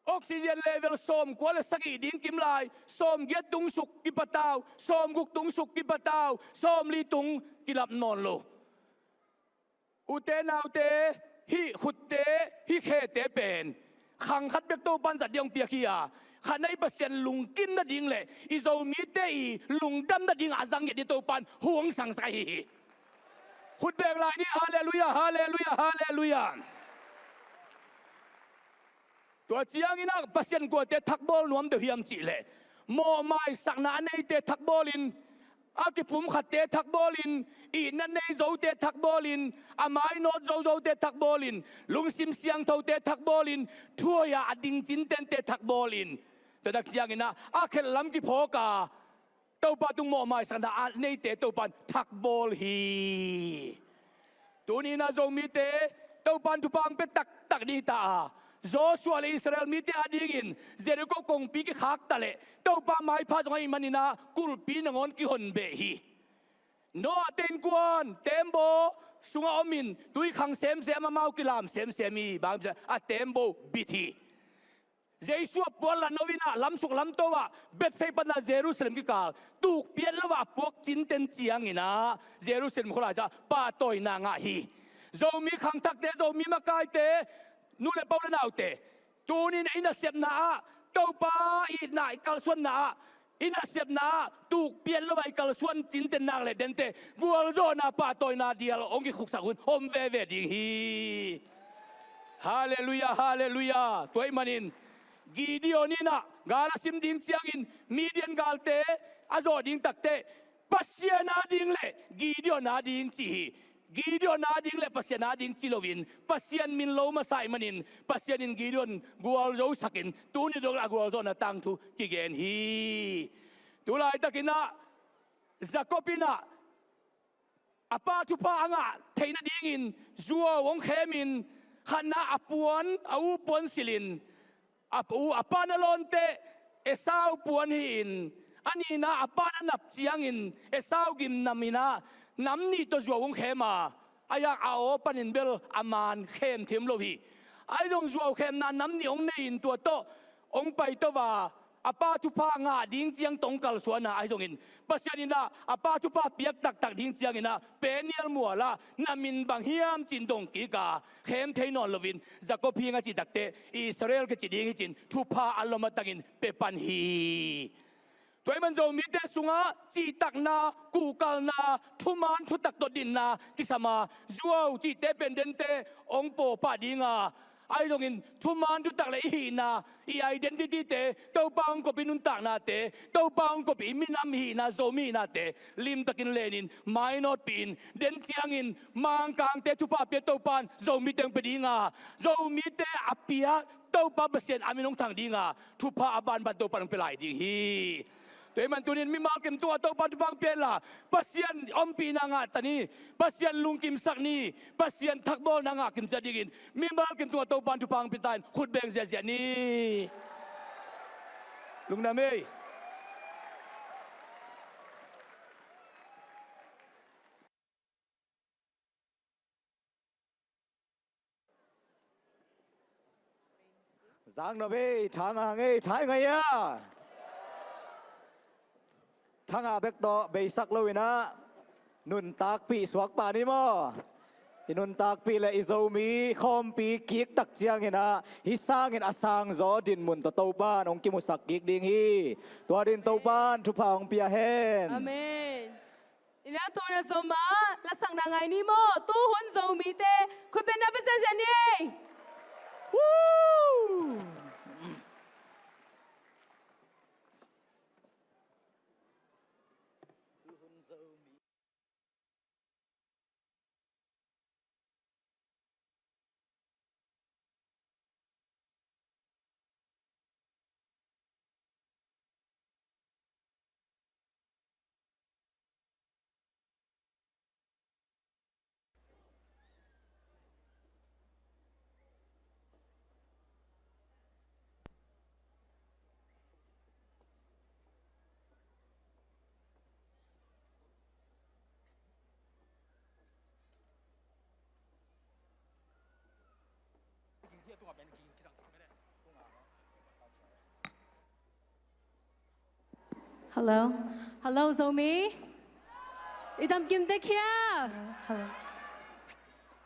Oxygen level sawmkua le sagih ding kim lai, sawmgiat tung suk kipatau, sawmguk tung suk kipatau, sawmli tung kilap nawn lo. Ute naute, hih khutte, hih khete pen khang khat bek Topa'n zat ding hong piak hi a, khatna i Pasian lungkim nading le i Zomite i lungdam nading a zang ngiat ding Topa'n hu hong sangsak ahi hi. Khut beng lai ni, halleluiah, halleluiah, halleluiah. Tua ciangin ah Pasian kuate thakbawl nuam deuh hiam cih leh, mawhmaisakna a neite thakbawlin, a kipumkhatte thakbawlin, itna nei zote thakbawlin, a mainawt zozote thakbawlin, lungsim siangthote thakbawlin, thuhoih a ding cintente thakbawlin. Tua tak ciangin ah a khelh lam kiphawk a, Topa tung mawhmaisakna a neite Topa'n thakbawl hi. Tuni-in ah Zomite Topa'n thupha hong pia taktak ding hi ta a, Joshua le Israel mite adingin Jericho kongpi kikhak ta leh Topa maipha zong ahih manin ah kulhpi nangawn kihon beh hi. Noah te innkuan teembaw sungah omin tui khang semsem, amau kilam semsem hi. Bang a teembaw bit hi. Jesu a puanlat no-in ah lamsuk lamto ah Bethphage pan a Jerusalem kikal tukpiat lo ah a puak cinten ciangin ah Jerusalem khua lai-ah pahtawina ngah hi. Zomi khangthakte, Zomi makaite, nu le pa, u le naute, tuni-in i nasepna ah, Topa itna i kalsuanna ah, i nasepna ah tukpiat lo ah i kalsuan cinten nak le dente gualzawhna, pahtawina dial hong kikhuksak hun om veve ding hi. Halleluiah, halleluiah. Tua ahih manin Gideon in ah gal a sim ding ciangin Midian galte a zawh ding takteh Pasian ading le Gideon ading ci hi. Gideon ading le Pasian ading ci loin Pasian min lo masa ahih manin Pasian in Gideon gualzosakin tuni dong a gualzawhna tangthu kigen hi. Tulaitakin ah Jacob in ah a pa thupha a ngah theih nadingin zuau hong khemin khatna a puan, a u puan silhin a u, a pa na lawnte Esau puan hi-in a nihna a pa na nap ciangin Esau gimnamin ah nam nih tawh zuau hong khem a, a yak a aw panin bel a man khem thim lo hi. Ahi zong zuau khemna nam nih hong nei-in tua tawh hong paito a, a pa thupha ngah ding ciang tawh hong kalsuan a, ahi zongin Pasian in ah a pa thupha piak taktak ding ciangin ah Peniel mual ah na min bang hiam ci-in dong kik a, khem thei nawn loin Jacob hi ing a cih takteh Israel kici ding hi ci-in thupha a lom a tangin pia pan hi. Tua ahih man Zomite sungah cihtakna, kuhkalna, thuman thutak tawh dinna kisam a, zuau cihte pen dente hong pawpah ding a, ahi zongin thuman thutak le i hihna, i identity te Topa hong kop i nuntaknate, Topa hong kop i minam hihna, Zomi hihnate limtakin lenin mainawtpih in, den ciangin Mangkangte thupha pia Topa in Zomite hong pia ding a, Zomite a pia Topa Pasian a min hong thang ding a, thupha a banban Topa in hong pia lai ding hi. Tua ahih man tunin mimal kim tungah Topa in thupha hong pia inla, Pasian ompihna ngah ta ni, Pasian lungkimsak ni, Pasian thakbawlna ngah kim ciat dingin mimal kim tungah Topa in thupha hong pia ta in khut beng ziahziah ni. Lungdam ei. Zang nop ei, thanga ngei, thai ngai a. Thanga bek tawh beisak lo in ah nuntakpih suak pah ni maw? I nuntakpih le i Zomi khawmpi kik tak ciangin ah hih sangin a sangzaw dinmun tawh Topa in hong kimusak kik ding hi. Tua dingin Topa in thupha hong pia hen. Amen. Ina tuna Zomah lasakna ngai ni maw? Tuhun Zomite khut beng na pia ziahziah ni. Woo! Hello. Hello, Zomi. I dam kim tek hia? Hello.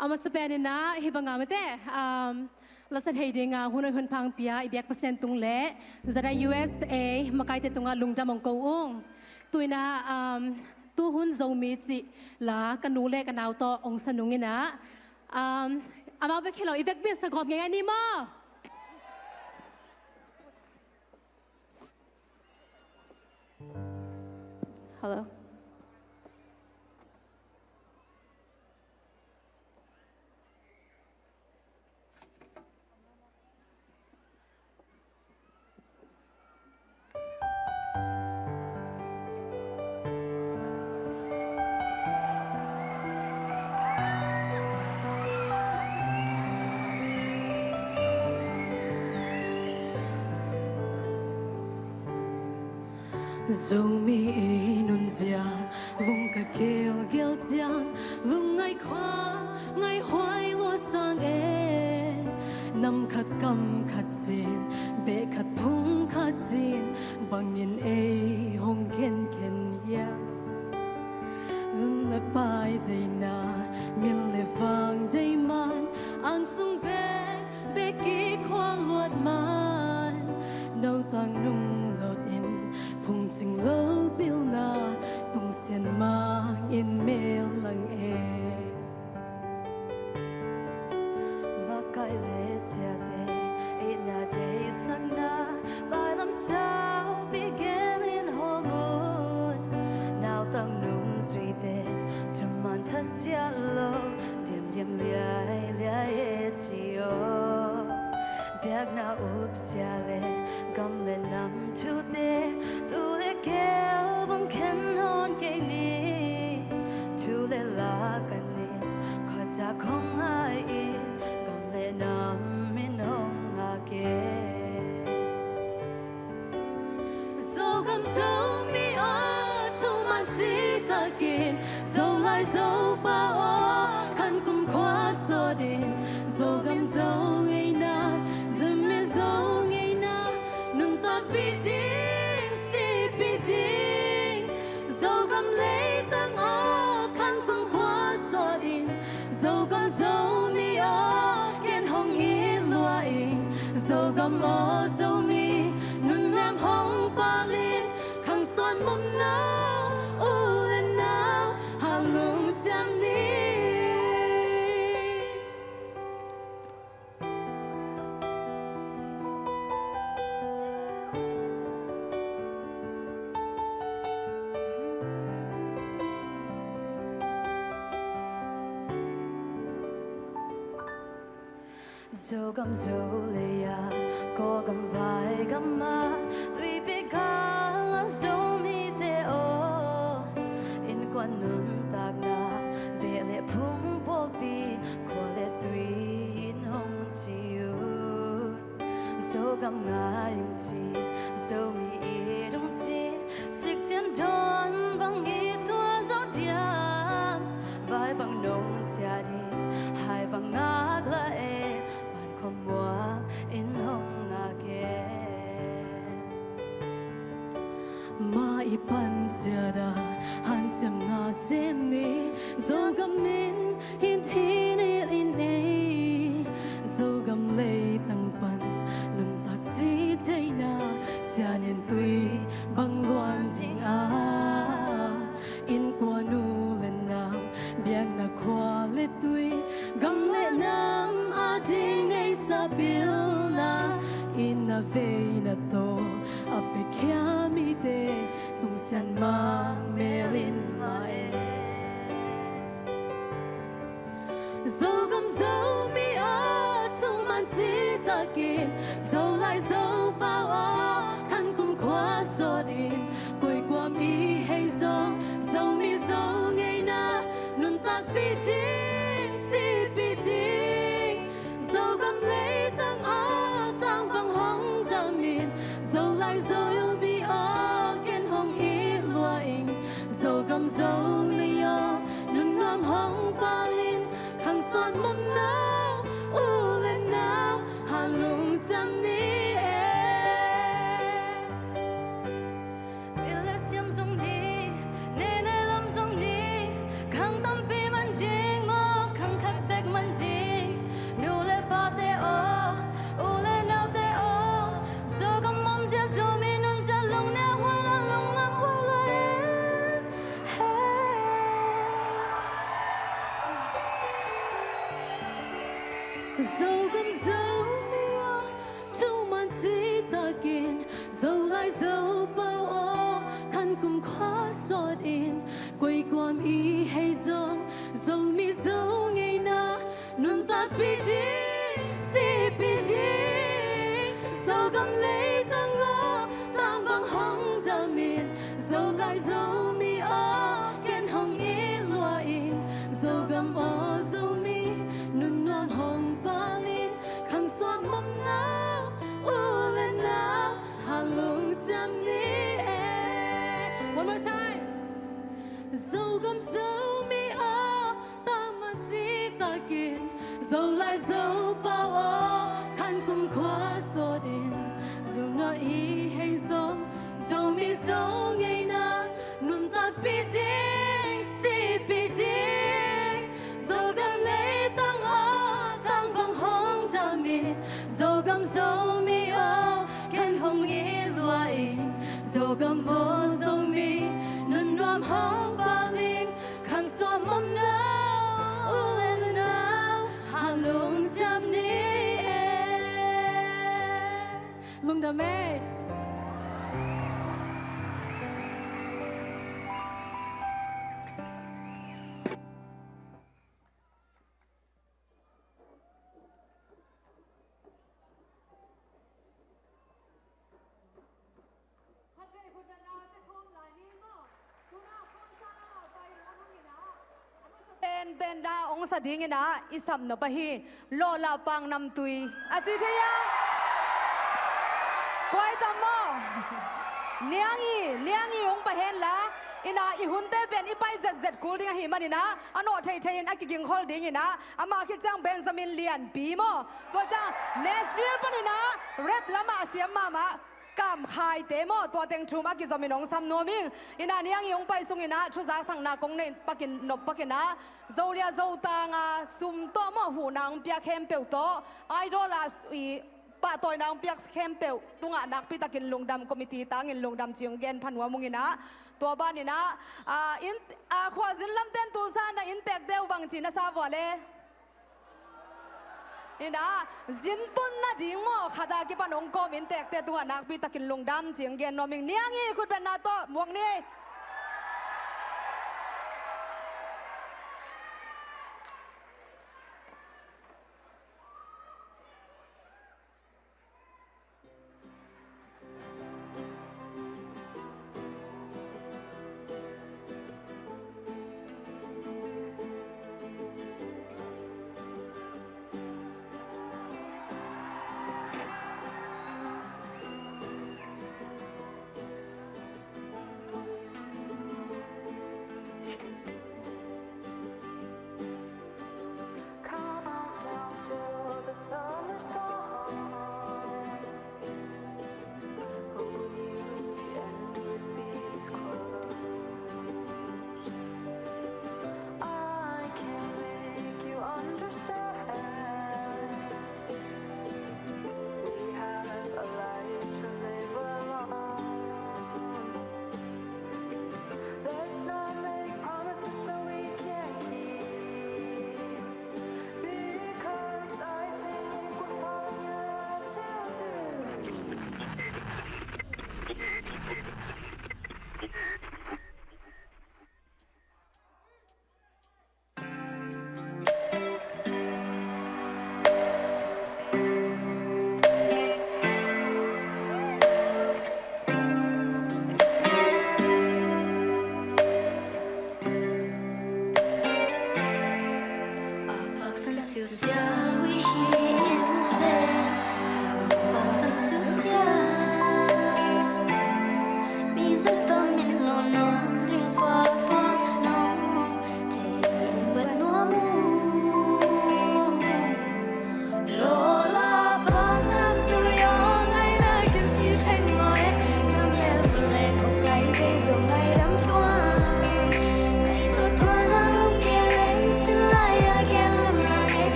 A masa pen in ah hih bang a mate, um, lasa thei ding a hun hoih hun pha hong pia i biak Pasian tung le zada U S A makaite tungah lungdam hong ko ung. Tu in ah, um, tuhun Zomi cih la ka nu le ka nau tawh hong sa nung in ah, um, amau bek hi lo, i vekpi in sa gawp ngei a ni maw? Hello. Zomi i nunzia lung ka gelgel ciang, lungngaih khua ngaihhuai lua sang e. Nam khat kam khat cin, beh khat phung khat cin, bangin ei hong khenkhen hiam? Lun le pai deihna, min le vang deih man, ang sung bek bek i khua luat man, notang nung dot in phungcing lo pilna, tungsian mang in mel lang e. Makai le siate itna deihsakna, bailam saupi gen in hawm un. Nautang nungzuite thuman thasia lo, diamdiam liailiai e ci aw. Biakna upzia le gam le nam thute, tu le keu bang khen nawn kei ni. Thu le la kan in khuadak hong ngai in, gam le nam in hong ngak e. Zogam Zomi aw, thuman citakin Zolai Zopau aw, khan kumkhua sawtin, Zogam Zo ngeina, Zeme Zo ngeina, nuntakpih ding, sihpih ding. Zogam leitang aw, khan kumkhua sawtin, Zogam Zomi aw, ken hong it lua ing. Zogam aw Zomi, nunnuam hong palin, khang suan mumno, u le nau, halung ciam ni. Zogam Zolei a, Kawlgam Vaigam a, tuipi gal a Zomite aw, innkuan nuntakna, beh le phung pawlpi, khua le tui in hong ci un. Zogam ngai ung ci, Zomi it ung ci, cikcian dawn bang i tuah zo diam? Vai bang nong ciah ding, hai bang ngak lai e, van khuamuang in hong ngak e. Mah i pan ciat a hanciam na sem ni, Zogam in hih ni in ei, Zogam leitang pan nuntak ci theihna, sian in tui bang luan ding a, innkuan u le nau, biakna khua le tui, gam le nam ading neihsa pilna, inn a veina tawh a piakhia mite, tungsiah mah mel in mah e. Zogam Zomi aw, thuman citakin, Zolai Zopau aw, khan kumkhua sawtin, koikuam i hei zong, Zomi Zo ngeina, nuntakpih ding, sihpih ding. Zogam leitang aw, tang bang hong damin, Zolai Zomi aw, ken hong it lua ing. Zogam Zomi aw, nunnuam hong palin, khang suan mumno, u le nau, halung ciam ni e. Bil le siam zong ni, nei le lam zong ni, khang tampi man ding maw, khang khat bek man ding? Nu le pate aw, u le naute aw, Zogam omzia, Zomi nunzia, lungneu huai la, lungmang huai la e. Zogam Zomi aw, thuman citakin, Zolai Zopau aw, khan kumkhua sawtin, koikuam i hei zong, Zomi Zo ngeina, nuntakpih ding, sihpih ding. Zogam leitang aw, tang bang hong damin, Zolai Zomi aw, ken hong it lua ing. Zogam aw Zomi, nunnuam hong palin, khang suak mawkna, u le nau, halung ciam ni e. One more time. Zogam Zomi aw, tangmang citakin, Zolai Zopau aw, khan kumkhua sawtin, lungnuam i hei zong, Zomi Zo ngeina, nuntakpih ding, sihpih ding. Zogam leitang aw, tang bang hong damin, Zogam Zomi aw, ken hong it lua ing. Zogam aw Zomi, nunnuam hong palin, khang suak mawkna, u le nau, halung ciam ni e. Pen da ong sa dingin ah i sapnop ahi, Lawhla Pak Namtui a ci thei a. Kuai tam maw? Niang i, niang i ong pai hen la. Ina i hunte pen i pai zetzet kul ding ahi manin ah, a nawh theithei in a kigingkhol dingin ah, amah khit ciang Benjamin Lianpi maw, tua ciang Nashville panin ah rap lamah a siam mahmah Kam Khaite maw, tua teng thum a kizom in ong sam nuam ing. Ina niang i ong pai sungin ah thu zaksakna kong neih pakin nop pakin ah, Zolia Zotang a sum tawh maw, huhna ong piak khempeuh tawh, Idol a i pahtawina ong piak khempeuh tungah nakpi takin lungdam, committee tangin lungdam ci ong gen pha nuam ung ina. Tua banin ah, ah, in, ah, khualzin lamten tu zan ah inntekte uh bangci na sa vua le. Ina, zin tun nading maw, khat a kipan ong kawm inntekte tungah nakpi takin lungdam ci ong gen nuam ing. Niang i khutbetna tawh muak ni.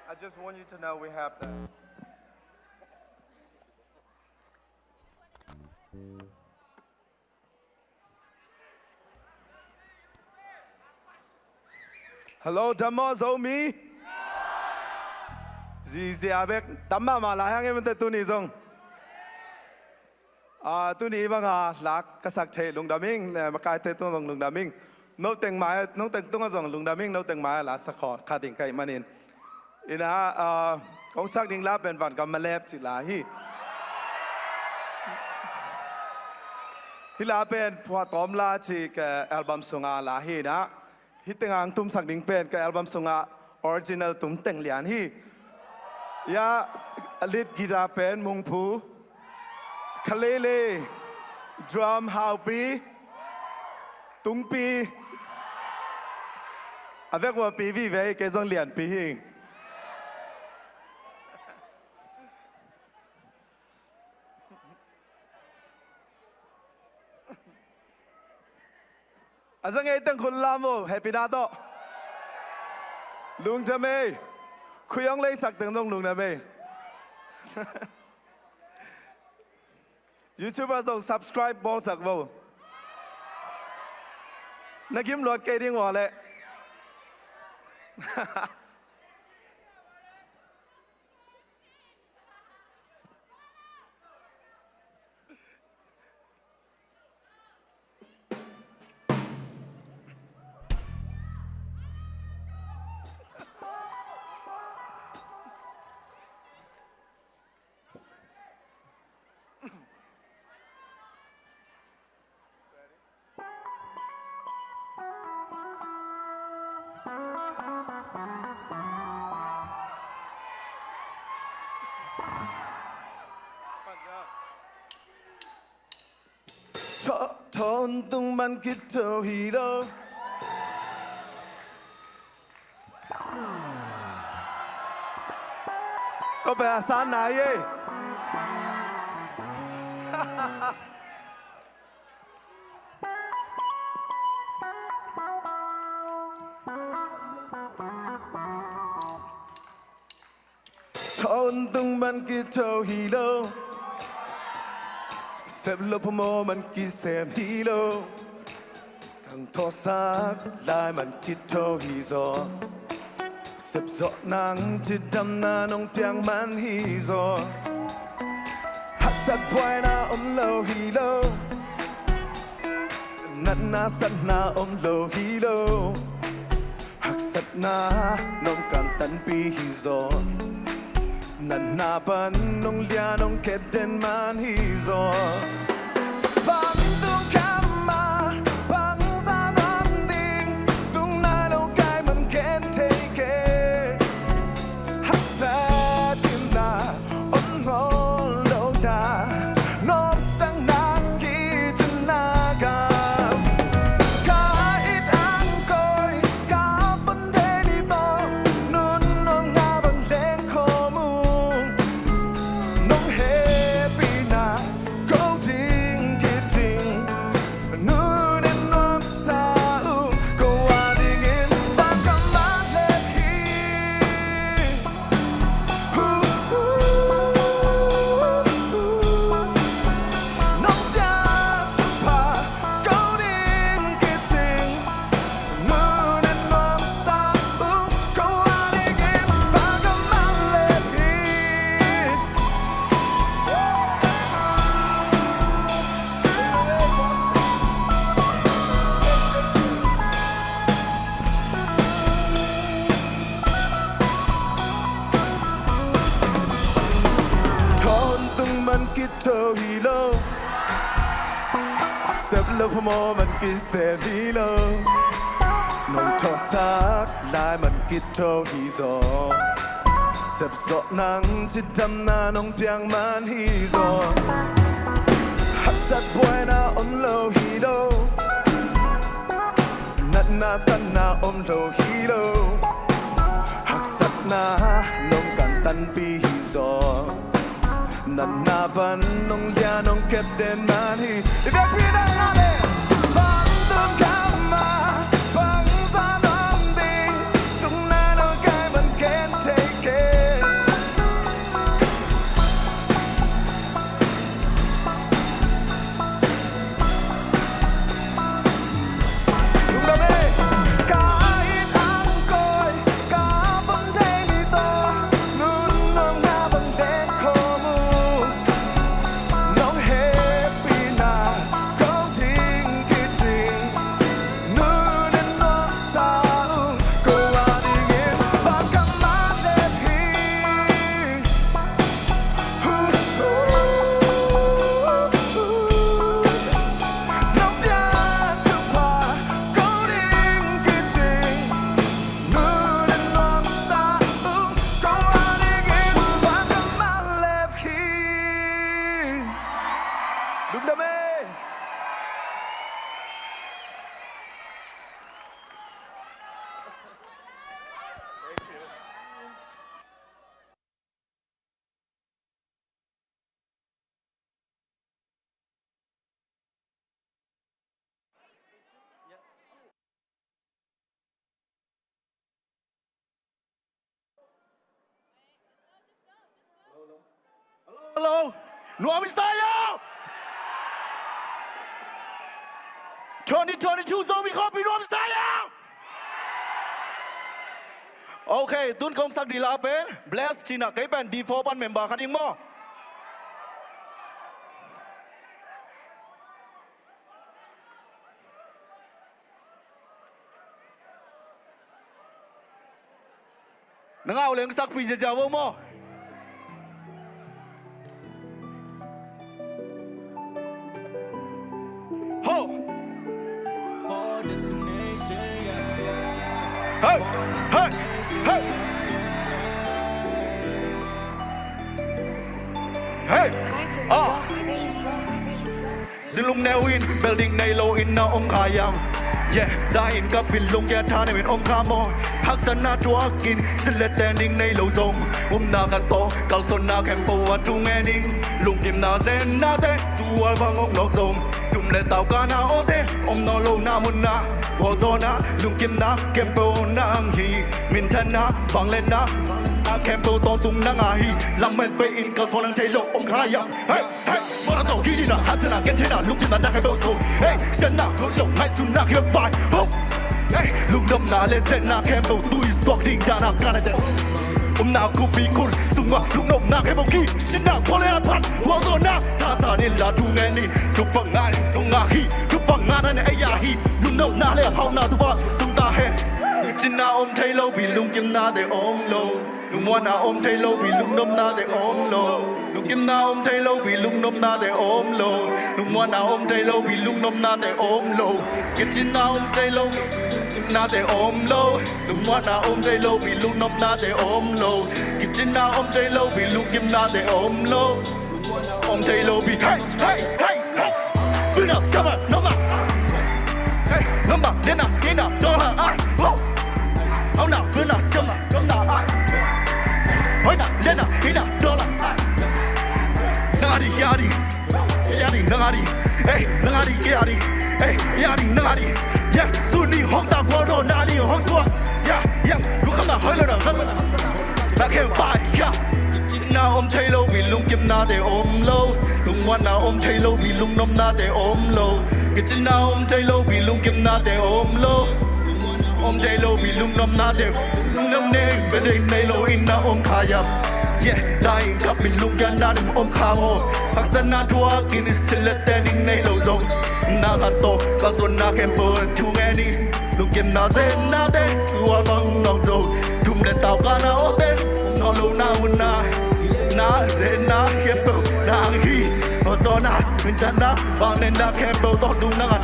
I just want you to know we have that. Hello, dam maw Zomi? Zizia bek dam mahmah lai hang e, mante tuni zong. Ah, tuni banga lak ka sak thei lungdam ing, le makaite tung zong lungdam ing. Noteng mai, noteng tunga zong lungdam ing, noteng mai la sak kho kha ding ka hih manin. Ina, ah, kong sak ding la pen Van Gam Malep cih la hi. Hih la pen Phuahtawm La cih ka album sunga la hi ina. Hih tengah ang tumsak ding pen ka album sungah original tum teng lian hi. Ya, lead guitar pen Mungphu. Khalele, drum Haupi, Tungpi. A vek ua pi vive, kei zong lianpi hi. A za ngei teng khut lam vo, happy na tawh. Lungdam ei. Khui hong leisak teng zong lungdam ei. YouTube ah zong subscribe bawlsak vo. Na gim luat kei ding ua leh. Tho-, Thawn Tung Bang Kithou Hi Lo. Tua pen a san nai ei. Thawn tung bang kitho hi lo, sep lo phamawh bang kisem hi lo. Thangthawhsak lai bang kitho hi zaw, sep zawh nang cidamna nong piak bang hi zaw. Haksat buaina om lo hi lo, natna satna om lo hi lo. Haksatna nong kantanpih hi zaw, natna pan nong lian nong kep den man hi zaw. Vantung kham ah bangzah nuam ding, tung nai lo kai man gen thei kei. Haksat in na om ngawl lo na, nopsakna kicin na gam. Ka it ang koi, ka pon deni tawh, nun nong nga bang leng khawm ung. Nong hehpihna ko ding. Tho hi lo. Sep lo phamawh man kisep hi lo. Nong thawhsak lai man kitho hi zaw. Sep zawh nang cidamna nong piak man hi zaw. Haksat buaina om lo hi lo. Natna satna om lo hi lo. Haksatna nong kantanpih hi zaw. Natna pan nong lia nong kep den man hi. I biakpi nang a le. Vantung gam ah bangzah om ding. Tung nai lo kai man ken thei kei. Lungdam ei. Hello. Nuam hi sa lo. Twenty twenty-two Zomi Khawmpi nuam hi sa lo. Ok, tun kong sak ding la pen Bless cihna kei pen D four pan member khat ing maw. Na ngau leng sakpih ziazia vo maw. Ho. Hey, hey, hey. Hey. Ah. Zilung neu in, building nei lo in na om kha hiam? Yeah, da in ka pil lungkia tha neu in om kha maw? Haksatna thuak in, silh le ten ding nei lo zong, upna khat tawh kalsuanna khempeuh a tu ngen in. Lungkimna zenna te tua bang ong nawk zong, tum le tau kana awte om nawn lo na mun ah, gualzawhna, lungkimna khempeuh nang hi. Minthanna, vangliatna, a khempeuh tawntung nang a hi. Lam met pei in kalsuan nang thei lo om kha hiam? Hey! Hey, mawhna tawh kiina, haksatna gentheihna, lungkimna na khempeuh sung. Hey, siatna, lutlo, ngaihsutna, hiatpai. Ho! Hey, lungdamna le siatna khempeuh tui suak ding dan a ka na te. Upna kupi khun sungah lungnopna khempeuh khi, sinna khuale a phan, gualzawhna, thasan in la thu ngen ni. Thupha ngah nung a hi, thupha ngahna in ei a hi. Lungnopna le hauhna thupha tung ta hen. Kicinna om thei lo pi, lungkimna te om lo. Lungmuanna om thei lo pi, lungnopna te om lo. Lungkimna om thei lo pi, lungnopna te om lo. Lungmuanna om thei lo pi, lungnopna te om lo. Kicinna om thei lo pi, lungkimna te om lo. Lungmuanna om thei lo pi, lungnopna te om lo. Kicinna om thei lo pi, lungkimna te om lo. Om thei lo pi, hey, hey, hey, hey. Puna sama noma. Hey, noma dena ina dola ai. Wow. Auna puna sama noma ai. Hoina dena ina dola ai. Nang a di, ke a di. Ke a di, nang a di. Hey, nang a di, ke a di. Hey, ke a di, nang a di. Yeah, suni hong ta gualzawhna ni hong sua. Yeah, yeah. Lu kama hoilo na kama na. Na khe pai ya. Kicinna om thei lo pi, lungkimna te om lo. Lungmuanna om thei lo pi, lungnopna te om lo. Kicinna om thei lo pi, lungkimna te om lo. Om thei lo pi, lungnopna te. Lungnop nei, bedeng nei lo in na om kha hiam? Yeah, da in ka pil lungkiatna in om kha maw? Haksatna thuak in silh le ten ding nei lo zong, na khat tawh kalsuanna khempeuh thu ngen ni. Lungkimna zenna te tua bang nawk zo. Tum le tau kana awte om nawn lo na mun ah, na zenna khempeuh nang hi. Na, min chan na, bang nen na, khempeuh tawh tung na ngan.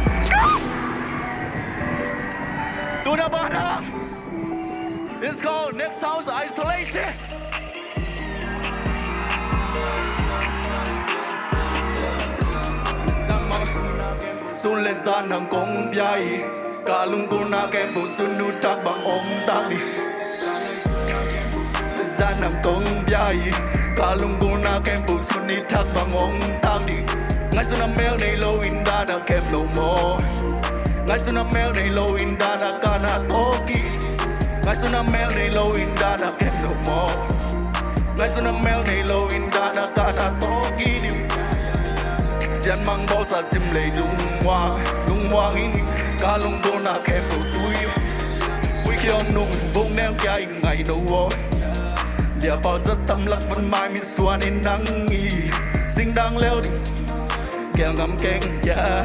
Tuna bana. It's called Next House Isolation. Sun le zan nang kong pia hi, ka lunggulhna khempeuh sun nitak bang hong tak ding. Zan nang kong pia hi, ka lunggulhna khempeuh sun nitak bang hong tak ding. Ngaihsutna mel nei lo in dan a khem lo maw. Ngaihsutna mel nei lo in dan a ka na thawk hi. Ngaihsutna mel nei lo in dan a khem lo maw. Ngaihsutna mel nei lo in dan a ka na thawk hi ding. Sianmang bawlsa sim lei lungmuang, lungmuang in, ka lunggulhna khempeuh tui. Ui khiaw nung bung neu kia in ngai no aw. Liapau zat tam lak van mai mi suan in nang i singdang leu ding. Kel ngam keng kia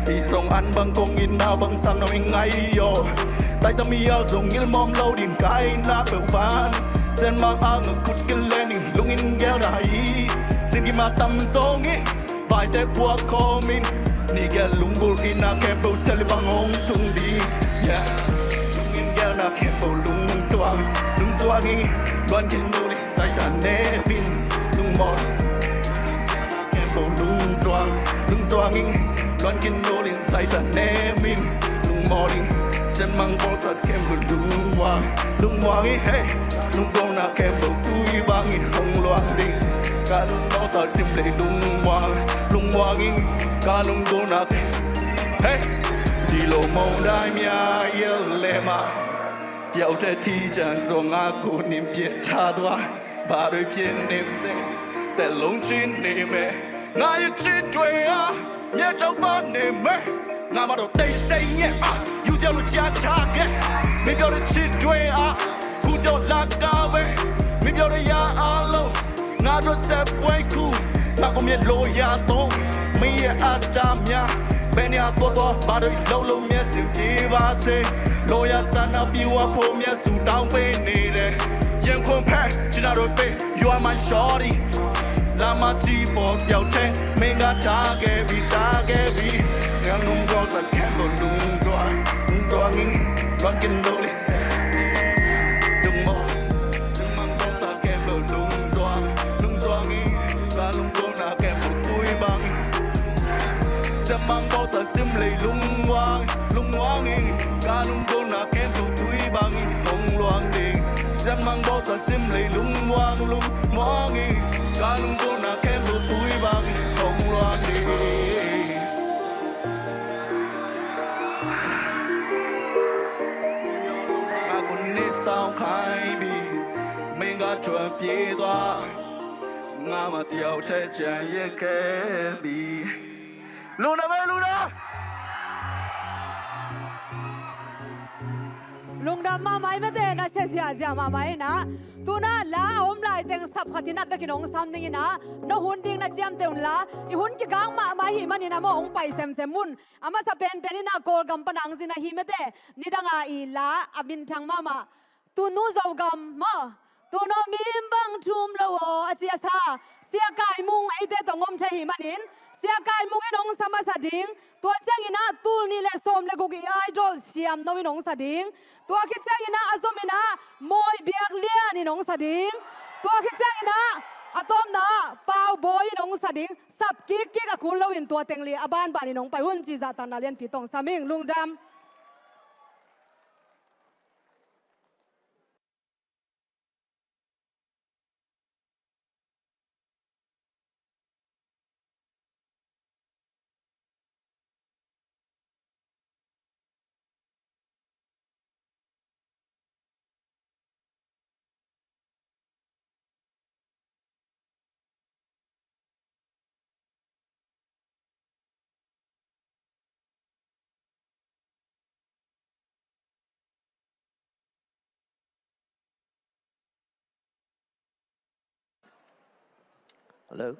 i zong an bang kong in na bang sang no i ngai aw. Tai tam i al zong ngil mawm lo ding kai na peuh pan. Sianmang a ngak khut kil le ning lung in gel na hi. Sin ki ma tam zong i vaite puak khawm in. Ni gel lunggulh in a khempeuh sia li bang hong sung ding. Yeah. Lung in gel na khempeuh lungzuang, lungzuang in. Luan kin nu li zai ta ne min lungmawh. Khempeuh lungzuang, lungzuang in. Luan kin nu li zai ta ne min lungmawh in. Sianmang bawlsa khempeuh lungmuang, lungmuang in. Hey, lunggulhna khempeuh tui bang in hong luang ding. Ka lunggulhsa sim lei lungmuang, lungmuang in. Ka lunggulhna khempeuh. Hey, di lo maw dai mia yel le ma. Tiau te ti jan zong a ku nim pie ta dua. Ba doi pie nim se. Te long chin nim e. Nga yu chin due a. Nye chau ba nim e. Nga ma do te se nye a. Yu tiau lu chia ta ke. Mi biau de chin due a. Ku tiau la ka we. Mi biau de ya a lo. Nga do se we ku. Nga ku mie lo ya to. Mi ye a ta mia. Benia to to. Ba doi lo lo mie si ti ba se. Lo ya sa na bi wa po mie su down pe ni de. Yen kong pe. China do pe. You are my shorty. Lama ti po tiau te. Menga ta ge bi ta ge bi. Yang nung go ta ke go lung go. Lung go ngi. Luan kin do li. Lung mo. Lung mang go ta ke go lung go. Lung go ngi. Ka lung go na ke go tui bang. Sianmang bawlsa sim lei lungmuang, lungmuang in. Ka lunggulhna khempeuh tui bang in hong luang ding. Sianmang bawlsa sim lei lungmuang, lungmuang in. Ka lunggulhna khempeuh tui bang in hong luang ding. Nga kun ni sao khai bi, mei nga chua pie tua. Nga ma tiau te chia ye ke bi. Lungdam e, lungdam. Lungdam mahmah i mete na sia sia sia mahmah i na. Tuna la a om lai teng sap khat in a vekin hong sam ding i na. No hun ding na ciamte un la. I hun kigang mahmah i hih manin a maw hong pai semsem un. A masa penpen i na Kawlgam pan a hong zin a hi mete. Nidang a i la a minthang mahmah. Tunu Zogam maw. Tunu mi bang thum lo aw a ci a sa. Sia Kai Mung eite tawh om thei hi manin. Sia Kai Mung in hong sa masa ding. Tua ciangin ah tul nih le sawm le guk i idol Siam No in hong sa ding. Tua khit ciangin ah a zom in ah Mawi Biak Lian in hong sa ding. Tua khit ciangin ah a tawpna ah Pau Bawi in hong sa ding. Sap kik kik a kul lo in tua teng li a banban in hong pai un ci zahtakna lianpi tawh hong sam ing. Lungdam. Hello.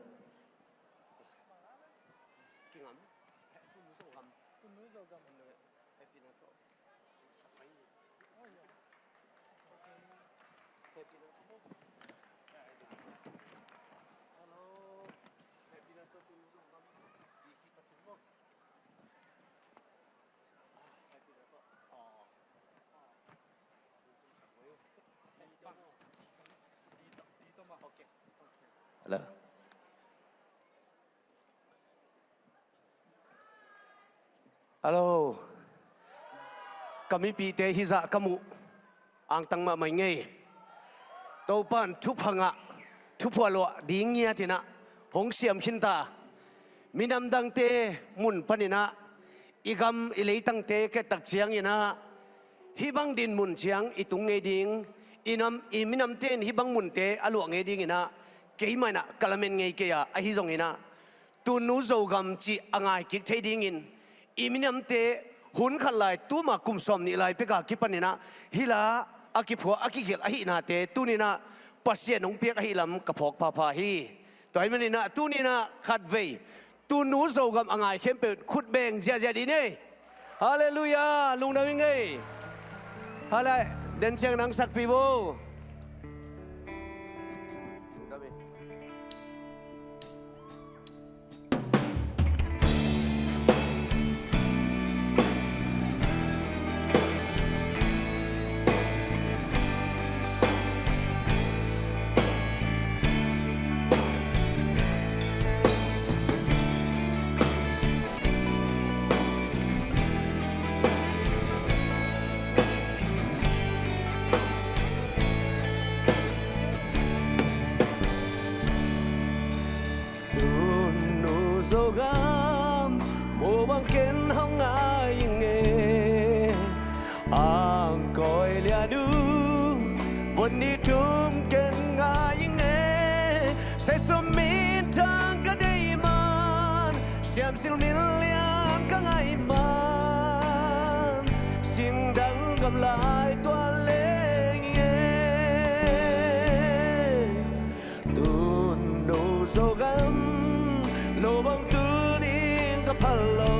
Hello. Hello. Ka mipihte hih zah ka muh angtang mahmah ing ei. Topa'n thupha ngah, thupha luah ding ngiat in ah hong siam khin ta. Minam dangte mun panin ah i gam i leitangte ka et tak ciangin ah hih bang dinmun ciang i tung ngei ding, i nam, i minamte in hih bang munte a luah ngei dingin ah keimah in ah ka lamen ngei kei a, ahi zongin ah Tunnu Zogam cih a ngai kik thei dingin i minamte hun khat lai, tuma kum sawmnih lai pek a kipanin ah hih la a kiphuah, a kigelh ahihnate tuni-in ah Pasian hong piak ahih lam ka phawk phapha hi. Tua ahih manin ah tuni-in ah khatvei Tunnu Zogam a ngai khempeuh khut beng ziahziah dih ni ei. Halleluiah, lungdam ing ei. Hale, den ciang nang sakpih vo. Tunnu Zogam, mubang ken hong ngai ing e. Angkawi lian uh, vun nih thum ken ngai ing e. Seisum minthang ka deih man, siamsil min lian ka ngaih man, singdang gam lai tuan leng ing e. Tunnu Zogam, lo bang tul ding ka phal lo.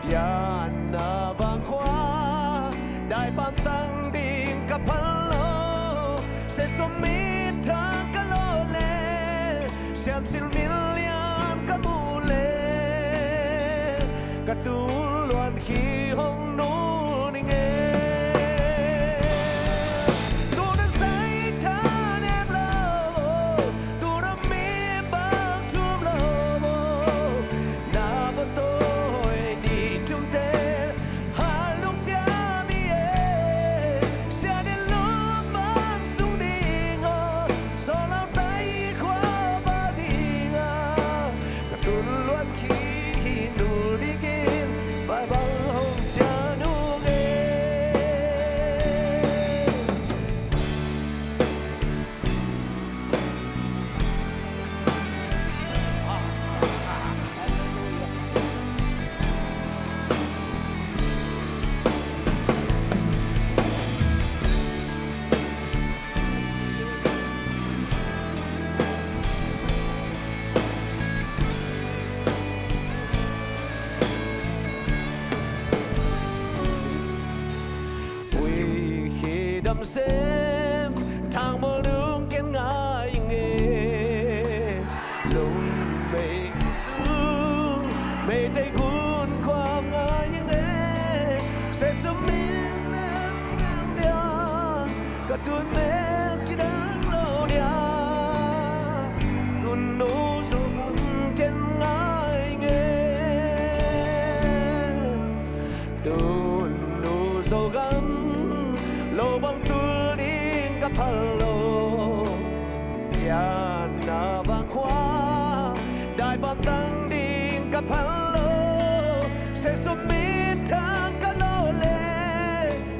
Pianna vangkhua, daipam tang ding ka phal lo. Seisum minthang ka lawh le, siamsil min lian ka muh le, ka tul luan khi hong nul ning e. Tuna zai thanem lo, tuna mi bang thum lo, na va tawi ni thumte, hal lungciam hi e. Siaden lum bang sung ding a, sawlautai khua val ding a, ka tun luan khi hi nul dingin, Baibal hong ciah nung e. Ui khi dam sem, thang mawl nung ken ngai ing e. Lungmei sung, meitei gun khuam ngai ing e. Seisum min nang dia, ka tun mel kidang lo dia. Tunnu Zogam ken ngai ing e. Tunnu Zogam, lo bang tul ding ka phal lo. Pianna vangkhua, daipam tang ding ka phal lo. Seisum minthang ka lawh le,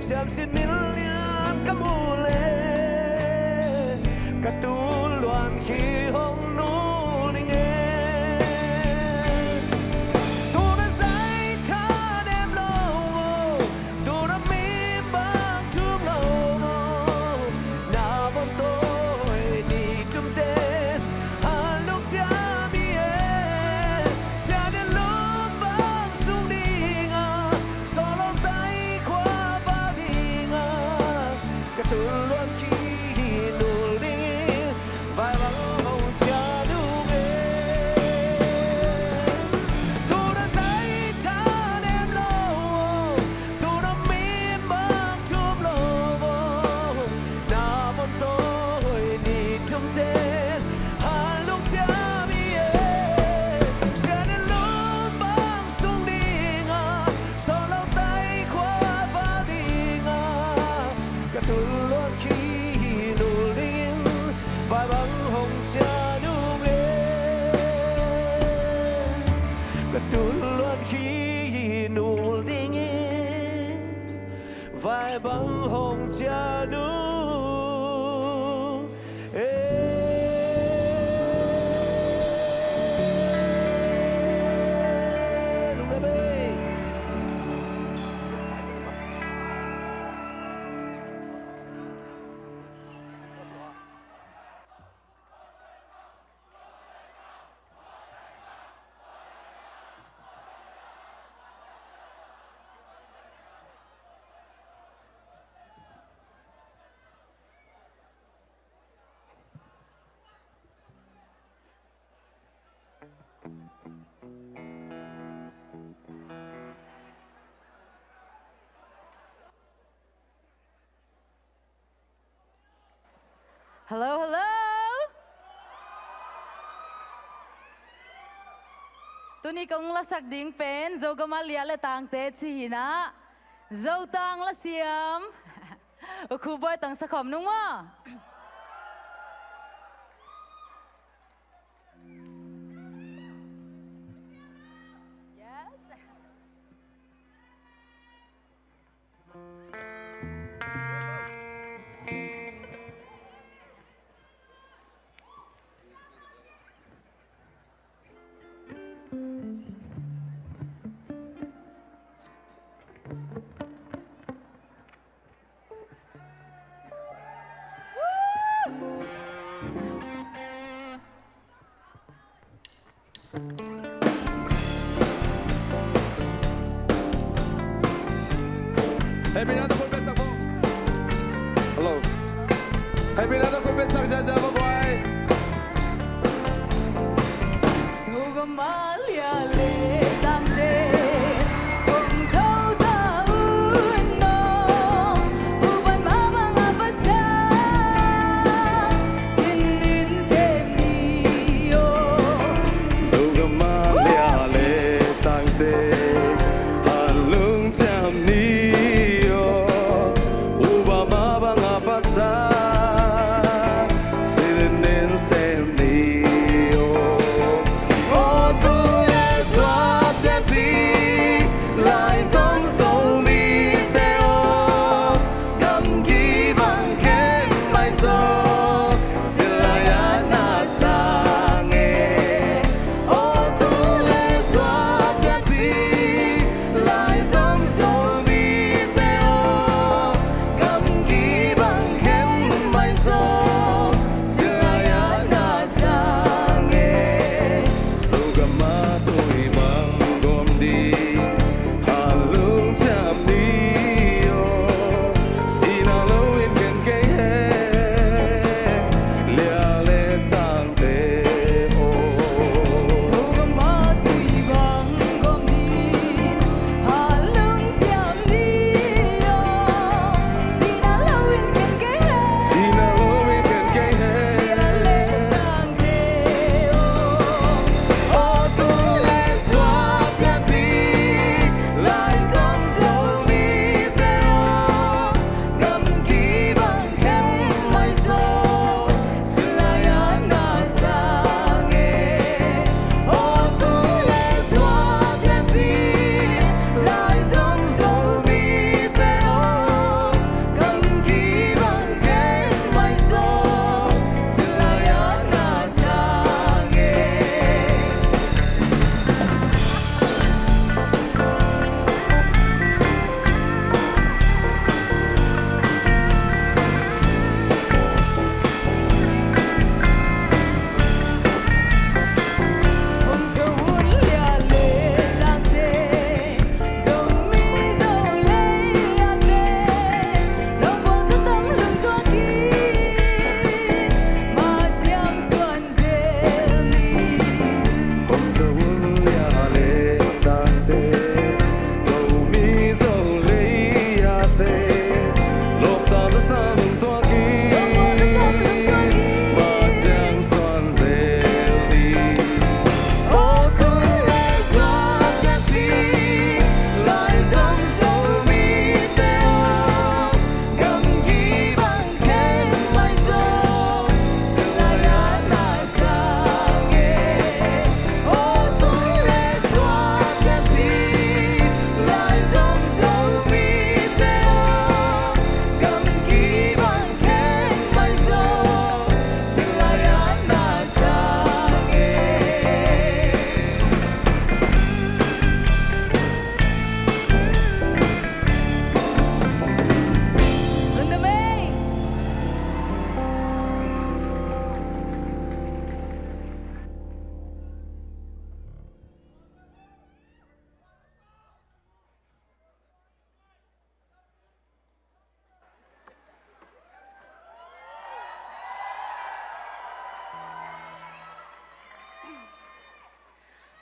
siamsin min lian ka muh le, ka tul luan khi hong nul ning e. Tuna zai thanem lo, tuna mi bang thum lo, na va tawi ni thumte, hal lungciam hi e. Siaden lum bang sung ding a, sawlautai khua val ding a, ka tun luan khi hi nul dingin, Baibal hong khi nul dingin vai bang hong cian ung e. Ka tun luan khi nul dingin vai bang hong cian ung e. Hello, hello. Tuni kong lasak ding pen Zo Gamaliel le Tangte ci hi a, Zotang lasiam U Khup Bawi tawh sa khawm nung maw. Yes. Hehpihna tawh khut beng sak maw. Hello. Hehpihna tawh khut beng sak ziahziah maw guai. Zo Gamaliel le Tangte hong tho ta un aw. Upan mah bang a pasa sin in sem ni aw. Zo Gamaliel le Tangte han lungciam ni aw. Upa mah bang a pasa sin in sem ni aw. Aw tu le tua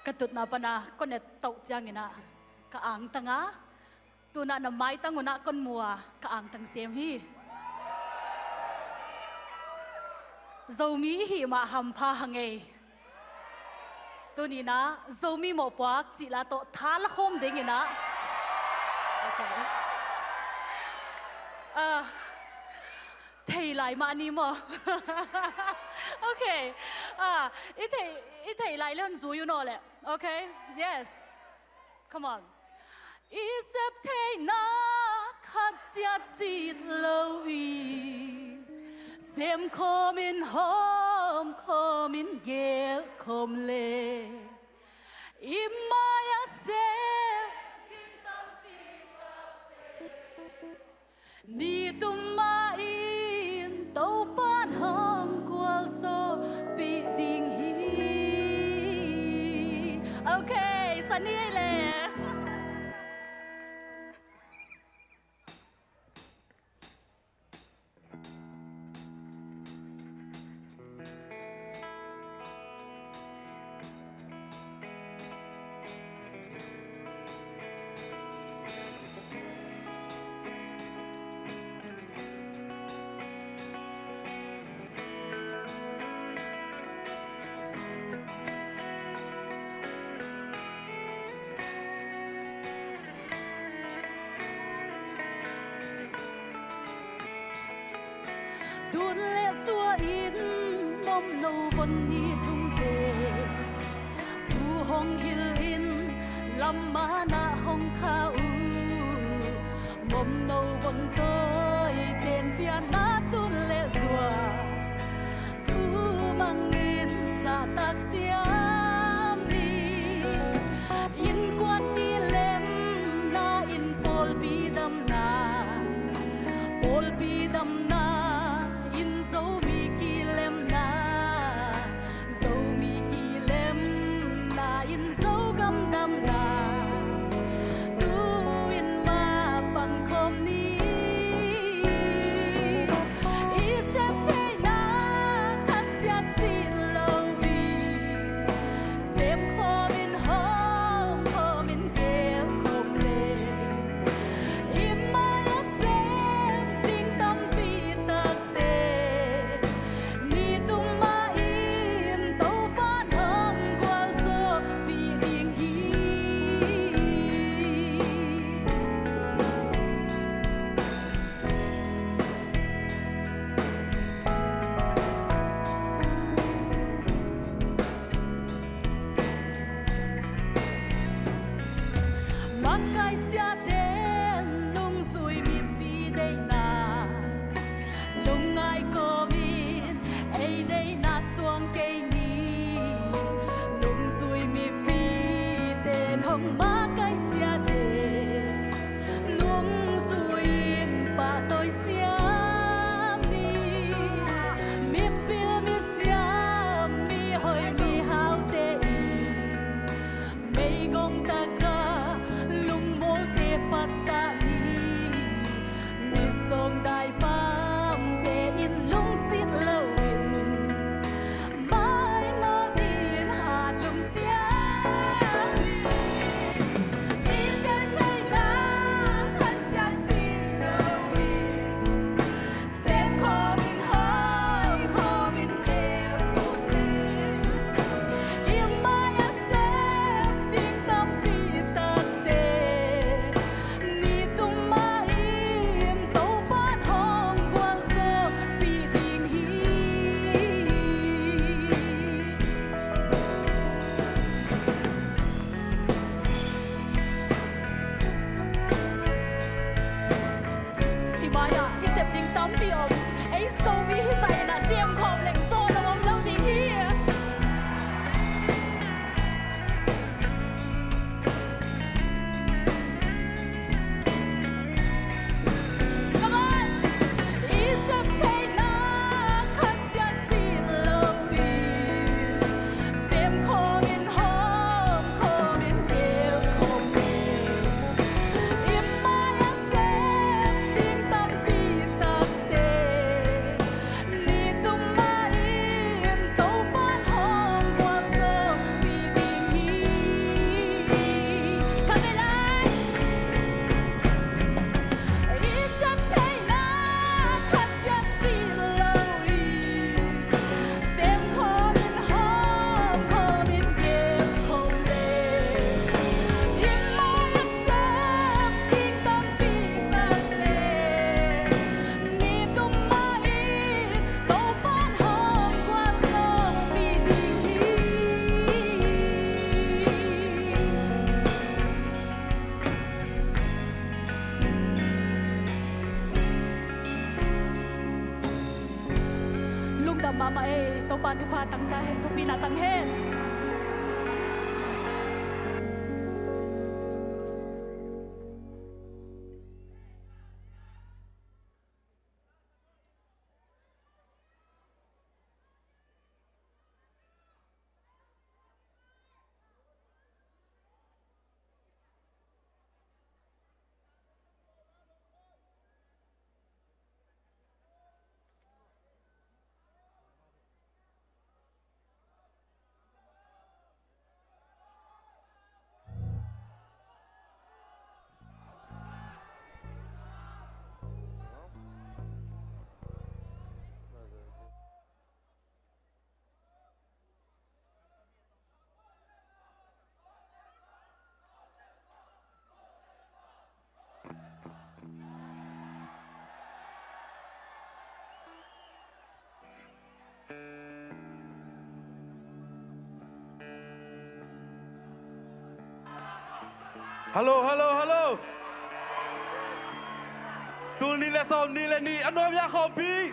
Ka tutna pana kong et toh ciangin ah ka angtang a, tunah na maitang un ah kong mu a, ka angtang sem hi. Zomi i hih mah hampha hang ei. Tuni-in ah Zomi mawhpuak cih la tawh tha la khawm dingin ah. Okay. Ah, thei lai mah ni maw? Okay. Ah, i thei, i thei lai le hong zui un aw leh. Okay? Yes. Come on. I sep theihna khat ciat cit lo in, sem khawm in, hawm khawm in, gel khawm le i mai-ah sem ding tampi ni tum mah in Topa'n hong gualzawhpih ding hi. Okay, sa ni ei le. Tun le sua in momno von ni thum te, tu hong hilh in lam man ah hong kha uh. Momno von tawite'n pianna tun le sua thu mang in zahtak siam ni. Innkuan kilemna in pawlpi damna, pawlpi damna in Zomi kilemna, Zomi kilemna in Zogam damna, tu-in mah pang khawm ni. Mahmah ei, Topa'n thupha tang ta hen, thupina tang hen. Hallo, hallo, hallo. Tul nih le sawm nih le nih a nuam hia khawmpi?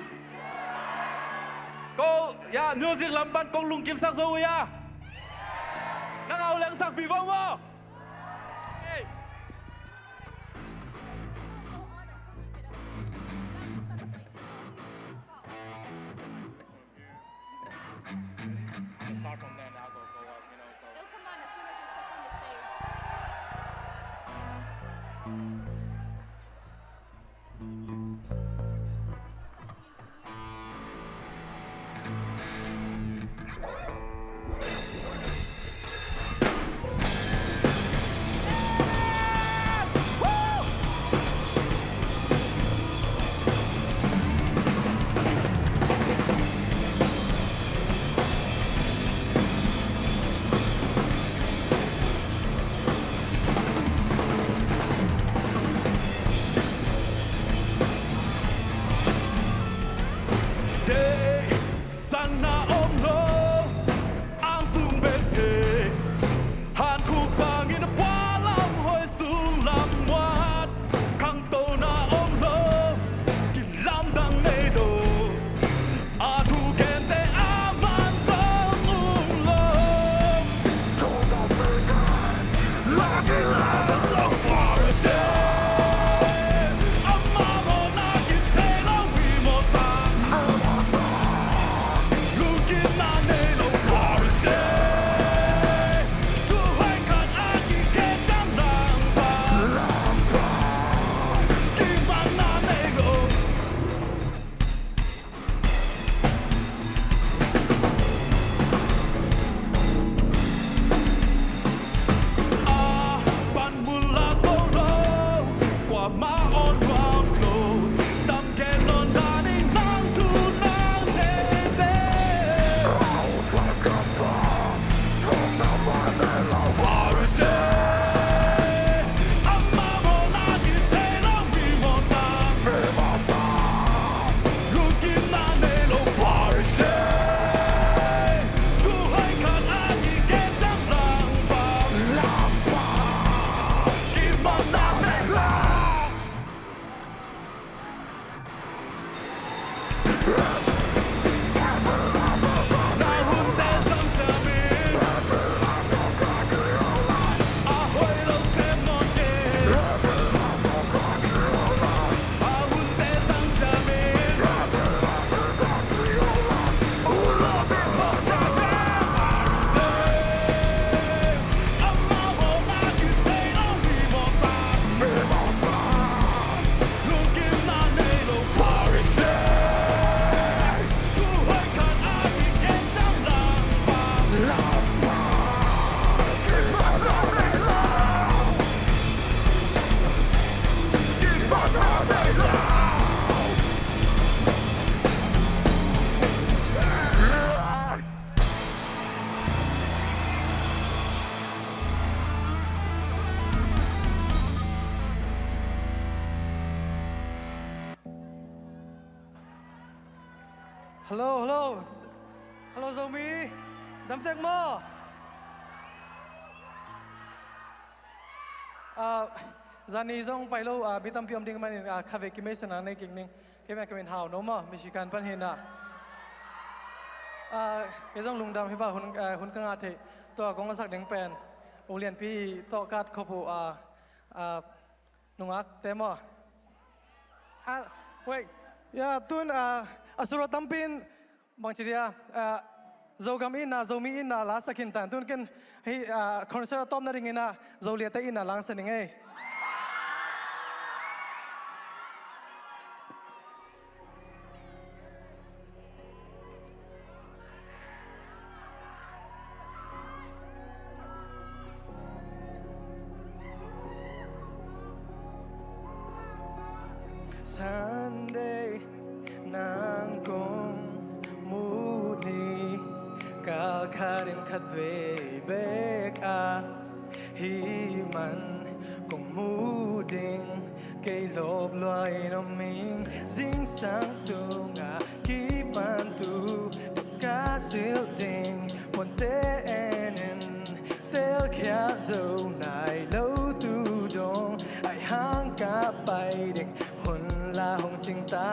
Ko, ya, music lam pan kong lungkimsak zo uh hia? Nang a uh lengsakpih vong maw? Hey. I'll start from there and I'll go, go up, you know, so. They'll come on as soon as you step on the stage. Sang na om lo, ang sung bek thei. Han khuk bangin a pua lam hoi sung lam muat. Khangto na om lo, kilamdang nei lo. A thu gente a man zong um lo. Hello, hello. Hello, Zomi. Dam tek maw? Ah, zani zong pai lo, ah, mi tampi om ding manin, ah, khavei kimei sa nang nei kik ning. Kei man ka min Hau No maw, Michigan pan hi na. Ah, kei zong lungdam hi ba, hun, ah, hun ka ngah theih. Tua kong lasak ding pen U Lianpi tawh ka at khop uh, ah, ah, nungakte maw? Ah, wait. Ya, tun, ah, a sur a tampi in bangci dia, ah, Zogam itna, Zomi itna la sak khin ta in, tun ken hih, ah, concert a tawpna dingin ah Zoliate itna la sak ning ei. Sunday nang kong mu ni, kal khat in khat vei bek a, hih man kong mu ding kei lop lua in om ing. Zingsang tungah kipan tu ka silh ding, puante en in telkhial zo nai lo tu dong, ai hang ka pai ding hun la hong cing ta.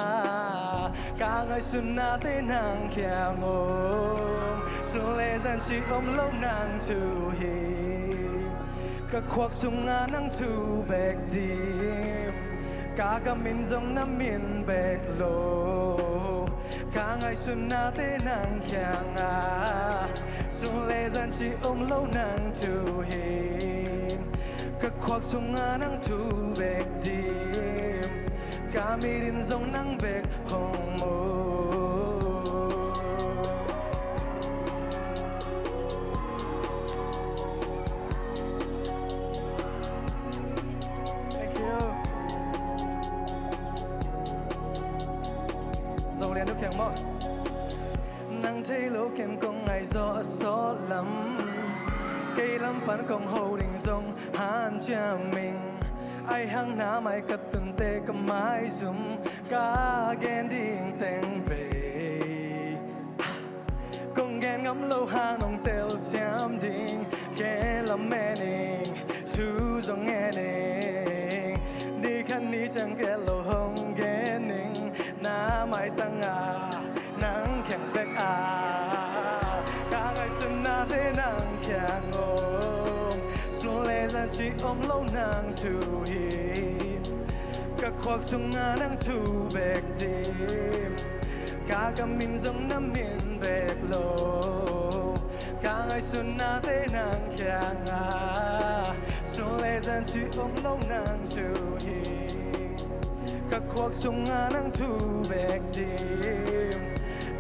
Ka ngaihsutnate nang kiang om, sun le zan cih om lo nang thu hi. Ka khuak sungah nang thu bek dim, ka gam in zong na min bek lo. Ka ngaihsutnate nang kiangah, sun le zan cih om lo nang thu hi. Ka khuak sungah nang thu bek dim, ka mit in zong nang bek hong mu. Thank you. Zong lian uh khiang maw? Nang thei lo ken kong ngai zaw a sawt lam, kei lam pan kong ho ding zong hanciam ing. Ai hang na mai ka tunte ka maizum, ka gen ding teng bei. Kong gen ngam lo hang nong telsiam ding, ken lamen ing, thu zong ngen ing. Ni khat ni ciang ken lo hong gen ing, na maitangah nang kheng bek a. Ka ngaihsutnate nang kiang om, sun le zan cih om lo nang thu hi. Ka khuak sungah nang thu bek dim, ka gam in zong na min bek lo. Ka ngaihsutnate nang kiangah, sun le zan cih om lo nang thu hi. Ka khuak sungah nang thu bek dim,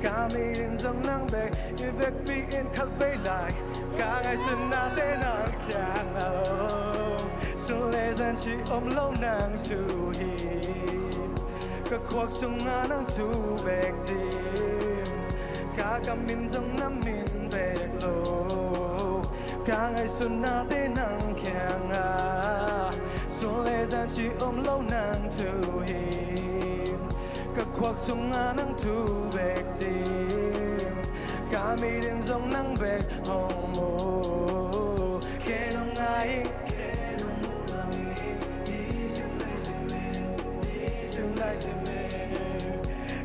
ka mit in zong nang bek. I vekpi in khat vei lai, ka ngaihsutnate nang kiangah om, sun le zan cih om lo nang thu hi. Ka khuak sungah nang thu bek dim, ka gam in zong na min bek lo. Ka ngaihsutnate nang kiangah, sun le zan cih om lo nang thu hi. Ka khuak sungah nang thu bek dim, ka mit in zong nang bek hong mu. Ken hong ngai ing, ken hong mu nuam ing, nisim naisim in, nisim naisim in.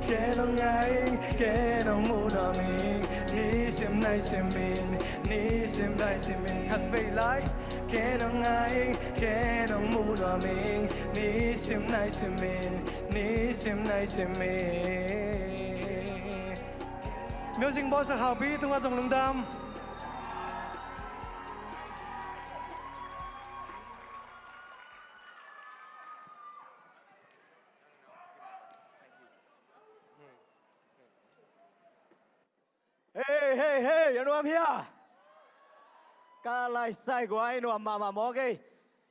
Ken hong ngai ing, ken hong mu nuam ing, nisim naisim in, nisim naisim in. Khat vei lai. Ken hong ngai ing, ken hong mu nuam ing, nisim naisim in, nisim naisim in. Music box a haupi tungah zong lungdam. Hei, hei, hei, a nuam hia? Ka laisai guai nuam mahmah mawk ei.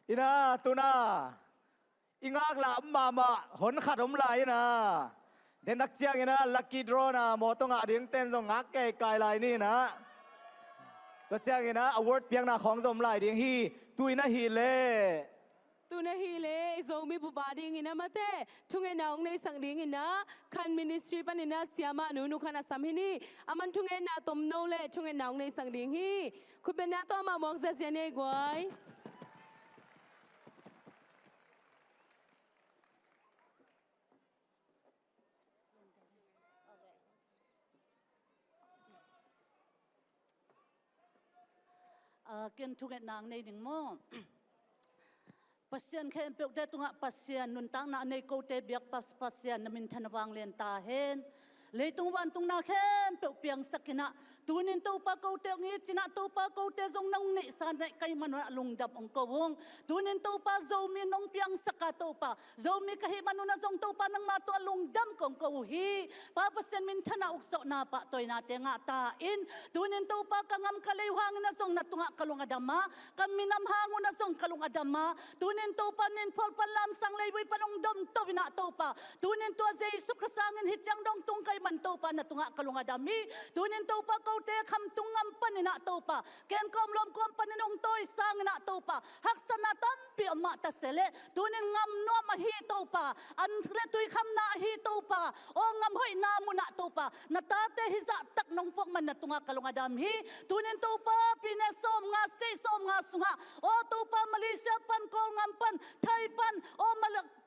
Ina, tuna i ngaklah mahmah hon khat om lai ina. Den dak ciang ina lucky draw na mawtaw ngah ding ten zong ngak kei kai lai ni ina. Tua ciang ina award piakna khawng zong om lai ding hi. Tu ina hi leh. Tun ahih leh i Zomi bup a dingin a mate thungetna hong neihsak dingin a Khan Ministry panin a siamah Nu Nu Khan a sam hi ni. Aman thungetna tomno le thungetna hong neihsak ding hi. Khutbetna tawh amah muang ziazia ni ei guai. Ah, ken thungetna ang nei ning maw? Pasian khempeuhte tungah Pasian nuntakna a nei kote biak Pa-, Pasian na minthan a vang len ta hen. Leitung vantungna khempeuh piangsak inah, tunin Topa kote hong it cinah Topa kote zong nong neihsa naih ka hih manunah lungdam hong ko ung. Tunin Topa Zomi nong piangsak a Topa, Zomi ka hih manunah zong Topa nangma tungah lungdam kong ko uh hi. Pa Pasian minthanna uksawhna pahtawinate ngah ta in. Tunin Topa ka ngam ka lei uh hangin ah zong na tungah ka lung a dam a, ka minam hang un ah zong ka lung a dam a. Tunin Topa nin phual pan lamsang leivui pan hong domto inah Topa, tunin tua Jesu Khrist hangin hih ciang dong tung ka hih man Topa na tungah ka lung a dam hi. Tunin Topa kote khamtung ngam pan inah Topa, ken kawm lawm kawm panin hong tawisang inah Topa, haksatna tampi om mah ta se leh, tunin ngam nuam ahi Topa, an le tui khamna ahi Topa, aw ngam hoihna munah Topa, na tate hih zahtak nong puak man na tungah ka lung a dam hi. Tunin Topa pi ne sawmnga, state sawmnga sungah, aw Topa Malaysia pan, Kawlgam pan, Thai pan, aw Mala-,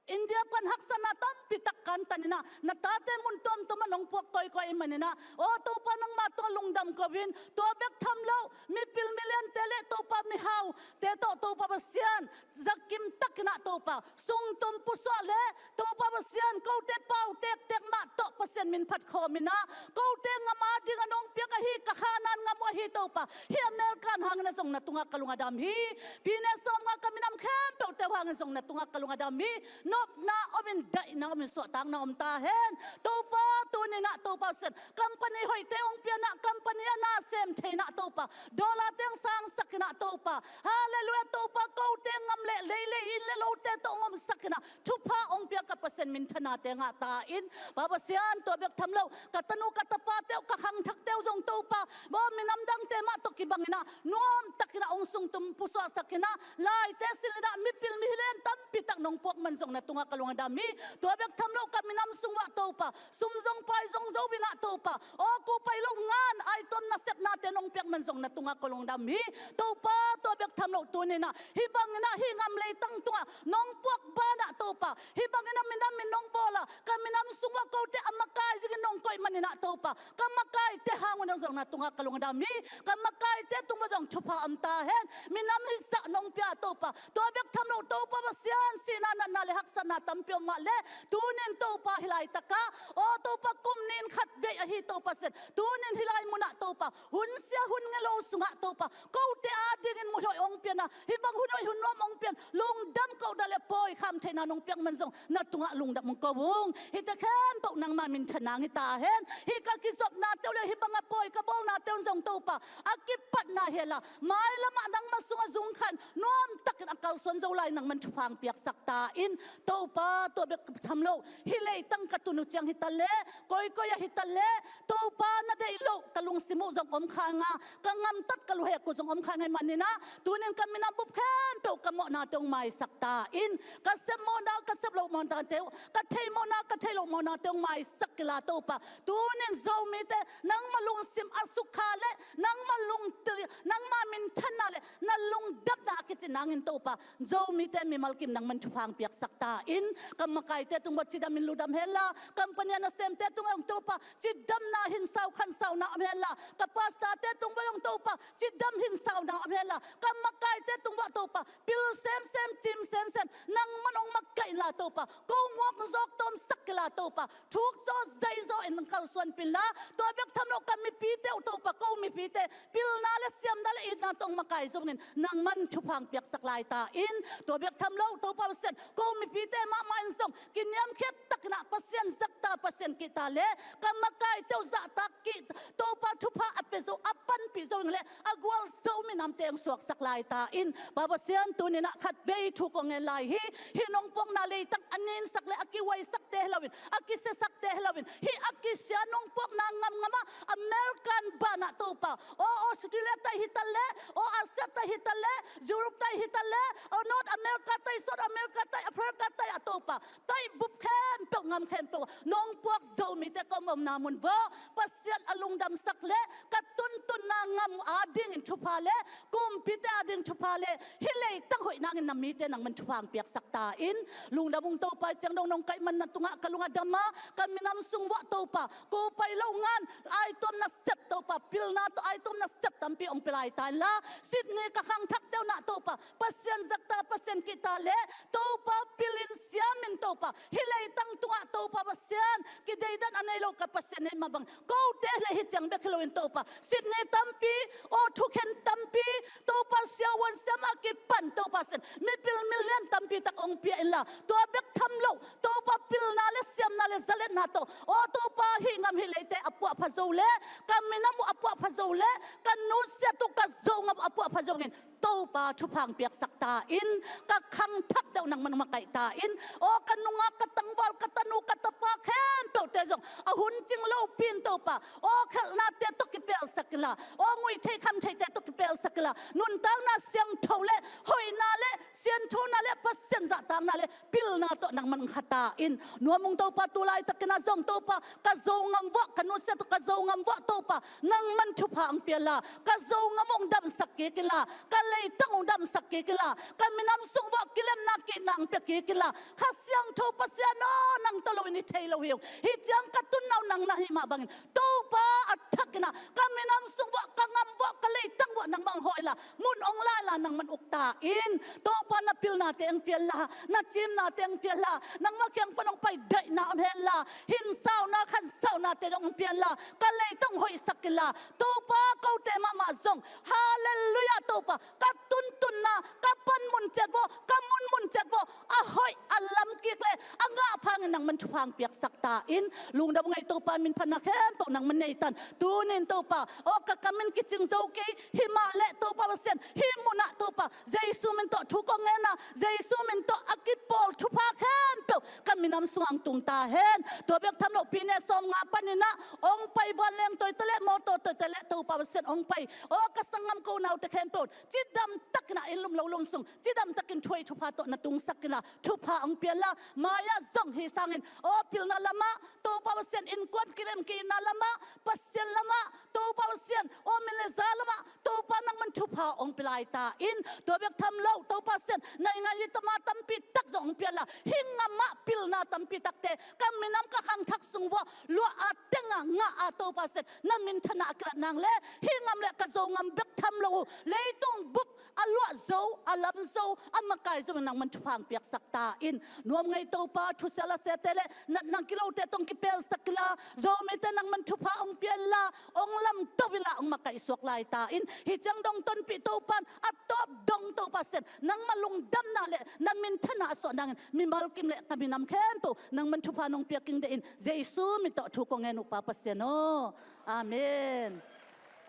India pan haksatna tampi tak kantan inah, na tate mun tuamtuam ah nong puak kawikawi ahih maninah, aw Topa nangma tungah lungdam ko in, tua bek tham lo, mipil miliante le Topa mihaute tawh Topa Pasian, zakim tak inah Topa, sungtum pusuah le Topa Pasian, kote pau tektek mah tawh Pasian min phat khawm inah, kote ngam ading a nong piak ahi ka khanan ngam uh ahi Topa, hih American hangin ah zong na tungah ka lung a dam hi. Pi ne sawmnga ka minam khempeuhte uh hangin zong na tungah ka lung a dam hi. Nopna om in, daihna om in, suahtakna om ta hen. Topa tuninah Topa Pasian, company hoihte hong pianah, company a na sem theinah Topa, dollar-te hong sangsak inah Topa, halleluiah Topa, kote ngam le leilei inn le lote tawh hong omsak inah thupha hong piak ka Pasian minthannate ngah ta in. Pa Pasian tua bek tham lo, ka tanu ka tapate uh, ka khangthakte uh zong Topa, aw minam dangte mah tawh kibang inah nuamtak inah hong sungtum pusuahsak inah, laite sin inah mipil mihilen tampi tak nong puak man zong na tungah ka lung a dam hi. Tua bek tham lo ka minam sung uah Topa, sum zong pai zong zo inah Topa, aw kupai lo ngan ai tuam nasepnate nong piak man zong na tungah ka lung a dam hi. Topa tua bek tham lo tuninah hih bang inah hih ngam leitang tungah nong puak banah Topa, hih bang inah minam in nong bawl a, ka minam sung uah kote a makai zingin nong koih man inah Topa, ka makaite hang un ah zong na tungah ka lung a dam hi. Ka makaite tung uah zong thupha om ta hen. Minam hih zah nong pia Topa, tua bek tham lo Topa Pasian, sihna natna le haksatna tampi om mah le, tunin Topa hih laitakah, aw Topa kum nih in khat vei ahi Topa Pasian, tunin hih lai munah Topa, hun sia hun nge lo sungah Topa, kote adingin muhoih hong pian a, hih bang hun hoih hun nuam hong pian, lungdam kohna le pawi kham theihna nong piak man zong na tungah lungdam hong ko ung. Hihte khempeuh nangma minthanna hong hi ta hen. Hih ka kizopnate uh le hih bang a pawi ka bawlnate un zong Topa, a kipatna hi a, mailamah nangma sungah zungkhan nuamtakin a kalsuan zo lai nangman thupha hong piaksak ta in. Topa tua bek tham lo, hih leitang ka tun uh ciang hi ta leh, koikoi ah hi ta leh, Topa na deih loh ka lungsim uh zong om kha ing a, ka gamtat ka lunghek uh zong om kha ing ahih maninah, tunin ka minam bup khempeuh ka mawhnate hong maisak ta in. Ka sep mawhna, ka sep loh mawhnate uh, ka thei mawhna, ka thei loh mawhnate hong maisak kila Topa. Tunin Zomite nangma lungsim a sukha le, nangma lungtil, nangma minthanna le na lungdamna a kicin nangin Topa, Zomite mimal kim nangman thupha hong piaksak ta in. Ka makaite tung uah cidamin lungdam hen la, company a nasemte tung uah Topa, cidamna hinsau khansauna om hen la, ka pastorte tung uah Topa, cidam hinsauna om hen la, ka makaite tung uah Topa, pil semsem, cim semsem nangman hong makaih inla Topa, ko nguak zawk tawmsak kila Topa, thuk zaw zai zaw in kalsuanpih inla. Tua bek tham lo ka mipite uh Topa, ko mipite pilna le siamna le itna tawh hong makai zongin nangman thupha hong piaksak lai ta in. Tua bek tham lo Topa Pasian, ko mipite mahmah in zong kiniamkhiat takin ah Pasian zakta, Pasian kihta le ka makaite uh zahtak kih, Topa thupha a pia zo, a panpih zo ing le a gualzo minamte hong suaksak lai ta in. Pa Pasian, tuninah khatvei thu kong ngen lai hi. Hih nong puakna leitang a ninsak le a kihuaisakte hi loin, a kisiasakte hi loin, hih a kisia nong puakna ngamngamah American banah Topa, aw Australia tai hi ta le, aw Asia tai hi ta le, Europe tai hi ta le, aw North America tai, South America tai, Africa tai ah Topa, tai bup khempeuh, gam khempeuh ah nong puak Zomite ka omna mun uah Pasian a lungdamsak le ka tuntunna gam adingin thupha le kumpite ading thupha le hih leitang hoih nangin na mite nangman thupha hong piaksak ta in. Lungdam ung Topa, hih ciang dong nong kaih man na tungah ka lung a dam a, ka minam sung uah Topa, kupai lo ngan ai tuam na sep Topa, pilna tawh aitom nasep tampi hong pia lai ta inla, Sydney ka khangthakte uh nah Topa, Pasian zakta, Pasian kihta le Topa pilin siamin Topa, hih leitang tungah Topa Pasian, kideidan a nei lo ka Pasian nei mah bang, kote le hih ciang bek hi loin Topa, Sydney tampi, aw thukhen tampi, Topa siavuan siam a kipan Topa Pasian, mipil milian tampi tak hong pia inla, tua bek tham lo Topa pilna le siamna le zaletna tawh, aw Topa hih ngam hih leite a puahpha zo le, ka minam uh a puahpha zo le, ka nusiat uh ka Zongam uh a puahpha zo ngin Topa thupha hong piaksak ta in, ka khangthak deuh nangman hong makaih ta in, aw ka nungak ka tangval ka tanu ka tapa khempeuhte zong a hun cing lopi in Topa, aw khelhnate tawh kipelsak inla, aw nguih thei kham theite tawh kipelsak inla, nuntakna siangtho le hoihna le sianthona le Pasian zahtakna le pilna tawh nangman hong kha ta in. Nuam ung Topa, tu laitakin ah zong Topa, ka Zongam vuah, ka nusiat uh ka Zongam vuah Topa, nangman thupha hong pia inla, ka Zongam hong damsak kik inla, ka leitang hong damsak kik inla, ka minam sung vuah kilemna kihna hong pia kik inla, Kha Siangtho Pasian aw, nang tawh loin i thei lo hi ung. Hih ciang ka tunna uh nang na hih mah bangin Topa a thakin ah ka minam sung vuah, ka ngam vuah, ka leitang vuah nangmah hong hawh inla, mun hong la inla nangman uk ta in. Topa na pilnate hong pia inla, na cimnate hong pia inla, nangmah kiang pan hong pai daihna om hen la, hinsauna khansaunate zong hong pia inla, ka leitang hoihsak inla, Topa kote mahmah zong, halleluiah Topa, ka tuntunna, ka panmun ciat vua, ka munmun ciat vua a hoih a lam kik le a ngah phangin nangman thupha hong piaksak ta in. Lungdam ngei Topa, minthanna khempeuh nangman nei ta in. Tuni in Topa, aw ka kam in kicing zo kei, himah le Topa Pasian, hih munah Topa Jesu min tawh thu kong ngen a, Jesu min tawh a kipawl thupha khempeuh ka minam sungah hong tung ta hen. Tua bek tham loh pi ne sawmnga panin ah hong pai vanleng tawite le mawtaw tawite le Topa Pasian hong pai, aw ka sanggam ko naute khempeuh cidam takin ah inn lum lo lum sung cidam takin thu hoih thupha tawh na tungsak inla, thupha hong pia inla, mai-ah zong hih sangin aw pilna lamah Topa Pasian, innkuan kilem ki-itna lamah, Pasian lamah Topa Pasian, aw min le za lamah Topa nangman thupha hong pia lai ta in. Tua bek tham lo Topa Pasian, naingan i tama tampi tak zong hong pia inla, hih ngamah pilna tampi takte ka minam ka khangthak sung vua luah a teng a ngah a Topa Pasian, na minthanna a kilat nang le hih ngam le ka Zongam bek tham lo uh, leitung bup a luah zo, a lam zo, a makai zo in nangman thupha hong piaksak ta in. Nuam ngei Topa, thusia lasiate le natna kilote tawh hong kipelsak inla, Zomite nangman thupha hong pia inla, hong lamto inla, hong makaihsuak lai ta in. Hih ciang dong tonpih Topa in a tawp dong Topa Pasian, nangmah lungdamna le na minthanna a suah nangin mimal kim le ka minam khempeuh nangman thupha nong piak ing deih in, Jesu min tawh thu kong ngen uh Pa Pasian aw. Amen.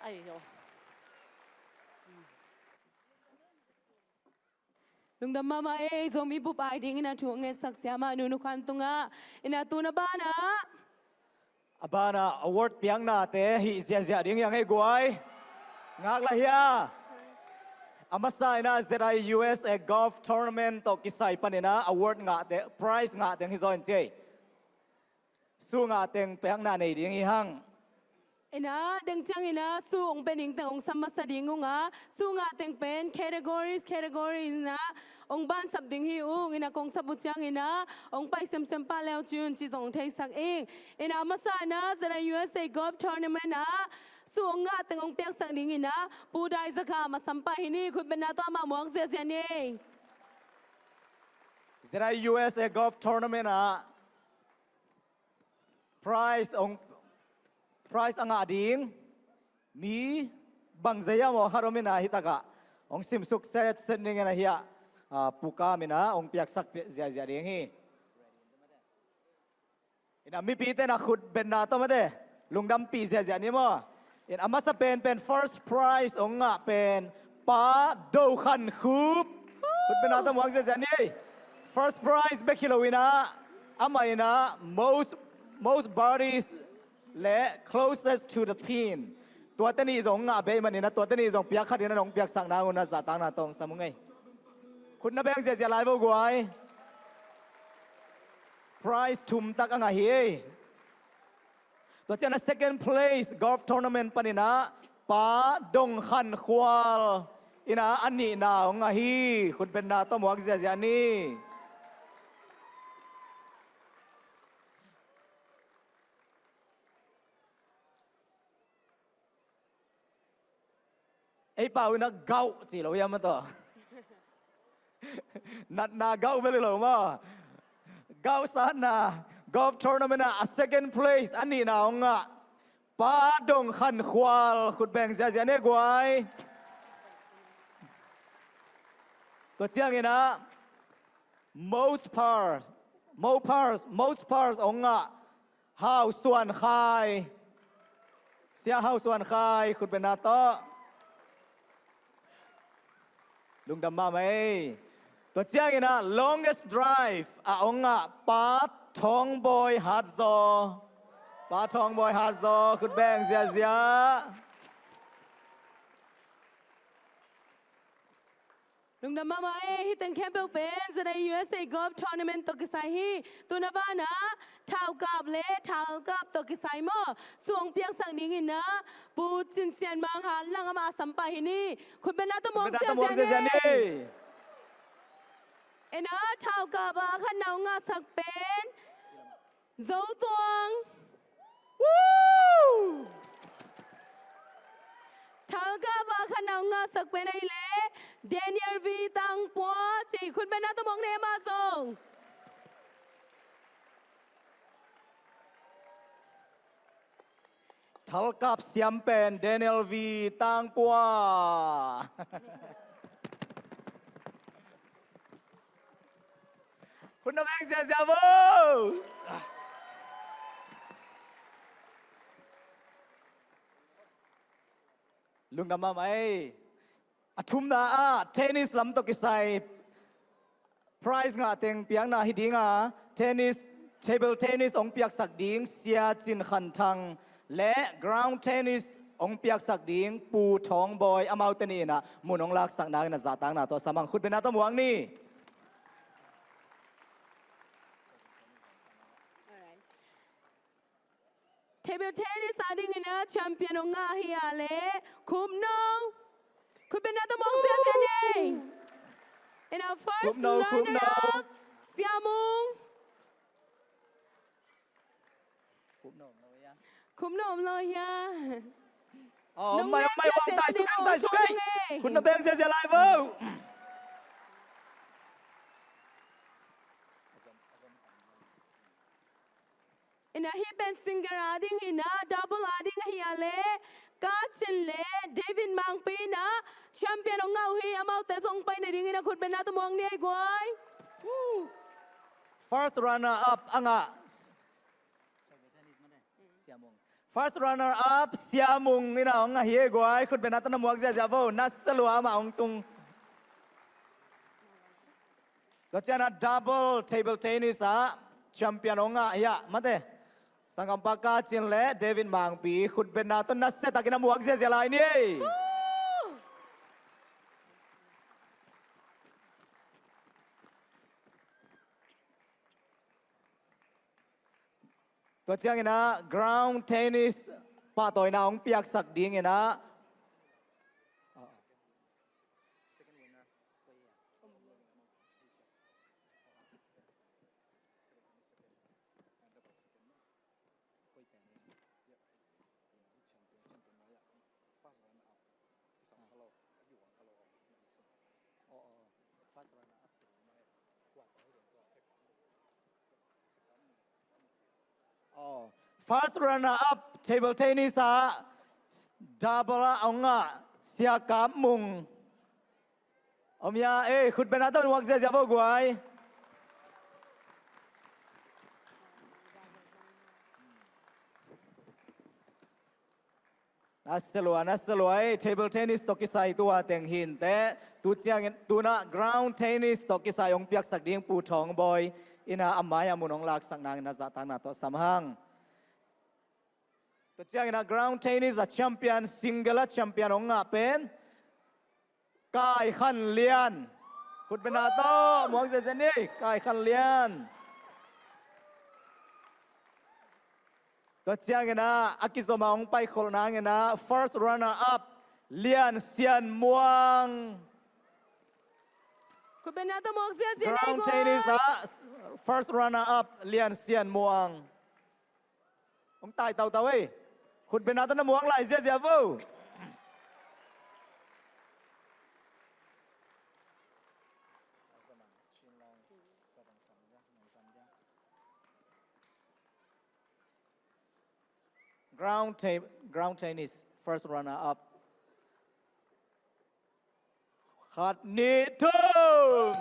Ai aw. Lungdam mahmah ei, Zomi bup ai dingin a thu hong ngetsak siamah Nunu Khan tungah. Ina tun a banah, a banah award piaknate hih ziahziah ding hi hang ei guai. Ngak lah hia. A masa ina Z I U S A Golf Tournament tawh kisai panin ah award ngahte, prize ngahte hi zaw in ci ei. Su ngah teng piakna nei ding hi hang. Ina deng ciang ina su hong pe ning teng hong sam masa ding ung a, su ngah teng pen categories, category ina hong bansap ding hi ung. Ina kong sap uh ciang ina hong pai semsem pah leu cin ci zong theisak ing. Ina a masa ina Z I U S A Golf Tournament ah su hong ngah teng hong piaksak ding ina Pu Dai Za Kham a sam pah hi ni, khutbetna tawh amah muak ziahziah ni. Z I U S A Golf Tournament ah prize hong, prize a ngah ding mi bangzah hiam aw khat om ina hih takah hong simsuk setset ning ina hiah, ah, Pu Kam ina hong piaksak ziahziah ding hi. Ina mipite na khutbetna tawh mate lungdampih ziahziah ni maw. In a masa penpen first prize hong ngah pen Pa Do Khan Khup. Khutbetna tawh muak ziahziah ni. First prize bek hi lo ina, amah ina most, most birdies le closest to the pin. Tuate nih zong ngah bei man ina, tuate nih zong piak khat ina nong piaksak nang un a zahtakna tawh hong sam ung ei. Khut na beng ziahziah lai vo guai. Prize thum tak a ngah hi ei. Tua ciang a second place golf tournament panin ah Pa Dong Khan Khual ina a nihna hong ngah hi. Khutbetna tawh muak ziahziah ni. Ei pau in a gauh ci lo hiam a tawh. Natna gauh bel hi lo maw. Gauh satna golf tournament ah a second place a nihna hong ngah Pa Dong Khan Khual, khut beng ziazia ni ei guai. Tua ciangin ah most pars, most pars, most pars hong ngah Hau Suan Khai. Sia Hau Suan Khai, khut bengna tawh. Lungdam mahmah ei. Tua ciangin ah longest drive a hong ngah Pa Thawng Bawi Hat Zaw. Pa Thawng Bawi Hat Zaw, khut beng ziazia. Lungdam mahmah ei, hih teng khempeuh pen Z A U S A Golf Tournament tawh kisai hi. Tuna banah thaukap le thalkap tawh kisai maw, suang piaksak dingin ah Pu Cin Sian Mang Hat Lang amah a sam pah hi ni. Khut bengna tawh muang ziazia ni. Ena thaukap ah khatna hong ngahsak pen Zo Tuang. Woo! Thalkap ah khatna hong ngahsak pen ahih leh Daniel V Tangpua ci, khut bengna tawh muang ni amah zong. Thalkap siam pen Daniel V Tangpua. Khut na beng ziazia vo. Lungdam mahmah ei. A thumna ah tennis lam tawh kisai prize ngah teng piakna hi ding a, tennis, table tennis hong piaksak ding Sia Cin Khan Thang le ground tennis hong piaksak ding Pu Thawng Bawi, amaute nih in ah mun hong laksak nangin a zahtakna tawh sam hang. Khut bengna tawh muang ni. Table tennis a dingin a champion hong ngah hi a leh Khup No. Khut bengna tawh muang ziazia ni. In a first runner-up, Sia Mung. Khup No om lo hia? Khup No om lo hia? Om mai, om mai, om tai suk, om tai suk ei. Khut na beng ziazia lai vo. Ina hih pen single a ding ina, double a ding ahi a leh Ka Cin le David Mangpi ina champion hong ngah uh hi. Amaute zong pai nading ina khut bengna tawh muang ni ei guai. First runner up a ngah First runner up Sia Mung ina hong ngah hi ei guai. Khut bengna tawh na muak ziazia vo. Nasia lua amah hong tung. Tua ciangin a double table tennis ah champion hong ngah hi a, mate, sanggampa Ka Cin le David Mangpi, khut bengna tawh nasia takin a muak ziazia lai ni. Tua ciangin a ground tennis pahtawina hong piaksak dingin a First runner up table tennis ah double ah hong ngah Sia Kap Mung. Om hia, ei, khut bengna tawh muak ziazia vo guai. Nasia lua, nasia lua ei, table tennis tawh kisai tua teng hi inteh. Tu ciangin, tu-in ah ground tennis tawh kisai hong piaksak ding Pu Thawng Bawi ina a mai-ah mun hong laksak nangin na zahtakna tawh sam hang. Tua ciangin ah ground tennis a champion, single a champion hong ngah pen Kai Khan Lian. Khut bengna tawh muak ziazia ni, Kai Khan Lian. Tua ciangin ah a kizom a hong paikholh nangin ah first runner up Lian Sian Muang. Khut bengna tawh muak ziazia ni. Ground tennis ah first runner up Lian Sian Muang. Hong tai tautau ei. Khut bengna tawh na muak lai ziazia vo. Ground, te- ground tennis first runner up. Khat, nih, thum.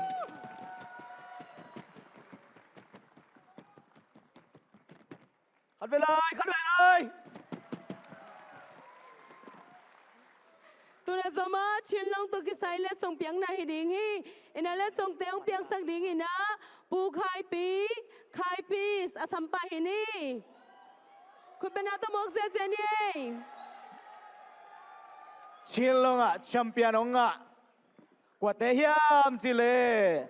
Khat vei lai, khat vei lai. Tuna zoma Chinlong tawh kisai letsong piakna hi ding hi. Ina letsongte hong piaksak ding ina Pu Khaipi, Khaipis a sampah hi ni. Khutbetna tawh muak ziazia ni ei. Chinlong ah champion hong ngah kuate hiam cih leh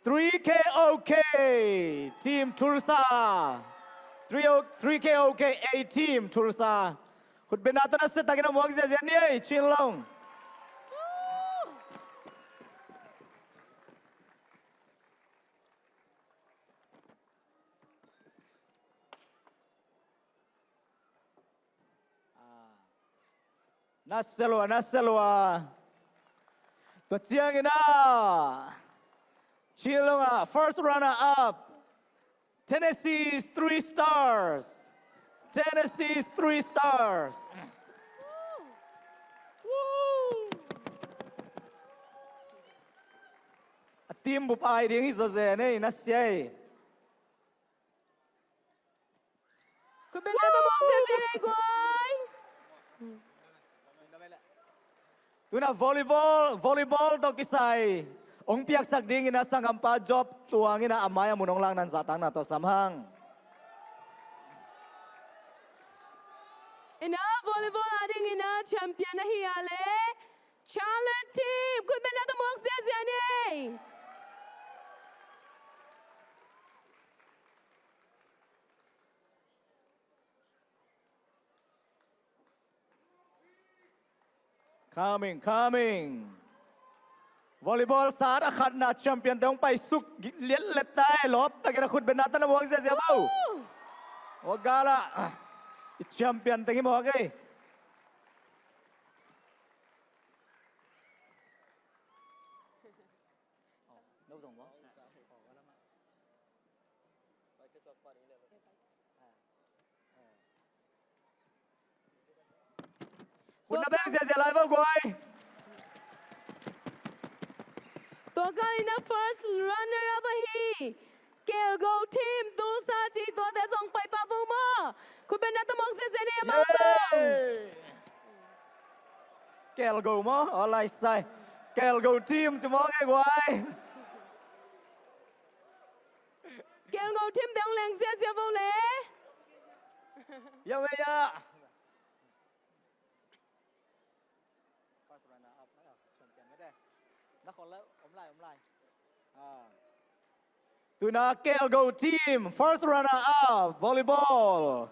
three K O K Team Tulsa. Three O, three K O K A Team Tulsa. Khutbetna tawh nasia takin a muak ziazia ni ei, Chinlong. Nasia lua, nasia lua. Tua ciangin ah Chinlong ah first runner up, Tennessee's Three Stars. Tennessee's Three Stars. A team bup ai ding hi zawzen ei, nasia ei. Khutbetna tawh muak ziazia ni ei guai. Tuna volleyball, volleyball tawh kisai hong piaksak dingin a sanggampa Job Tuang in a mai a mun hong lakna zahtakna tawh sam hang. Ina volleyball a dingin a champion ahi a leh Charlotte Team. Khutbetna tawh muak ziazia ni ei. Coming, coming. Volleyball sat a khatna champion te hong paisuk liatlet tai, lawp takin a khutbetna tawh na muak ziazia bo. Woo! Wagalah i champion teng hi mawk ei. Khut na beng ziazia lai vo guai. Tua kal in a first runner up ahi Kelgo Team Tulsa ci, tuate zong pai pah vo maw. Khutbetna tawh muak ziazia ni ei maw zong. Kelgo maw? Aw lai sai. Kelgo Team ci maw ngei guai. Kelgo Team te hong leng ziazia vo le. Ya ve ya. First runner up, na champion mete. Na khol la om lai, om lai. Ah. Tuna Kelgo Team first runner up volleyball.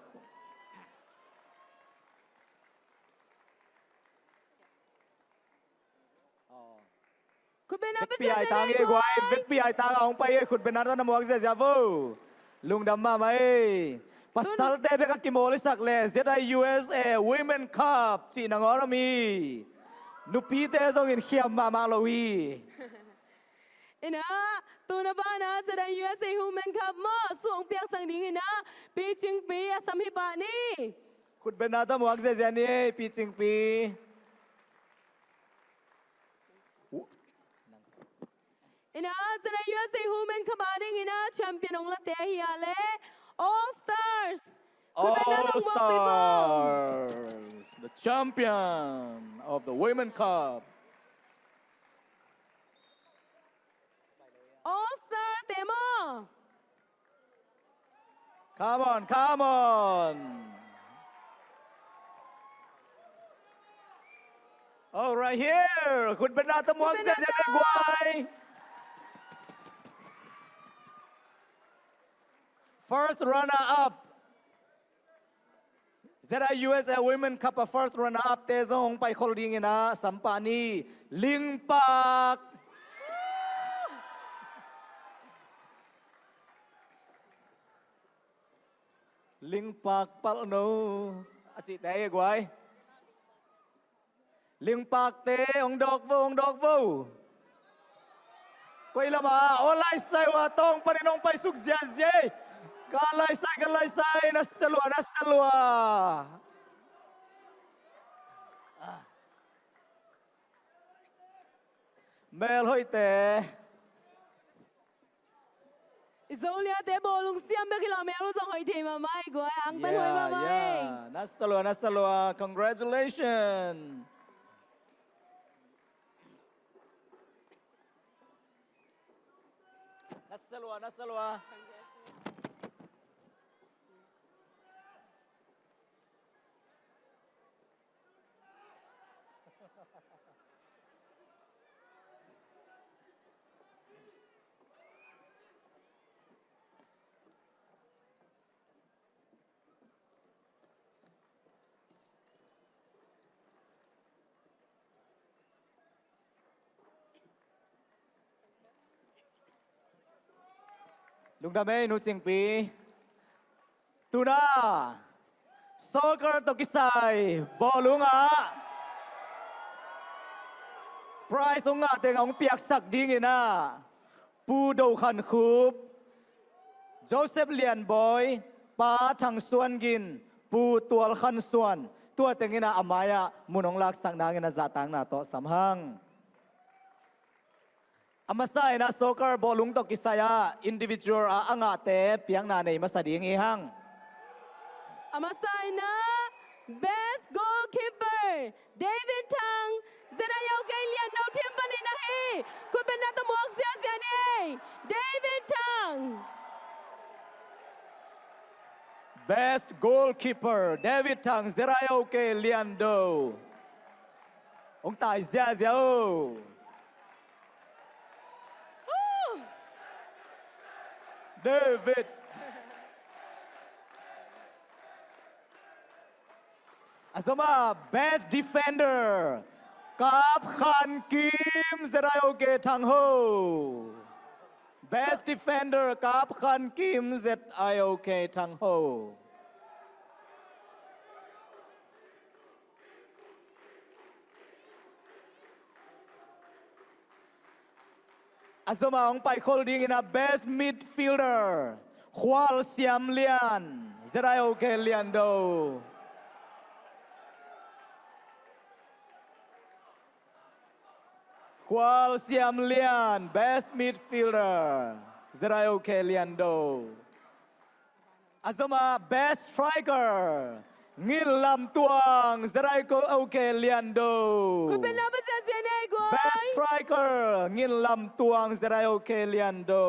Khutbetna vekpi ai tang e guai, vekpi ai tang a hong pai e, khutbetna tawh na muak ziazia vo. Lungdam mahmah e. Pasalte bek a kimawl i sak le Z I U S A Women Cup cih nangawn om hi. Nupite zongin khiam mahmah lo hi. Ina tuna bana Z I U S A Women Cup maw sung piaksak ding ina Pi Cingpi a sam hi pah ni. Khutbetna tawh muak ziazia ni ei, Pi Cingpi. Ina Z I U S A Women Cup a ding ina champion hong late ahi a le All Stars. Khutbetna tawh muak pi vo. All Stars, the champion of the Women Cup. All Star te maw. Come on, come on. Oh, right here. Khutbetna tawh muak ziazia le guai. First runner up. Z I U S A Women Cup a first runner up te zong hong paikhol dingin a sampah ni. Lingpak. Lingpak palh no a cihte hi guai. Lingpakte hong dawk vo, hong dawk vo. Koi lama aw laisai uh a tawng panin hong paisuk ziazia hi. Ka laisai, ka laisai, na selua, na selua. Mel hoihte. I Zoliate bawlung siam bek hi lo, mel uh zong hoih thei mahmah hi guai, angtan hoih mahmah hi. Na sa lua, na sa lua. Congratulations. Na sa lua, na sa lua. Lungdam ei, Nu Cingpi. Tuna soccer tawh kisai bawlung ah prize hong ngah teng hong piaksak dingin ah Pu Do Khan Khup, Joseph Lian Bawi, Pa Thang Suan Gin, Pu Tual Khan Suan, tua tengin ah a mai-ah mun hong laksak nangin a zahtakna tawh sam hang. A masa in ah soccer bawlung tawh kisai ah individual ah a ngahte piakna nei masa ding hi hang. A masa in ah best goalkeeper David Thang, Z I O K Liando team panin ahi. Khutbetna tawh muak ziazia ni ei. David Thang. Best goalkeeper David Thang, Z I O K Liando. Hong tai ziazia o. David. A zom ah best defender Kap Khan Kim, Z I O K Thang Ho. Best defender Kap Khan Kim, Z I O K Thang Ho. A zom ah hong paikhol dingin ah best midfielder Khual Siam Lian, Z I O K Liando. Khual Siam Lian, best midfielder, Z I O K Liando. A zom ah best striker Ngin Lam Tuang, Z I O K Liando. Khutbetna muak ziazia ni ei guai. Best striker Ngin Lam Tuang, Z I O K Liando.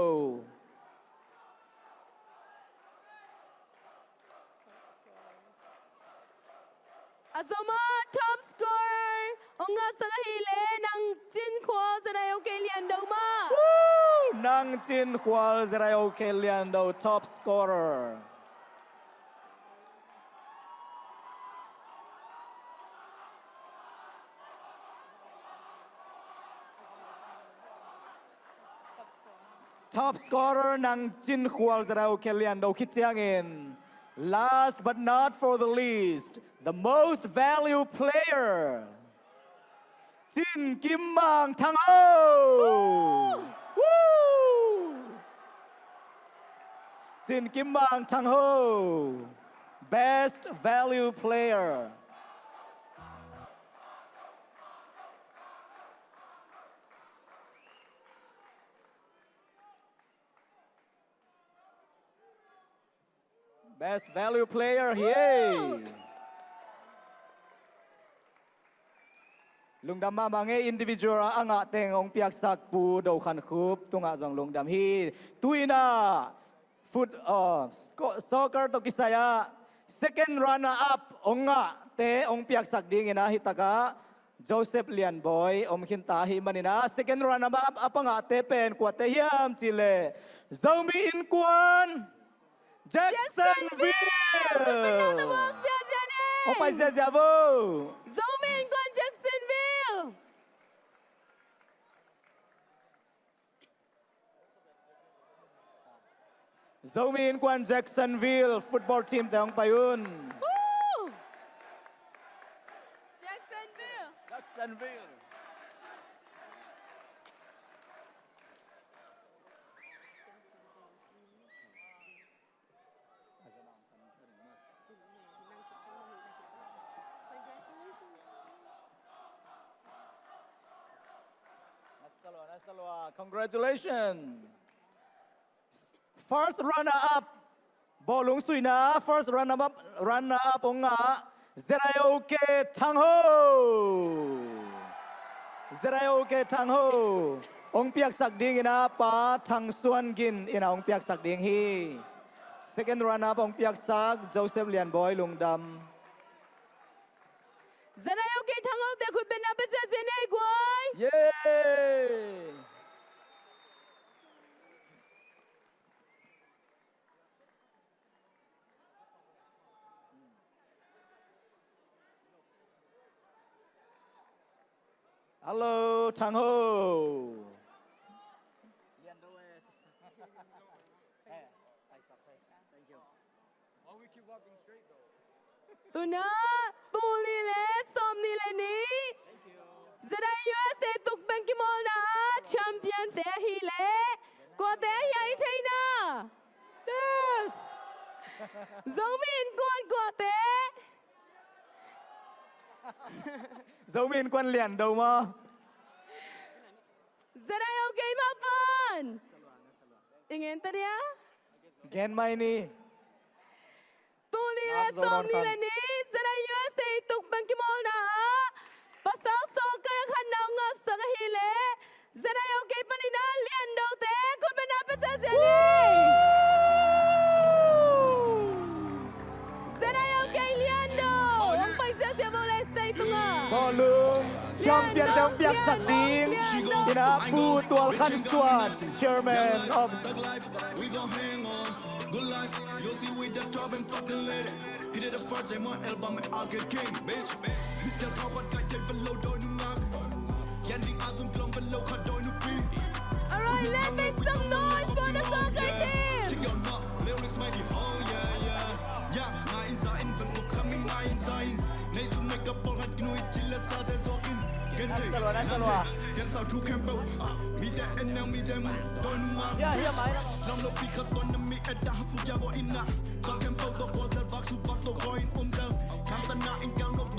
A zom ah top scorer hong ngahsak ahih leh Nang Cin Khual, Z I O K Liando mah. Woo! Nang Cin Khual, Z I O K Liando, top scorer. Top scorer Nang Cin Khual, Z I O K Liando khit ciangin, last but not for the least, the most value player, Cin Kim Mang Thang Ho. Woo! Cin Kim Mang Thang Ho, best value player. Best value player hi ei. Lungdam mahmah ing ei, individual ah a ngah teng hong piaksak Pu Do Khan Khup tungah zong lungdam hi. Tu-in ah foot, uh, sco-, soccer tawh kisai ah second runner up hong ngahte hong piaksak dingin ah hi takah Joseph Lian Bawi om khinta ahih manin ah, second runner up a ngahte pen kuate hiam cih leh Zomi Innkuan Jacksonville. Jacksonville. Hong pai ziazia vo. Zomi Innkuan Jacksonville. Zomi Innkuan Jacksonville football team te hong pai un. Woo! Jacksonville. Jacksonville. Congratulations. First runner up, bawlung suina first runner up, runner up hong ngah ZIOK Thang Ho. ZIOK Thang Ho hong piaksak dingin a Pa Thang Suan Gin in a hong piaksak ding hi. Second runner up hong piaksak Joseph Lian Bawi, Lungdam. ZIOK Thang Ho te khut beng na pia ziahziah ni ei guai. Yay! Hello, Thang Ho. Thank you. Tu in a, tul nih le sawmnih le nih ZIUSA tuk beng kimawlna ah champion te ahih leh kuate ahi hiam i theihna? Yes. Zomi Innkuan kuate? Zomi Innkuan Liando maw? ZIUSA mah pan i gen ta dia. Gen mai ni. Tul nih le sawmnih le nih ZIUSA tuk beng kimawlna ah pasal soccer a khatna hong ngahsak ahih leh ZIUSA panin a Liando te khut beng na pia ziahziah ni. ZIUSA Liando hong pai ziahziah bo le stage tungah. Bawlung champion te hong piaksak ding in a Pu Tual Khan Suan, chairman of We gon' hang on, good life. You'll see we the top and fucking lit it. He did the first time on album and I'll get king, bitch. Mister Coward got your below door, new knock. Yanding album, glowing below, cut door, new beat. All right, let's make some noise for the soccer team. Check your knock, lyrics mighty, oh yeah, yeah. Yeah, nine inside, but we're coming nine inside. Nice to make a ball, like, you know, it chill, let's start the talking. Nice one, nice one.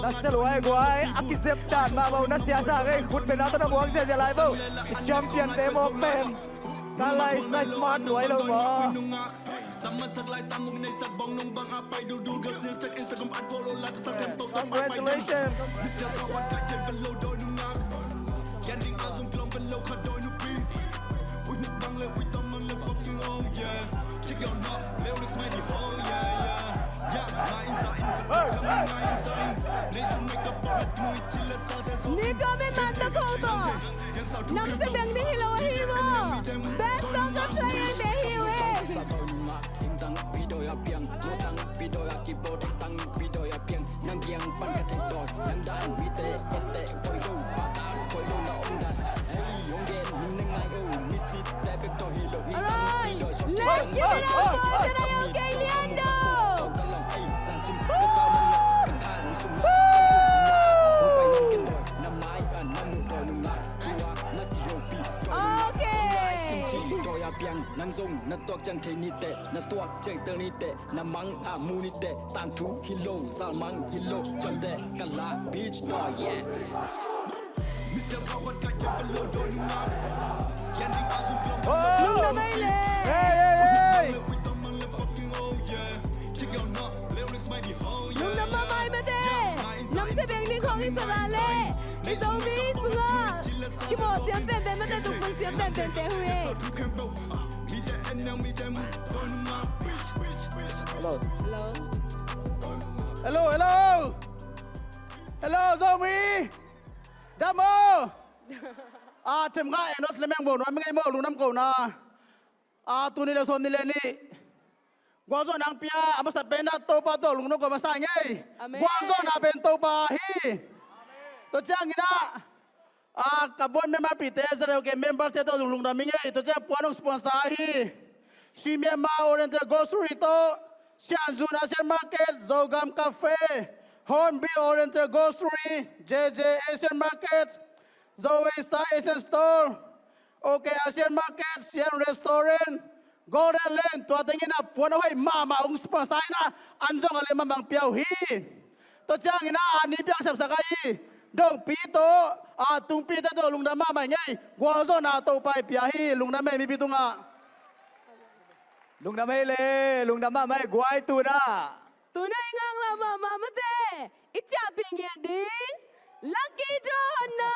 Na sia lo ai guai, a kizep dan mah bo, na sia sa ngei, khut beng na tawh na buang ziahziah lai bo. I champion te mawk pen. Ka lai sa smart luai lo maw. Congratulations. Ni ka me man ta ko to. Nam se beng ni hi lo hi mo. Best soccer player te hi ve. Alright, let's give it up for ZIUSA Liando. Okay. Nang zong na tuak ciang thei ni teh, na tuak ciang tel ni teh, na mang a mu ni teh, tangthu hi lo, zal mang hi lo, ciang teh, ka la beach, oh yeah. Lungdam ei le. Hey, hey, hey. Lungdam mahmah ei mate. Nam se beng ni khawng i sa la le. I Zomi sungah kimawh siam penpen mate, tukpang siam penpen te hui ei. Hello. Hello. Hello, hello. Hello, Zomi. Dam maw. A, them kha Enos le Meng Bo nuam ngei maw, lungdam ko na. A, tul nih le sawmnih le nih. Gualzawhna hong pia, a masa pen a Topa tawh lungdam ko masa ngei. Amen. Gualzawhna pen Topa hi. Tua ciangin a, a, ka board member pite, ZIUSA members te tawh lungdam ing ei. Tua ciang puan hong sponsor hi. Sri Myanmar Oriental Grocery tawh, Sianzun Asian Market, Zogam Cafe, Hornbill Oriental Grocery, J J Asian Market, Zoe Sai Asian Store, OK Asian Market, Sian Restaurant, Golden Lane, tua tengin a puan a hoih mahmah hong sponsor in a, an zong a le mamang pia uh hi. Tua ciangin a, a ni piang sepsak ahi, Dongpi tawh, A tungpite tawh lungdam mahmah ing ei. Gualzawhna Topa i pia hi. Lungdam ei mipi tungah. Lungdam ei le, lungdam mahmah ei guai. Tu-in ah, tu-in ah i ngaklah mahmah mate, i ciahpih ngiat ding lucky draw honna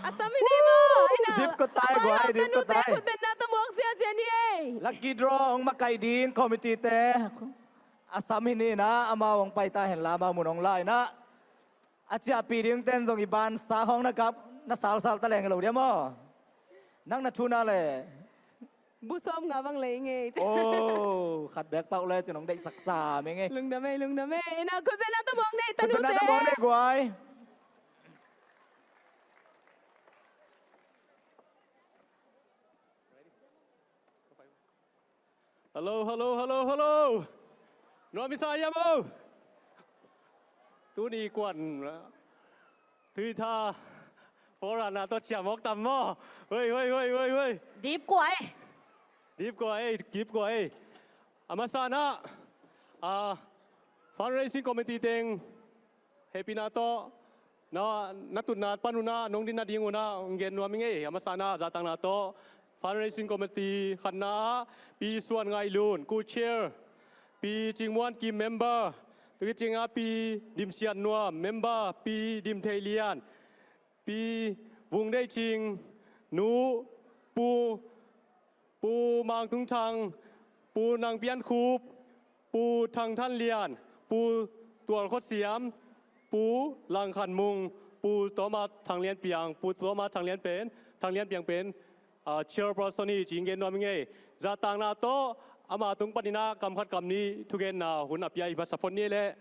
a sam hi ni maw? Ina, dip kawtai guai, dip kawtai. Khutbetna tawh muak ziahziah ni ei. Lucky draw hong makaih ding committee-te a sam hi ni. Ina, amau hong pai ta henla, amau mun hong la. Ina, a ciahpih dingten zong i bansa khawng na kap, na salsal ta leng lo dia maw? Nang na thuna le bu sawm nga bang lei ngei. Oh, khat bek pauh le cin hong deihsak sam ing ei. Lungdam ei, lungdam ei. Ina, khutbetna tawh muak ni ei, tanute. Khutbetna tawh muak ni ei guai. Hello, hello, hello, hello. Nuam i sa hiam o? Tuni kuan Twitter forum-na tawh ciah mawk tam maw? Hoi, hoi, hoi, hoi, hoi. Dip kua ei. Dip kua ei, dip kua ei. A masa-in ah, a, fundraising committee teng hehpihna tawh, na, na tutna pan un ah, nong din nading un ah hong gen nuam ing ei. A masa-in ah, zahtakna tawh fundraising committee khatna ah, Pi Suan Ngaih Lun, co-chair, Pi Cing Muan Kim, member, tua khit ciangin ah Pi Dim Sian Nuam, member, Pi Dim Thei Lian, Pi Vung Deih Cing, Nu, Pu, Pu Mang Tung Thang, Pu Nang Pian Khup, Pu Thang Than Lian, Pu Tual Khua Siam, Pu Lang Khan Mung, Pu Thomas Thang Lian Piang, Pu Thomas Thang Lian pen, Thang Lian Piang pen, ah, chairperson hi ci-in gen nuam ing ei. Zahtakna tawh ama tung panin ah kam khat kam nih thugenna hun a pia i masa phot ni leh.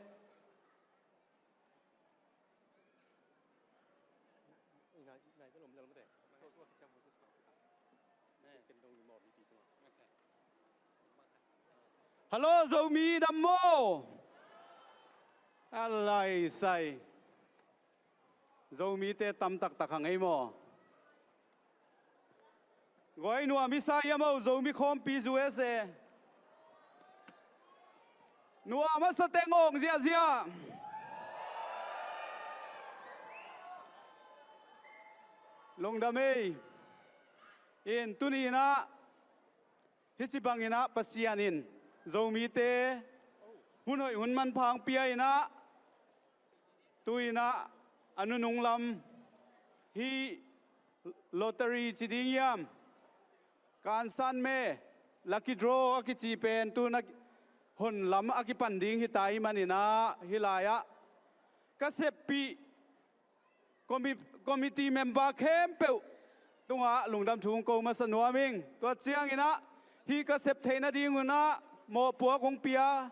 Hello, Zomi dam maw? A lai sai. Zomite tam taktak hang ei maw? Guai, nuam i sa hiam o, Zomi Khawmpi U S A? Nuam a sa teng awng ziahziah. Lungdam ei. In, tuni-in ah, hih ci bangin ah Pasian in Zomite hun hoih hun manpha hong pia-in ah, tu-in ah a nunung lam hih lottery ci ding hiam, kansan me, lucky draw a kici pen tu-in ah hon lam a kipan ding hi ta ahih manin ah, hih lai-ah ka seppih commi-, committee member khempeuh tungah lungdam thu hong ko masa nuam ing. Tua ciangin ah, hih ka sep theih nadingun ah mawhpuak hong pia,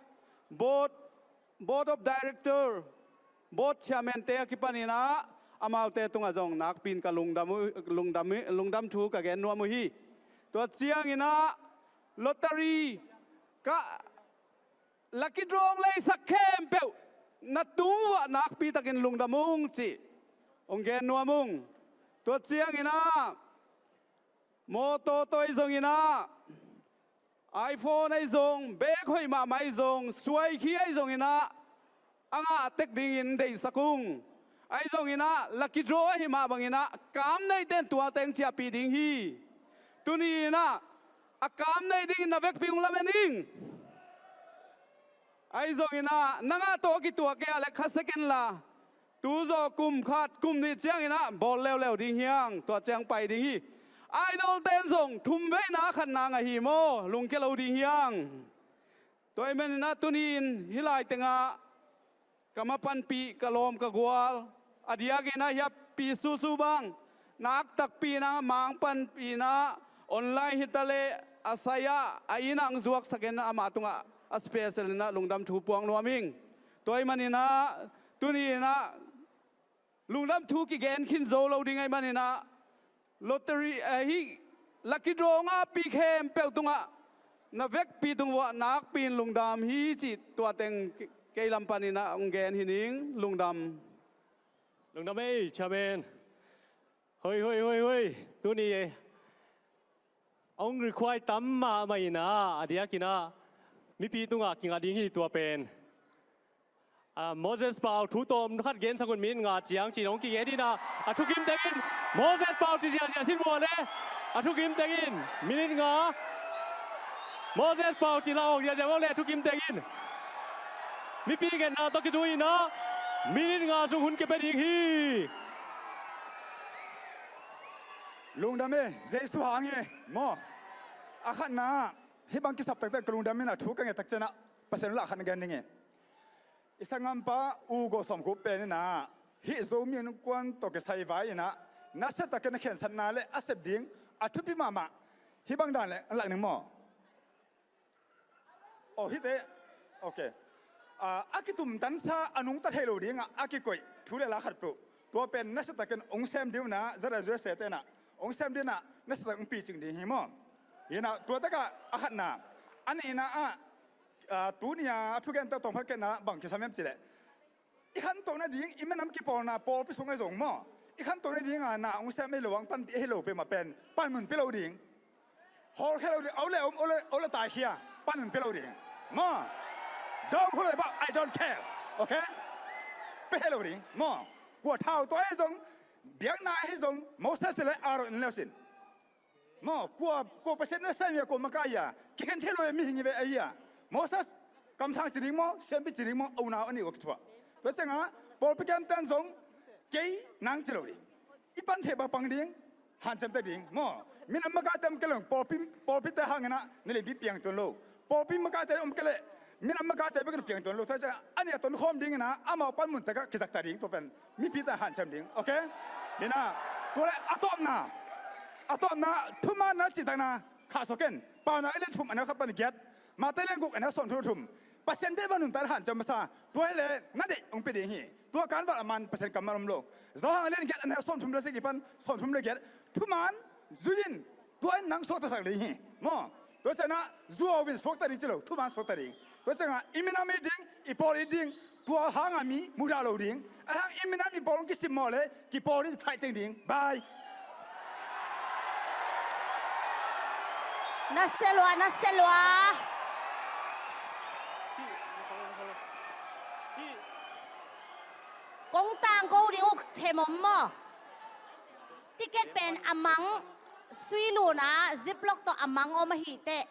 board, board of director, board chairman-te a kipanin ah, amaute tungah zong nakpi-in ka lungdam uh, lungdam uh, lungdam thu ka gen nuam uh hi. Tua ciangin ah, lottery ka lucky draw hong leisak khempeuh na tung uah nakpitakin lungdam ung cih hong gen nuam ung. Tua ciangin ah, mawtaw tawh ahi zongin ah, iPhone ahi zong, bag hoih mahmah ahi zong, suaikhi ahi zongin ah, a ngah tek dingin deihsak ung. Ahi zongin ah, lucky draw ahi mah bangin ah, kam neihte in tua teng ciahpih ding hi. Tuni-in ah, a kam neih dingin na vekpi hong lamen ing. Ahi zongin ah, nang a tawh a kituak kei a leh khasia ken la, tu zaw kum khat, kum nih ciangin ah bawl leuleu ding hi hang, tua ciang pai ding hi. Idol-te in zong thumveina khatna ngah hi maw, lungkia lo ding hi hang. Tua ahih manin ah tuni-in hih lai tengah ka ma panpih, ka lawm, ka gual, a diakin ah hih a Pi Susu bang, nak takpi-in ah, mang panpih-in ah, online hi ta leh, a sai-ah, a inn-ah hong zuaksak in ah, amah tungah a special-in ah lungdam thu puak nuam ing. Tua ahih manin ah, tuni-in ah, lungdam thu kigen khin zo lo ding ahih manin ah, lottery, eh, hih lucky draw ngahpi khempeuh tungah na vekpi tung uah nakpi-in lungdam hi cih tua teng ke-, kei lam panin ah hong gen hi ning. Lungdam. Lungdam ei, Chairman. Hoi, hoi, hoi, hoi. Tuni, eh, hong require tam mahmah in ah, a diakin ah mipi tungah kingah ding hi tua pen. Ah, Moses Pau thu tawm khat gensak un, minit nga ciang ci-in hong kigen hi-in ah, a thukim teng in. Moses Pau ci ziahziah sin vua le. A thukim teng in minit nga. Moses Pau ci la awk ziahziah vua le, a thukim teng in. Mipi ngetna tawh kizui-in ah minit nga sung hun kipia ding hi. Lungdam e, Jesu hang hi maw. A khatna, hih bang kisap tak ciang ka lungdam in, a thu ka nget tak ciang ah Pasian la khat na gen ding hi. I sanggampa U Go Sawm Khup pen in ah, hih Zomi Innkuan tawh kisai vai in ah, nasia takin a khensatna le a sep ding a thupi mahmah. Hih bang dan le lak ning maw. Oh, hite. Ok. Ah, a kitumtansa a nungta thei lo ding ah a kikoih thu le la khat peuh, tua pen nasia takin hong sem ding un ah, ZRA USA te in ah hong sem ding un ah, nasia takin hong picing ding hi maw. Hi-in ah, tua tak ah a khatna. A nihna ah, ah, tuni a a thugente tawm khat kena bang kisam hiam cih leh, i khantoh nading, i minam kipawlna pawlpi sung ahi zong maw, i khantoh nading a na hong sem ahi lo, hong panpih ahi lo peuhmah pen panmun pia lo ding. Hawlkhia lo ding, a om le om, a om le, a om le taikhia, panmun pia lo ding maw. Dong hu lo bah, I don't care. Ok? Pia lo ding maw. Kua thau tawh ahi zong, biakna ahi zong, Moses le Aaron in le uh sin. Maw, kua, kua Pasian na sem hi a, kua makaih hi a, kikhen thei lo hi a, mihing hi ve ahi a. Moses, kamsang ci ding maw, siampi ci ding maw, a unau a nih uh a kithuah. Tua ciangin pawlpi kemten zong, kei nang ci lo ding. I pan theih bang pang ding, hanciam ta ding maw. Minam makaite om kei leh pawlpi, pawlpite hangin ah na lianpi piang tuan lo. Pawlpi makaite om kei leh, minam makaite bek in piang tuan lo. Tua ciang a nih a tonkhawm dingin ah amau panmun tak ah kizak ta ding, tua pen mipite hanciam ding. Ok? Hi-in ah, tua le a tawpna, a tawpna, thumaanna cihtakna khahsuah ken. Paunak a lian thum, a neu khat pan giat. Matthai lian guk, a neu sawmthum le thum. Pasian deih bang nuntak in hanciam masa. Tua hi leh na deih hong pia ding hi. Tua kanvan a man Pasian kammal om lo. Johan a lian giat, a neu sawmthum le sagih pan sawmthum le giat. Thumaan zui in, tua in nang suaktasak ding hi maw. Tua ciangin ah zuau in suakta ding ci lo, thumaan suakta ding. Tua ciangin ah i minam it ding, i pawl it ding, tua hangin mi mudah lo ding. A hang i minam i pawl hong kisimmawh leh kipawl in fight teng ding. Bye. Na sia lua, na sia lua. Kong tangko ding uh them om maw. Ticket pen a mang, sui luna, ziplock tawh a mang om ahih teh,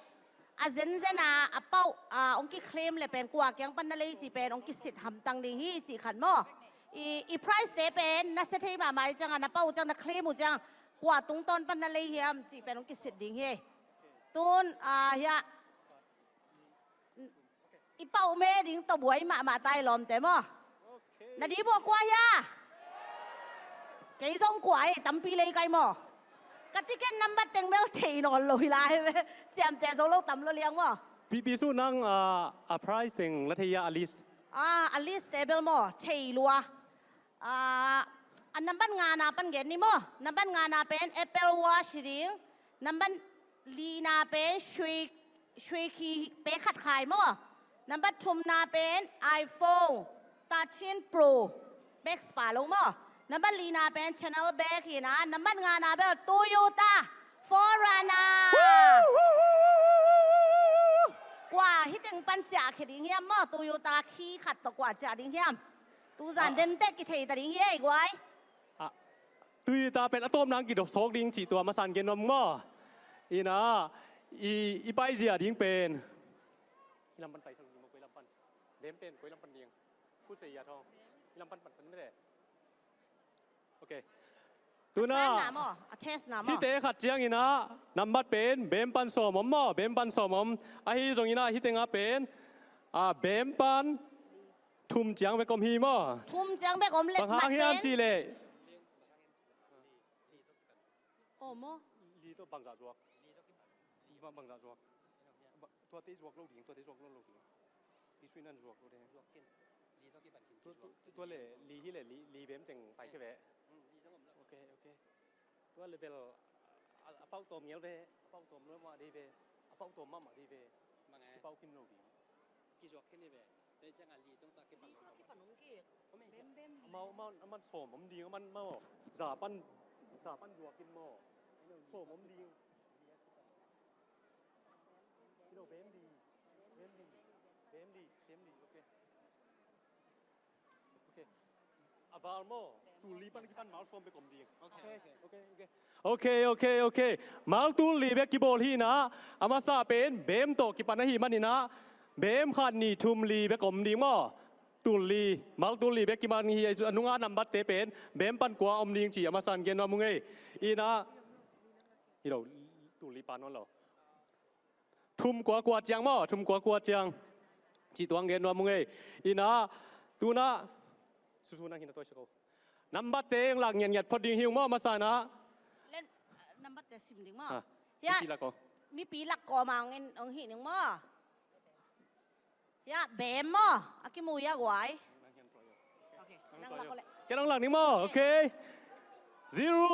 a zenzen a, a pau, a, hong kiclaim le pen kua kiang pan na lei cih pen hong kisit hamtang ding hi cih khat maw. I, i prize te pen na sia thei mahmah ahih ciangin na pau uh ciang, na claim uh ciang, kua tungtawn pan na lei hiam cih pen hong kisit ding hi. Tun, a, hiah. I pau me ding tawh buai mahmah ta hi lawmte maw. Na di buak kua hia? Kei zong kua hi, tampi lei kai maw. Ka ticket number teng bel thei nawn lo hi lai ve. Ciamteh zo lo tam lo liang maw. Pi, Pi Su, nang, ah, a prize teng la thei hia, a list? Ah, a list te bel maw, thei lua. Ah, a nambat ngana pan gen ni maw. Nambat ngana pen Apple Watch hi ding. Nambat lina pen Shui, Shui Ki pe khat khai maw. Nambat thumna pen iPhone thirteen Pro Max pa lo maw. Nambat lina pen Chanel bag hi na. Nambat ngana bel Toyota four Runner. Kua hi teng pan ciah khia ding hiam maw. Toyota khi khat tawh kua ciah ding hiam. Tuzan den teh kithei ta ding hi ei guai. Ah, Toyota pen a tawpna hong kidop sawk ding cih tua masa in gen nuam maw. Ina, i, i paizia ding pen. I lam pan pai thang ding maw, koi lam pan. Bem pen, koi lam pan ding. Khu sei ya thong. I lam pan pan san mete. Ok. Tuna. A test na maw, a test na maw. Hihte khat ciangin ah, nambat pen, bem pan sawm om maw, bem pan sawm om. Ahi zongin ah, hih tengah pen, ah, bem pan thum ciang bek om hi maw. Thum ciang bek om leh bang hang hiam cih leh. Aw maw. Li tawh bangzah zuak. Bang, bangzah zuak. Ba, tuate zuak lo ding, tuate zuak lo, lo ding. Li sui nan zuak lo ding. Tua, tua, tua le, li hi le, li, li bem teng pai khe ve. Ok, ok. Tua le bel, a, a pau tawm ngel ve, a pau tawm lo mah dei ve, a pau tawm mahmah dei ve. Bang e? A pau kim lo ding. Kizuak khen hi ve. Tei ciang a li tawng ta kipan lo. Li ta kipan om ki. Bem, bem. Amau, amau, aman sawm om ding, aman mau. Za pan, za pan zuak kim maw. Sawm om ding. Kilo bem ding. Bem ding. Bem ding. Bem ding. Ok. Val maw, tul li pan kipan mal sawm bek om ding. Ok, ok, ok. Mal tul li bek kibawl hi inah, a masa pen bem tawh kipan ahih maninah, bem khat nih thum li bek om ding maw. Tul li, mal tul li bek kipan hi, a nunga nambatte pen bem pan kua om ding ci a masa in gen nuam ung ei. Inah, hi lo, tul li pan nawn lo. Thum kua kua ciang maw, thum kua kua ciang. Cih tuang gen nuam ung ei. Inah, tunah, susu nang hi na tawi sako. Nambatte eng lak ngiatngiat phot ding hi ung maw, masa inah. Len, nambatte sim ding maw. Ha, hiah, mipi lak ko. Mipi lak ko mang in ong hi ding maw. Hiah, bem maw. A kimu hiah guai. Ok, nang lak ko le. Kei nang lak ding maw, ok. Zero.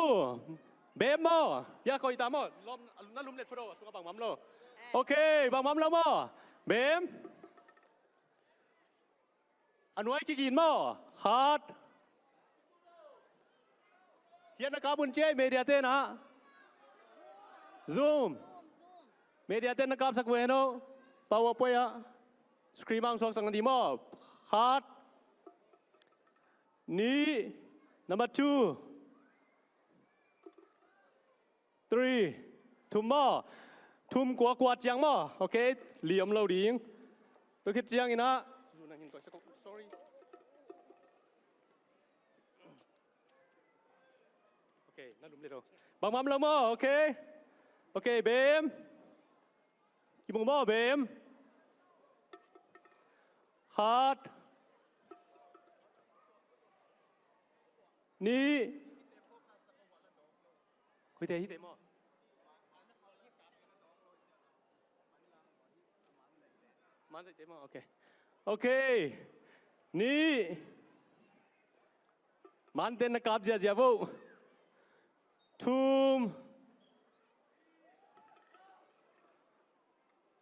Bem maw. Hiah koih ta maw. Lom, na lum let phot o, a sungah bangmah om lo. Ok, bangmah om lo maw. Bem. A nuai kigin maw. Khat. Hiah na kap un ciai, media tenah. Zoom. Media ten na kapsak ve hen o. PowerPoint ah. Screen ah suaksak na ding maw. Khat. Nih. Number two. Three. Thum maw. Thum kua kua ciang maw. Ok. Li om lo ding. Tua khit ciang inah. Sorry. Ok, na lum le lo. Bangmah om lo maw, ok. Ok, bem. Kimu maw, bem. Khat. Nih. Hite, hite maw. Man sa te maw, ok. Ok. Nih. Man ten na kap ziahziah vo. Thum.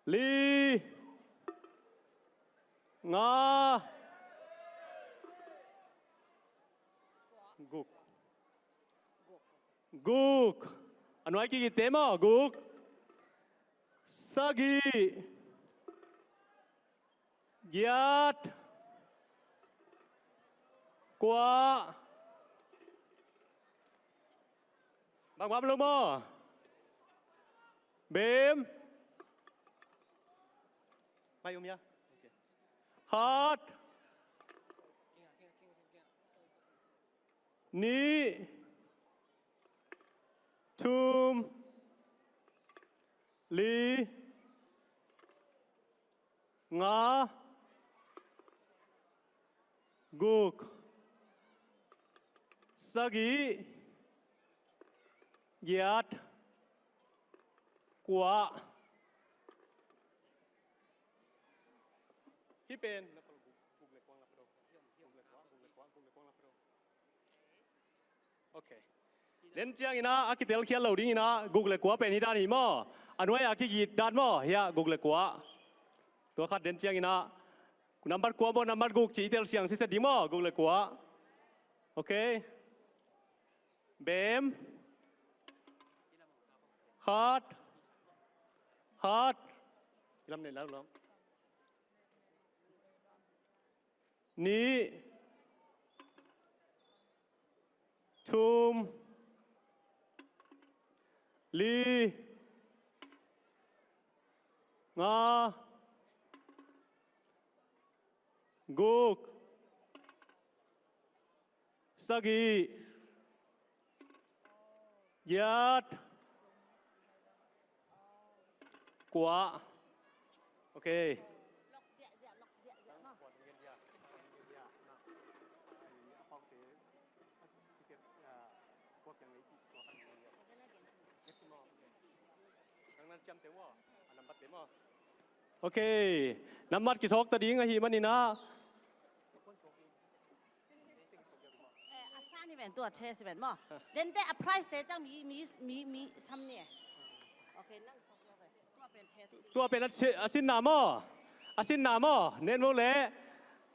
Li. Nga. Guk. Guk. A nuai kigin te maw, guk. Sagih. Giat. Kua. Bangmah om lo maw. Bem. Mai um ya. Khat. Nih. Thum. Li. Nga. Guk. Sagih. Giat. Kua. Hih pen. Ok. Den ciang inah a kitelkhiat lo ding inah guk le kua pen hih dan hi maw. A nuai a kigit dan maw, hiah guk le kua. Tua khat den ciang inah nambat kua maw, nambat guk ci i telsiang siset ding maw, guk le kua. Ok. Bem. Khat. Khat. Ilam ne lau lam. Nih. Thum. Li. Nga. Guk. Sagih. Giat. Kua. Ok. Ok. Nambat kisawk ta ding ahih maninah. Eh, a san hi ven, tua test hi ven maw. Dente a price te ciang mi, mi, mi, mi sam ni. Ok, nang sawk hi ven. Tua pen test. Tua pen a si-, a sinna maw. A sinna maw. Nen maw le.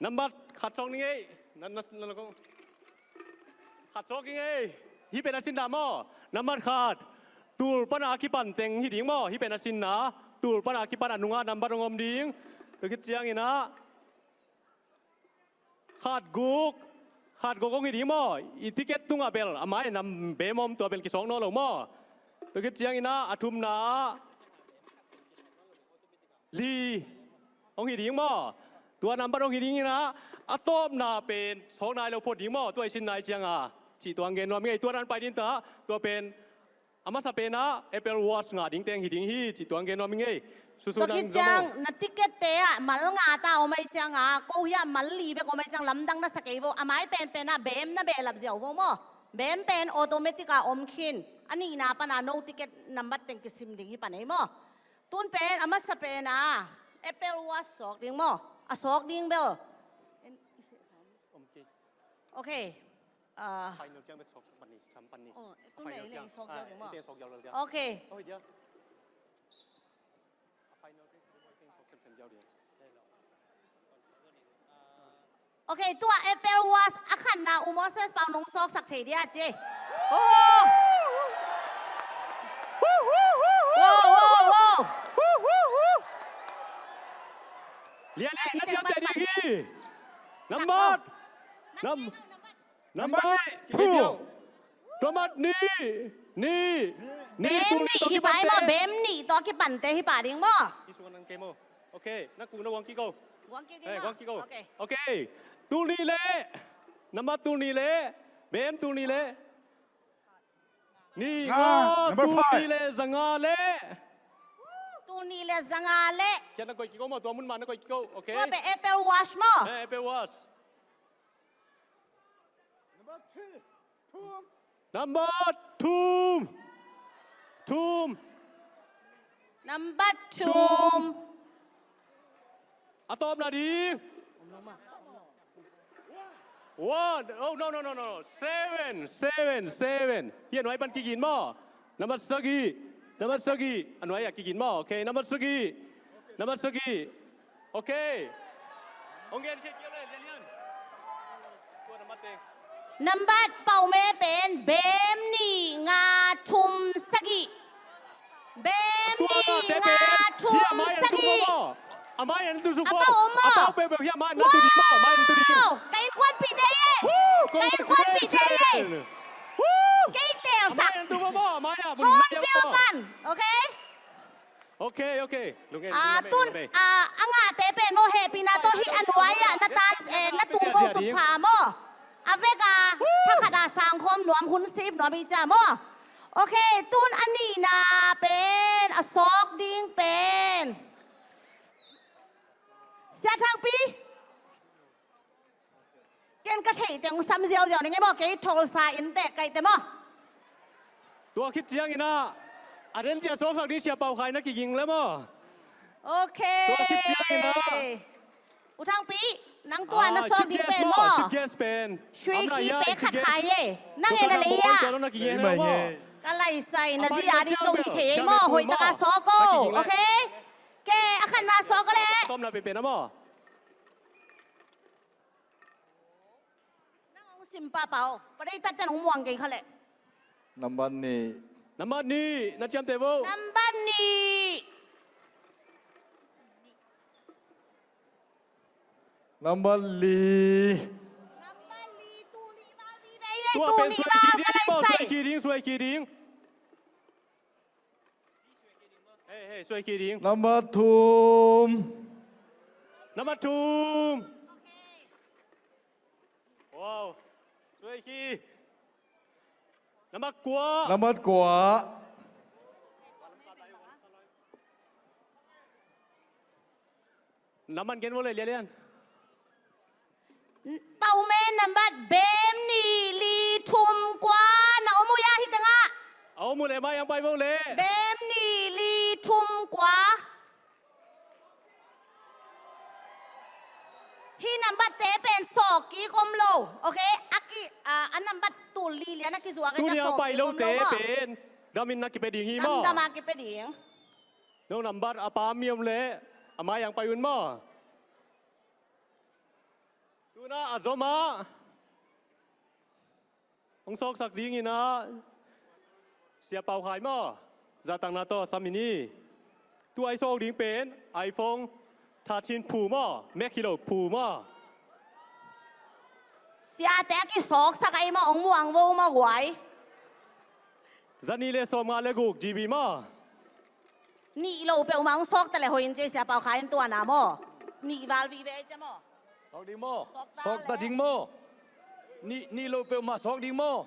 Nambat khat sawk ni ngei. Nan, nan, nan, nan, khat sawk ni ngei. Hih pen a sinna maw. Nambat khat. Tul pana kipan teng hi ding maw. Hih pen a sinna. Tul pana kipan a nunga nambat hong om ding. Tua khit cianginah. Khat guk, Khat gawk hong hi ding maw? I ticket tungah bel a mai-ah nam bem om, tua bel kisawk nawn lo maw? Tua khit ciangin ah a thumna ah li hong hi ding maw? Tua nambat hong hi dingin ah a tawpna pen sawk nai lo phot ding maw? Tua i sin nai ciangah cih tua hong gen nuam ing ei. Tua dan pai ding ta, tua pen a masa pen ah Apple Watch ngah ding teng hi ding hi cih tua hong gen nuam ing ei. Susu. Tua nang khit zom ciang o. Na ticket te ah mal nga ta om ei ciangah, ko hiah mal li bek om ei ciang lamdang na sa kei vo. A mai penpen ah bem na behlap ziau vo maw? Bem pen automatic ah om khin. A nihna pan ah no ticket nambat teng kisim ding hi pan ei maw? Tun pen a masa pen ah Apple Watch sawk ding maw? A sawk ding bel. Okay. Okay. Ah. Final ciang bek sawk, sawk pan ni, sam pan ni. Oh, a tun final ei le ciang, sawk ah, ziau ding maw? Ite sawk ziau lo dia. Okay. Oh, dia. A final ciang sawk sem sem ziau dia. Okay, tua Apple Watch a khatna U Moses Pau nong sawksak thei dia ci. Oh! Wow, wow, wow! Lian eh, na ciamteh ding hi. Nambat. Nam- Nambat nih. Tua mah nih. Nih. Nih, tul nih tawh kipante. Bem nih tawh kipante hi pah ding maw? Okay, na ku na guang kik o. Guang kik ding maw? Guang kik o. Okay. Okay. Tul nih leh. Nambat tul nih leh. Bem tul nih leh. Nih nga, tul nih leh za nga leh. Tul nih leh za nga leh. Kia na koih kik o maw, tua mun mah na koih kik o. Okay. Tua pen Apple Watch maw? Eh, Apple Watch. Nambat thum. Thum. Nambat thum. A tawpna ding. One. Oh, no, no, no, no. Seven, seven, seven. Hih a nuai pan kigin maw? Nambat sagih. Nambat sagih. A nuai ah kigin maw? Okay, nambat sagih. Nambat sagih. Okay. Hong gen khia kik le, lian lian. Tua nambat teng. Nambat pau me pen bem nih nga thum sagih. Bem nih nga thum sagih. A mai-ah na tu suk maw? A pau om maw? A pau peuhpeuh hih a mai-ah na tu ding maw? A mai-ah na tu ding. Wow! Ka innkuanpihte ei. Woo! Ka innkuanpihte ei. Congratulations. Woo! Kei teelsak. A mai-ah na tu maw? A mai-ah. Hornbill pan. Okay? Okay, okay. Lungei, ah, lungei, tun, lungei. Ah, a ngahte pen maw, hehpihna tawh hih a nuai-ah na tan, eh, na tung ko tup pha maw? A vek a, thakhat a sang khawm nuam, hun sip nuam hi cia maw? Okay, tun a nihna pen, a sawk ding pen. Sia Thangpi. Ken ka theih teng sam ziauziau ning e maw, kei tholsa in teh kaih teh maw. Tua khit ciangin ah, a den cia sawksak ding Sia Pau Khai na kiging le maw. Okay. Tua khit ciangin ah. U Thangpi, nang tua na sawk ding pen maw. Chief guest pen. Sui khi pe khat khai e. Nang e na lei a. Ka laisai na zi a ding zong hi thei e maw. Hoih taka sawk o. Okay. Ke a khat na sawk o le. Tom na pe pen a maw. Nang hong sim pahpah o. Ka dei tatten hong muang kei kha leh. Nambat nih. Nambat nih. Na ciamteh vo. Nambat nih. Nambat li. Nambat li, tul nih val mi bei ei, tul nih val ka lai sai. Suai khi ding, suai khi ding. Hei, hei, suai khi ding. Nambat thum. Nambat thum. Wow. Suai khi. Nambat kua. Nambat kua. Nambat gen vo le, lian lian. Pau me nambat bem nih li thum kua. Na om uh hia hih tengah? A om uh le mai-ah hong pai vo le. Bem nih li thum kua. Hih nambat te pen sawk kik om lo. Okay? A ki, a, a nambat tul li lian a kizuak e. Tuni a hong pai lote pen dam in na kipia ding hi maw. Dam dam a kipia ding. No nambat a pam mi om le a mai-ah hong pai un maw. Tuna a zom ah hong sawksak dingin ah Sia Pau Khai maw. Zahtakna tawh sam in hi. Tua i sawk ding pen iPhone thirteen Pro maw. Max hi lo, Pro maw. Siate a kisawksak ahi maw, hong muang vo maw guai. Za nih le sawmnga le guk G B maw. Nih lo peuhmah hong sawk ta leh hoih in ci, Sia Pau Khai in tuan a maw. Nih val vive ci maw. Sawk ding maw? Sawk ta ding maw? Nih, nih lo peuhmah sawk ding maw?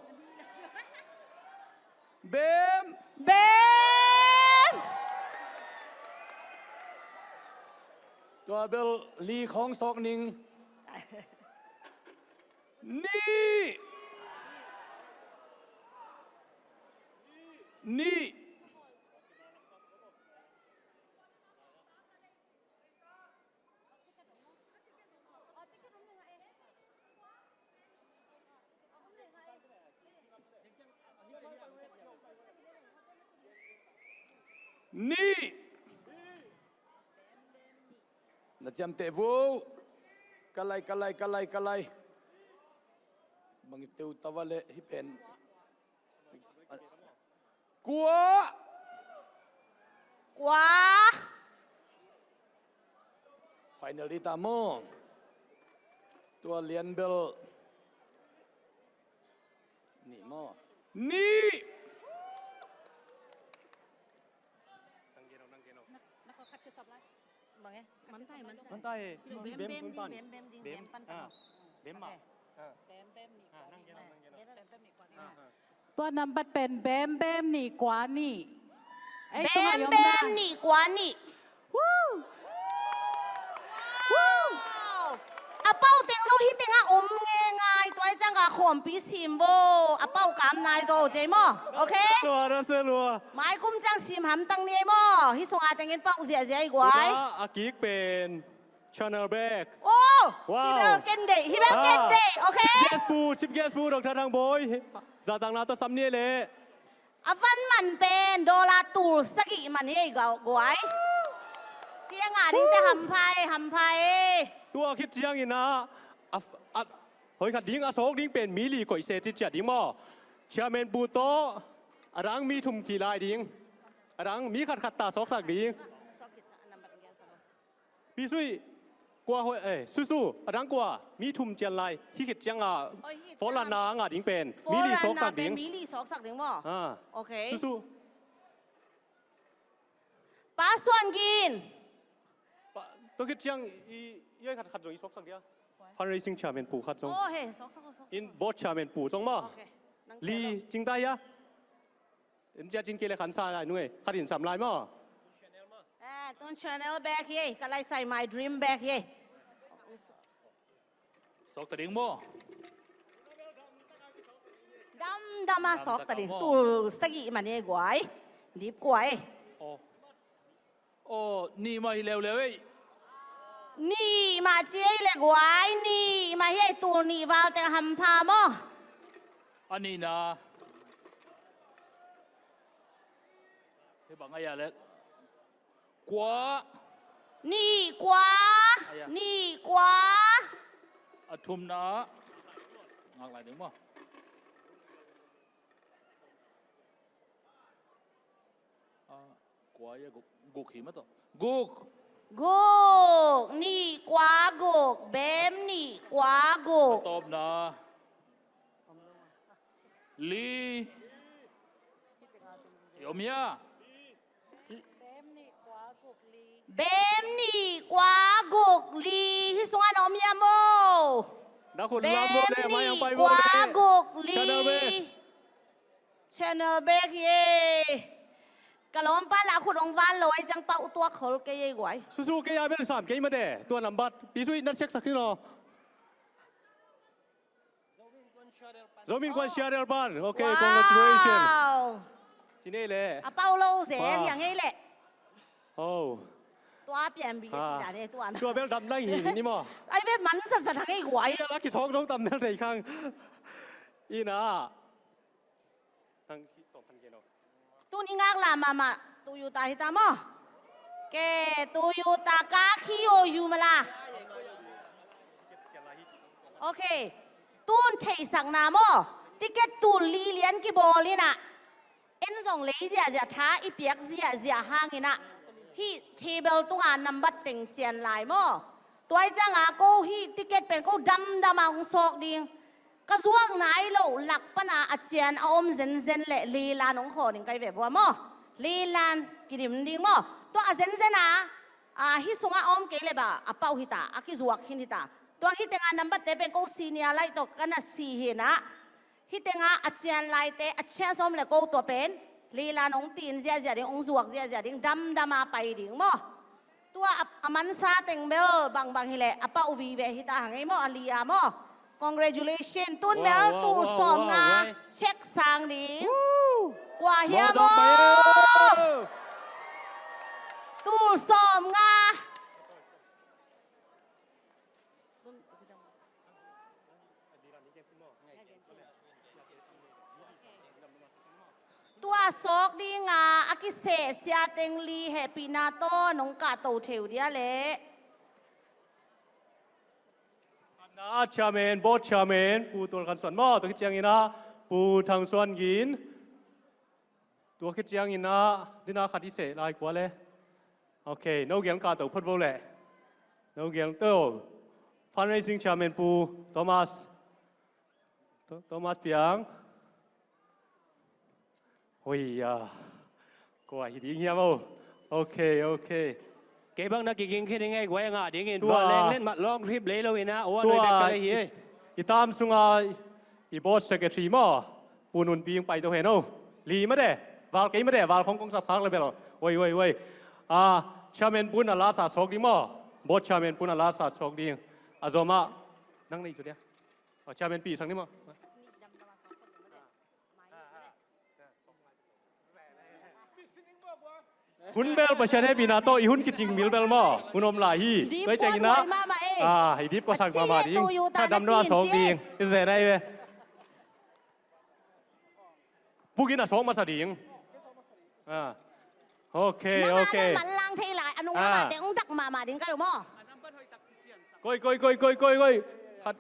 Bem! Bem! Tua bel li khawng sawk ning. Nih! Nih! Nih. Na ciamteh vo. Ka lai, ka lai, ka lai, ka lai. Bang i teu ta va leh hih pen. Kua. Kua. Final ding ta maw. Tua lian bel. Nih maw. Nih. Bang e, man tai, man tai. Man tai e. Bem, bem, bem, bem, bem, bem, bem pan. Ah, bem mah. Ah. Bem, bem, nih, kua, nih. Tua nambat pen bem bem nih kua nih. Ei, bem bem nih kua nih. Woo! Woo! A pau teng zong hih tengah om ngeingai, tua i ciangah khawmpi sim vo. A pau kam nai zo cei maw. Ok? Tua ra se lua. Mai kum ciang sim hamtang ni ei maw. Hih sungah tengin pau ziahziah i guai. Tua a kik pen. Channel bag. Oh! Wow! Hi bel ken deih, hi bel ken deih, ok? Chief guest pu, chief guest pu, Doctor Thang Bawi. Zatangna tawh sam ni leh. A van man pen dollar tul sagih man hi ei guai. Tia ngah dingte hampha ei, hampha ei. Tua khit ciangin a, a, a, hoi khat ding a sawk ding pen mi li koih se ci ciat ding maw. Chairman pu tawh a dang mi thum kilai ding. A dang mi khatkhat ta sawksak ding. Pi Sui, kua hoi, eh, Susu, a dang kua, mi thum cian lai, hih khit ciangah, forerunner a ngah ding pen, mi li sawksak ding. Mi li sawksak ding maw? Ah. Ok. Susu. Pa Suan Gin. Pa, tua khit ciang i, i oi khat khat zong i sawksak dia. Fundraising chairman pu khat zong. Oh, he, sawksak, sawksak. In board chairman pu zong maw? Ok. Li cing ta hia. En cia cin kei le khan sa lai nung e. Khat in sam lai maw. Eh, tun channel bag hi ei. Ka lai sai my dream bag hi ei. Sawk ta ding maw. Dam dam a sawk ta ding. Tul sagih man ei guai. Dip kua ei. Oh. Oh, nih mah hi leuleu ei. Nih mah ci ei le guai, nih mah hi ei, tul nih val teng hampha maw. A nihna. Hi bang a ia le. Kua. Nih kua. Nih kua. A thumna. Ngak lai ding maw. Ah, kua ia guk, guk hi mah tawh. Guk. Guk, nih kua guk, bem nih kua guk. A tawpna. Li. I om hia? Bem nih kua guk li. Hih sungah na om hia maw? Bem nih kua guk li. Channel bag hi ei. Ka lawmpa lah khut hong van lo ei ciang pau tuak khol kei ei guai. Susu kei a bel sam kei mate. Tua nambat. Pi Sui na check sak sin aw. Zomin Kuan Shia Rel Pan. Ok, congratulations. Ci nei le. A pau lo se, hiang ei le. Oh. Tua pian bi ka ci dan e, tua na. Tua bel dam lai hi ni maw. Ai bel man sa sa thang ei guai. Tua la kisawk dong tam mel dei khang. Ina. Tuni ngaklah mahmah, tu yuta hita maw? Ke, tu yuta ka khi o yu mala. Ok, tun theihsakna maw? Ticket tul li lian kibawl ina. En zong lei ziahziah tha i piak ziahziah hang ina. Hih table tunga nambat teng cian lai maw? Tuai cianga ko hih ticket pen ko damdama hong sawk ding. ka zuak nai loh lak pana a cian a om zenzen le lilan hong khaw ding kai ve vua maw. Lilan kidim ding maw. Tua a zenzen a, a, hih sungah a om kei le ba a pauh hita, a kizuak khin hita. Tua hih tenga nambat te pen ko senior lai tawh ka na si hinah. Hih tenga a cian laite a cian sawm le ko tua pen lilan hong tin ziazia ding, hong zuak ziazia ding, damdama pai ding maw. Tua a, a mansa teng bel bangbang hileh a pauh vive hita hang ei maw, a lia maw. Congratulation. Tun bel tul sawm nga check sang ding. Kua hia maw? Tul sawm nga. Tua sawk dinga a kiseh siateng li hehpihna tawh nong kahto theu dia leh. Chairman, board chairman, Pu Tual Khan Suan maw, tua khit ciangin ah Pu Thang Suan Gin. Tua khit ciangin ah dina khat i seh lai kua le. Ok, no gel kahto phot vo leh. No gel to. Fundraising chairman Pu Thomas. Thomas Piang. Hoi ya. Kua hi ding hiam o. Ok, ok. Kei bang na kiging khin ing ei, guai a ngah dingin. Tua leng let mat long trip lei lo ina, aw a noi bek ka lei hi ei. I tam sunga i board secretary maw, Pu Nun Ping pai to hen o. Li made, val kei made, val khong kong sap khak le bel. Oi, oi, oi. A, chairman Pu na la sa sawk ding maw. Board chairman Pu na la sa sawk ding. A zoma nang nei chu dia. Chairman pi sang ni maw. Hun bel Pasian hehpihna tawh i hun kicing mil bel maw, hun om lai hi. Tua i ciangin ah, i dip kua sang mahmah ding. Kha damdam a sawk ding. I zen ai ve. Pukin a sawk masa ding. Ok, ok. Manlang thei lai, a nung lamah teng ong dak mahmah ding kai uh maw. Koi, koi, koi, koi, koi, koi. Khat.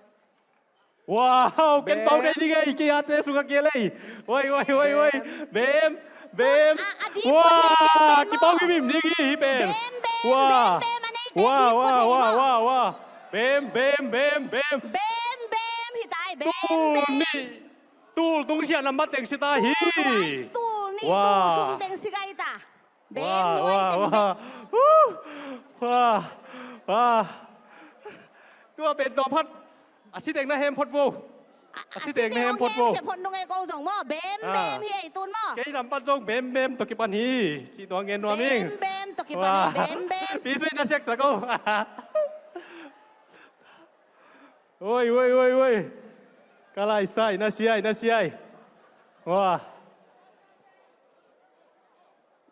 Wow, ken pau dei ding ei, kei ate sungah kei lei. Oi, oi, oi, oi. Bem, bem. Wow, kipau himhim ding hi pen. Wow. Wow, wow, wow, wow, wow. Bem, bem, bem, bem. Bem, bem, hi tai, bem, bem. Tul nih. Tul tung sia nambat teng si ta hi. Tul nih, tul thum teng si kai ta. Bem, wah, wah, wah. Wah, wah. Tua pen tawh phat. A si teng na hem phot vo. A si teng na hem phot vo. Phot nung e ko zong maw. Bem, bem hi ei tun maw. Kei nambat zong bem, bem tawh kipan hi. Ci tua ngen nuam ing. Bem, bem tawh kipan hi. Bem, bem. Pi sui na siak sa ko. Oi, oi, oi, oi. Ka lai sai, na siai, na siai. Wah.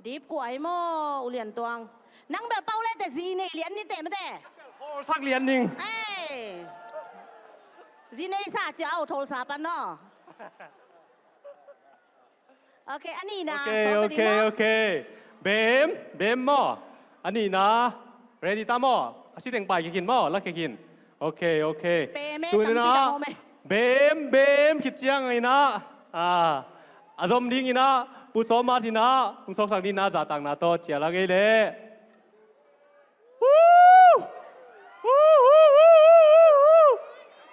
Dip kuai maw, U Lian Tuang. Nang bel pau le te zi nei lian ni te mate. Thol sak lian ning. Ei. Zi nei sa cia au thol sa pan no. Ok, a nihna. Ok, ok, ok. Bem, bem maw. A nihna. Ready ta maw. A si teng pai kikhin maw, la kikhin. Ok, ok. Tuni na. Bem, bem, khit ciang ina. A zom ding ina. Pu Sawmat ina. Hong sawksak ding ina, zahtakna tawh cial a ngei leh.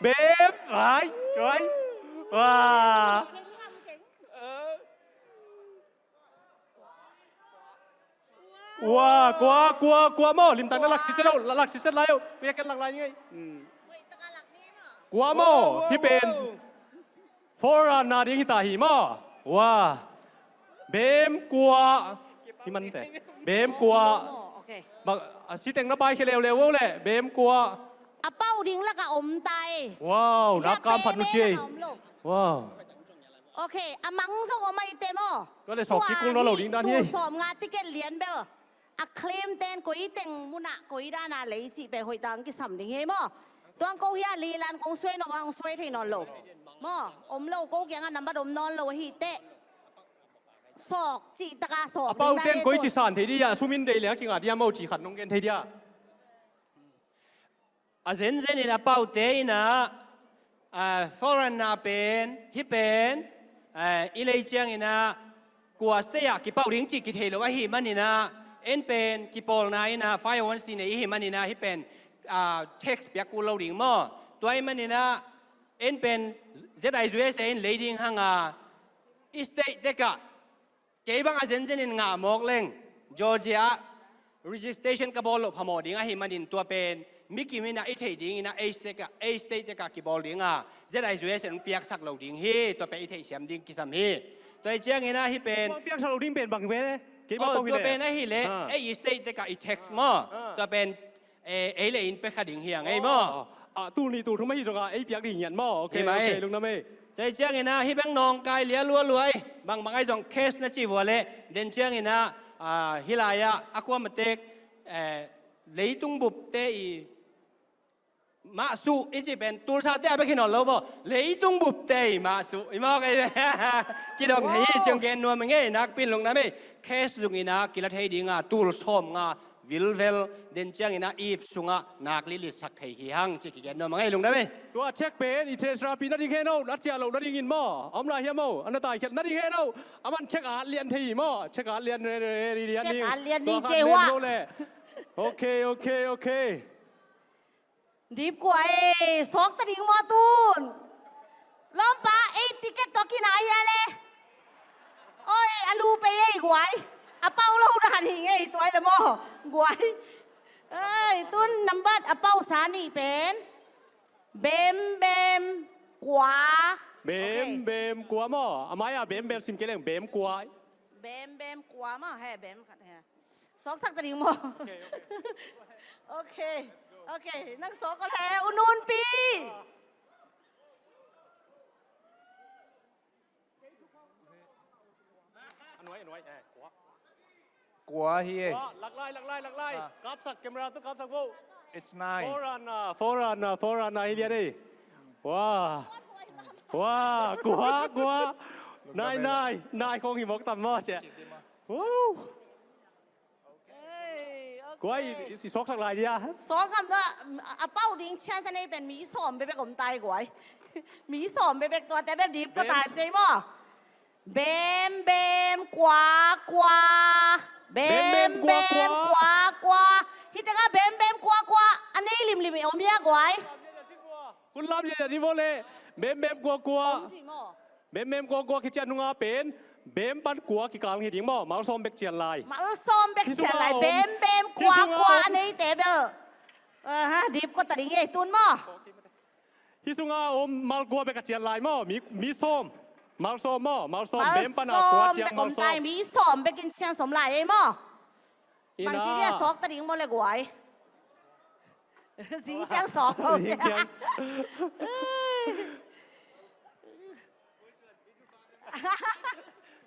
Bem, ai, ai. Wah. Wah, kua, kua, kua maw. Limtak na lak siset lo, lak siset lai o. Pia ken lak lai ngei. Kua maw. Hi pen. Four na ding hi ta hi maw. Wah. Bem kua. Hi man te. Bem kua. A si teng na pai khia leuleu o le. Bem kua. A pau ding lak a om ta e. Wow, na kam phat nu ci ei. Wow. Ok, a mang zong om a i te maw. Tua le sawk kikul nawn lo ding dan hi. Tul sawm nga ticket lian bel. A claim ten koi teng munah koi dana lei cih pen hoih tang kisam ding hi maw. Tuang ko hia lilan kong suai nawn, kong suai thei nawn lo. Maw, om lo ko kiangah nambat om nawn lo ahi teh. Sawk cih taka sawk ding dan hi. A pau ten koi ci san thei dia, sumin dei le a kingah dia maw cih khat nong gen thei dia. A zenzen in a paute in ah, a, foreign na pen, hih pen, a, i lei ciangin ah, kua state ah kipau ding cih kithei lo ahih manin ah, en pen kipawlna in ah, five oh one C nei ihih manin ah, hih pen, a, tax piak kul lo ding maw. Tua ahih manin ah, En pen Z I U S A in lei ding hanga, i state tekah kei bang a zenzen in ngah mawk leng, Georgia registration ka bawl loh phamawh ding ahih manin tua pen mi kim inah i theih ding inah ei state tekah, ei state tekah kibawl dinga Z I U S A in piaksak lo ding hi. Tua pen i theihsiam ding kisam hi. Tua hi ciangin ah hih pen, tua piaksak lo ding pen bang pen, eh? Kei bang, oh, tua pen ahih leh ei state tekah i tax maw, tua pen eh, ei le in pia kha ding hi a ngei maw? Ah, tul nih tul thum ahi zongah ei piak ding ngiat maw? Ok, ok, lungdam ei. Tua hi ciangin ah hih bang nawngkai lia lualuai, bangbang ahi zong cash na ci vua leh, den ciangin ah, ah, hih lai-ah a kuamatek, eh, leitung bupte i mah suh i cih pen Tulsate a bek hi nawn lo maw? Leitung bupte i mah suh i mawk ei. Kidong thei hi. Ciang gen nuam a ngei, nakpi in lungdam ei. Cash zong inah kila thei dinga tul sawmnga vilvel, den ciangin ah ip sungah nak litlit sak thei hi hang ci kigen nuam a ngei, lungdam ei. Tua check pen i thei serapi nading hen o, na ciah loh nadingin maw? A om lai hiam o? A na taikhiat nading hen o? A man check at lian thei hi maw? Check at lian, lian, lian, lian, check at lian ning tua khat ci hua. Ok, ok, ok. Dip kua ei, sawk ta ding maw tun? Lawmpa, ei ticket tawh kinai hia le? Oi, a lu pei ei guai. A pau lo na han hi ngei tuai le maw? Guai. Ei, tun nambat a pau sa nih pen. Bem bem kua. Bem bem kua maw? A mai-ah bem bem sim kei leng bem kua. Bem bem kua maw? He, bem khat he. Sawksak ta ding maw? Ok, ok. Ok, ok. Nang sawk ko le, U Nunpi. A nuai, a nuai, eh, kua. Kua hi ei. Kua, lak lai, lak lai, lak lai. Ah. Kapsak, camera tu kapsak vo. It's nine. Four ana, four ana, four ana hi lian ei. Wah. Wah, kua, kua. Nai, nai, nai khong hi mawk tam maw cia. Woo. Ei, ok. Kua i, i sawksak lai dia. Sawk ngam tua, a pau ding chance a nei pen mi sawm bekbek om tai guai. Mi sawm bekbek, tuate bel dip ko ta ci ei maw. Bem bem kua kua. Bem bem kua kua. Hih tengah bem bem kua kua a nei limlim i om hia guai? Kun lam ziahziah ding vo le. Bem bem kua kua. Om ci maw. Bem bem kua kua kician nunga pen bem pan kua kikal hi ding maw? Malsawm bek cian lai. Malsawm bek cian lai. Bem bem kua kua a neite bel. Aha, dip ko ta ding ei tun maw. Hih sunga om mal kua bek a cian lai maw? Mi, mi sawm. Malsawm maw? Malsawm. Bem pana kua ciang malsawm. Mi sawm bekin ciang sawm lai ei maw? Bangci dia sawk ta ding maw le guai? Zing ciang sawk lo ciang.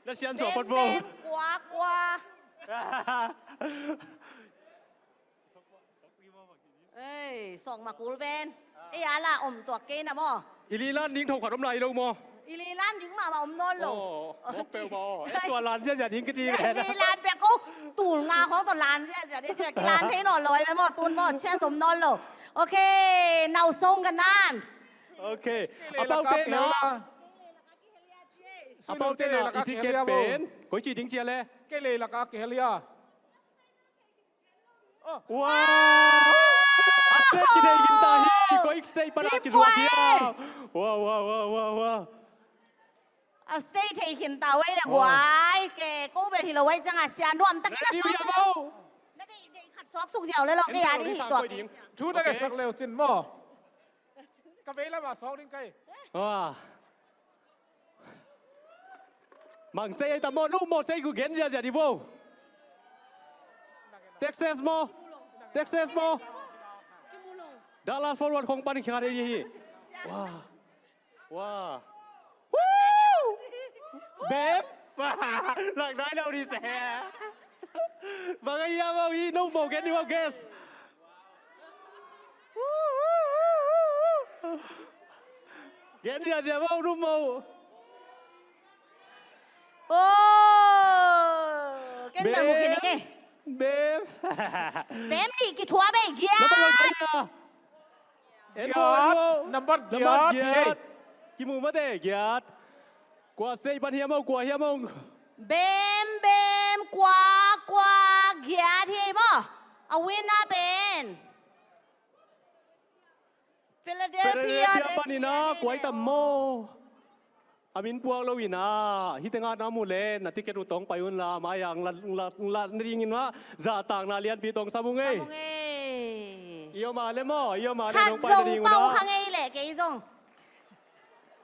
Na sian sawk pot bo. Bem bem kua kua. Ei, sawk ma kul ven. Ei, a la om tuak kei na maw? I lilan ding thokhat om lai lo maw? I lilan ding mahmah om nawn lo. Oh, mawk peuh maw? Ei, tua lan ziahziah ding ka ci ven. Ei, lilan pek ko. Tul nga khong tua lan ziahziah ding ci ven. Kilan thei nawn lo ei maw? Tun maw? Chance om nawn lo. Ok, nau song ka nan. Ok. A pau te na. A pau te na. I ticket pen koi ci ding cia le? Kei lei laka kihel ia. Wow! A state kithei khin ta hi, koi state pana kizuak hi a. Wow, wow, wow, wow, wow. A state thei khin ta wei le guai, ke ko bel hi lo wei ciang a sia nuam takin a sawk. Na deih, deih khat sawk suk ziau le lo ke a ding hi tuak. Thu na ke sak leu cin maw. Ka vei lama sawk ding kai. Mang sei ei ta maw, nu maw sei ku gen ziahziah di vo. Texas maw? Texas maw? Dallas Forward khong pan khat ei di hi. Wah. Wah. Woo! Bem? Lak nai lo di se. Bang a ia maw i no maw gen di maw guess. Gen dia dia mau, nu mau. Oh, ken bang mu kini nge. Bem. Bem ni ki thua bei giat. Nambat giat. Nambat giat. Kimu mate giat. Kua sei pan hiam au, kua hiam au. Bem bem kua kua giat hi mo. A winner pen. Philadelphia panin ah kuai tam maw? A min puak lo in ah, hih tengah na mu leh na ticket uh tawh hong pai un la, mai-ah hong la, hong la, hong la nadingin ah zahtakna lianpi tawh hong sam ung ei. Sam ung ei. I om a leh maw, i om a leh hong pai nading un ah. Khat zong pau kha ngei leh kei zong.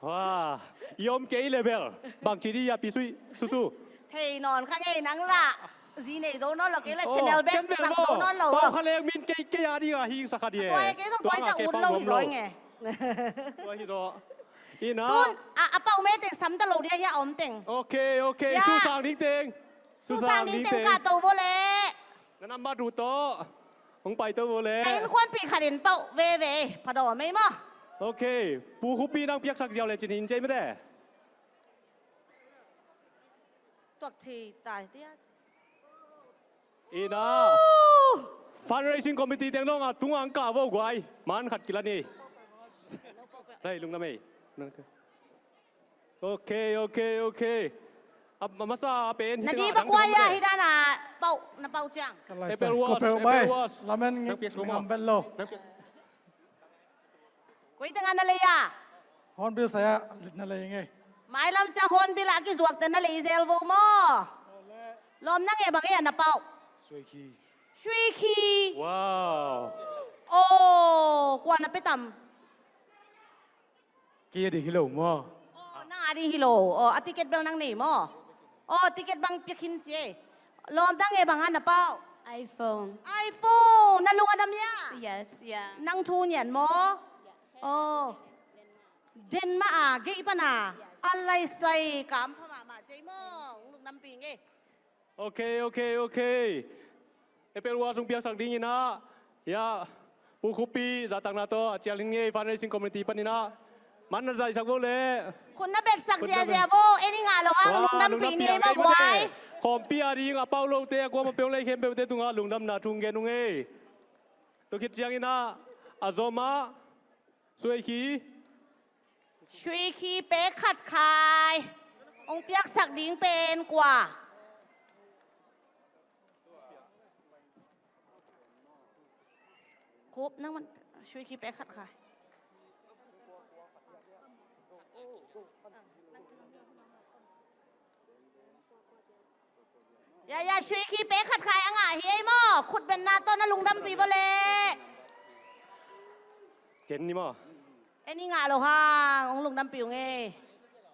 Wa, i om kei leh bel bangci ding a pi sui susu. Thei nawn kha ngei nang lah. Zi nei zo nawn lo kei leh channel bek zang zo nawn lo. Pau kha leng min kei, kei a ding a hing sa kha ding e. Tua kei zong tua i zang ut lo hi zaw ing e. Tua hi zaw. Ina. Tun a, a pau me teng sam ta lo ding a, hia om teng. Ok, ok. Susang ding teng. Susang ding teng ka to vo leh. Na nambat uh tawh hong pai to vo leh. Ka innkuanpih khat in pau veve, pha daw mei maw? Ok. Pu Khupi nang piaksak ziau leh cin hing cei mate. Tuak thei tai tia. Ina. Fundraising committee teng dong a tunga ang kah vo guai. Man khat kila ni. Hei, lungdam ei. Ok, ok, ok. A, a masa pen na di ba kuai a hi dan a pau, na pau ciang. Apple Watch, Apple Watch. Lamen ngam vet lo. Koi teng a na lei a? Hornbill side a na lei ing ei. Mailam ciang Hornbill a kizuak teh na lei zel vo maw? Lawm na ngei bang ei a na pau? Suikhi. Suikhi. Wow. Oh, kua na pia tam? Kei a ding hi lo maw? Oh, nang a ding hi lo. Oh, a ticket bel nang nei maw? Oh, ticket bang pia khin ci ei. Lawm dang e, bang a na pau? iPhone. iPhone. Na lung a dam ia? Yes, yeah. Nang thu nian maw? Oh. Denmark a, gei pan a. A lai sai, kam pha mahmah ci ei maw? Hong lungdampi ing ei. Ok, ok, ok. Apple Watch hong piaksak dingin ah, ya, Pu Khupi zahtakna tawh a cial hi ing ei, fundraising committee panin ah. Man na zaisak vo leh. Khut na betsak ziazia vo, en i ngah lo hang lungdampi ni ei maw guai. Khawmpi a ding a pau lote, a kuamah peuh lei khempeuhte tungah lungdamna thu hong gen ung ei. Tua khit ciangin ah, a zom ah, suikhi. Suikhi pek khat khai. Hong piaksak ding pen kua? Kup nang man, suikhi pek khat khai. Ya, ya, suikhi pek khat khai a ngah hi ei maw? Khut betna tawh na lungdampi vo leh. Ken ni maw? En i ngah lo hang, hong lungdampi ung ei.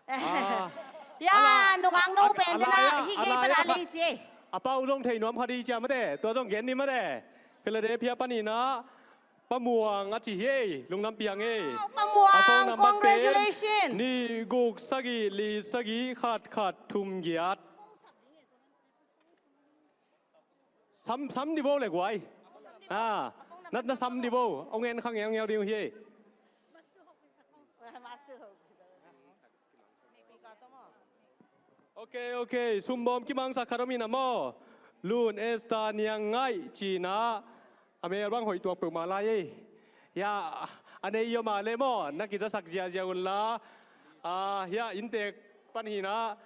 Ah. Ya, nungak no pen dena, hih gei pen a lei ci ei. A pau zong thei nuam kha di cia mate, tua zong gen ni mate. Philadelphia panin ah, Pa Muang a ci hi ei, lungdampi hang ei. Wow, Pa Muang, congratulations. Nih guk sagih li sagih khat khat thum giat. Sam, sam di vo le guai. Ah, na, na sam di vo. Ong en khang en ngel ding hi ei. Ok, ok. Sumbawm kimangsak khat om in a maw. Lun Esther Niang Ngaih cina. A mel bang hoih tuak peuhmah lai ei. Ya, a nei i om a leh maw, na kizasak ziazia un la. Ah, ya, inntek pan hi na.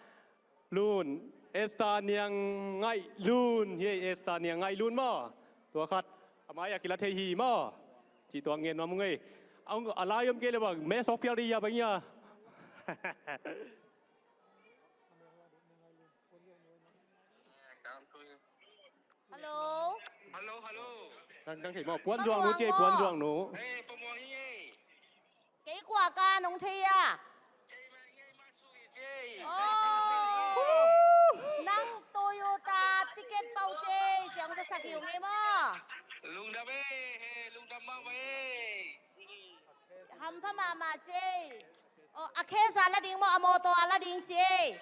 Lun, Esther Niang Ngaih Lun, hi ei, Esther Niang Ngaih Lun maw. Tua khat, a mai-ah kila thei hi maw. Cih tuak ngen nuam ung ei. A lai om kei le bang, me sawk pial di ya bang ya. Hello. Hello, hello. Dang, dang thei maw, Puan Zuang nu ci ei, Puan Zuang nu. Eh, Pa Muang hi ei. Kei kua ka nong thei a? Oh, nang Toyota ticket pau ci ei, ciang zasak hi ung ei maw? Lungdam ei, he, lungdam mahmah ei. Hampha mahmah ci ei. Oh, a case a la ding maw, a mawtaw a la ding ci ei.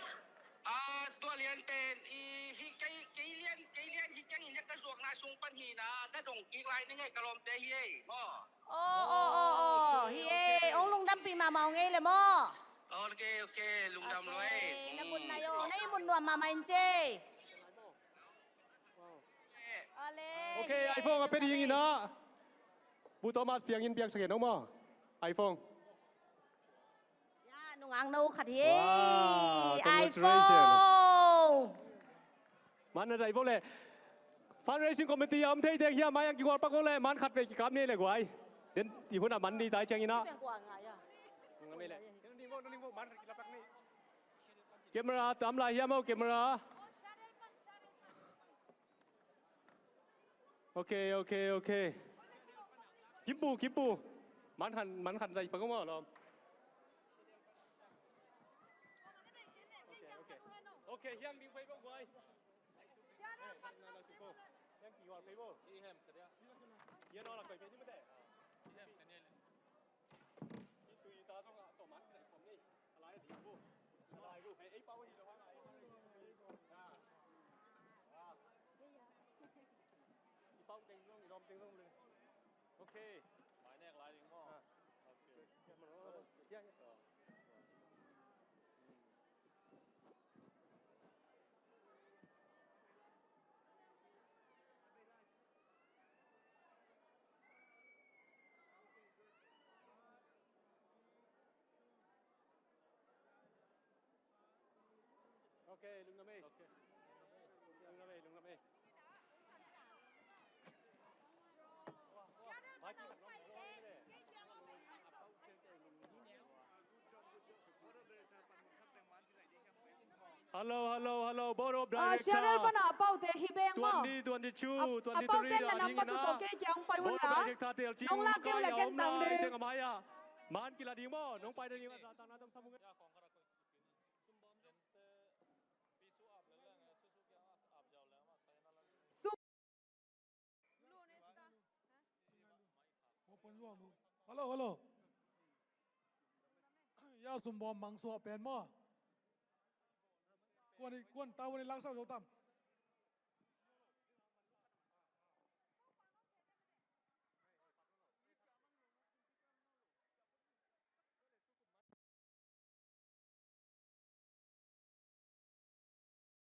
Ah, tua lian pen, i, hi, kei, kei lian, kei lian hi keng in ka zuakna sung pan hi na, na dong kik lai ning ei ka lawmte hi ei maw. Oh, oh, oh, oh. Hi ei, ong lungdampi mahmah ung ei le maw? Ok, ok, lungdam lo ei. Na mun na yo, na i mun nuam mahmah in ci ei. Ok, iPhone a pia ding in ah. Bu Thomas piang in piang sagen ong maw. iPhone. Ya, nungak no khat hi ei. Wow, congratulations. iPhone. Man na zai vo le. Fundraising committee a om thei teng hiam, mai ang kigual pak vo le, man khat vei kikap ni le guai. I hun a man ni tai ciangin ah. Camera tam lai hiam, oh, camera. Ok, ok, ok. Kimpu, kimpu. Man khan, man khan zai pang maw lawm. Ok, ok. Ok, hiang ding pei bang guai. Hiang ki yual pei bo. Hiang no la koi pei ni mate. Tui ta zong a tawh man zai pom ni. A lai a ding bo. A lai bo. Hei, ei pau hi lo hang a, ei pau hi lo. Ya. Ya. I pau teng zong, i lawm teng zong le. Ok. Mai nek lai ding maw? Ah. Ok. Ya, ya. Ok, lungdam ei. Ok. Lungdam ei, lungdam ei. Hello, hello, hello, Board of Director. Cheryl pana a paute hi beng maw? Twenty twenty-two, a paute twenty-three na nam matu to kei kiang pai hun la. Nong la keu la ken tang ding. Man kila ding maw? Nong pai ding a tang na tang samu. Hello, hello. Ya, sumbawm mang suah pen maw? Kuan i, kuan tau ni langsau zo tam.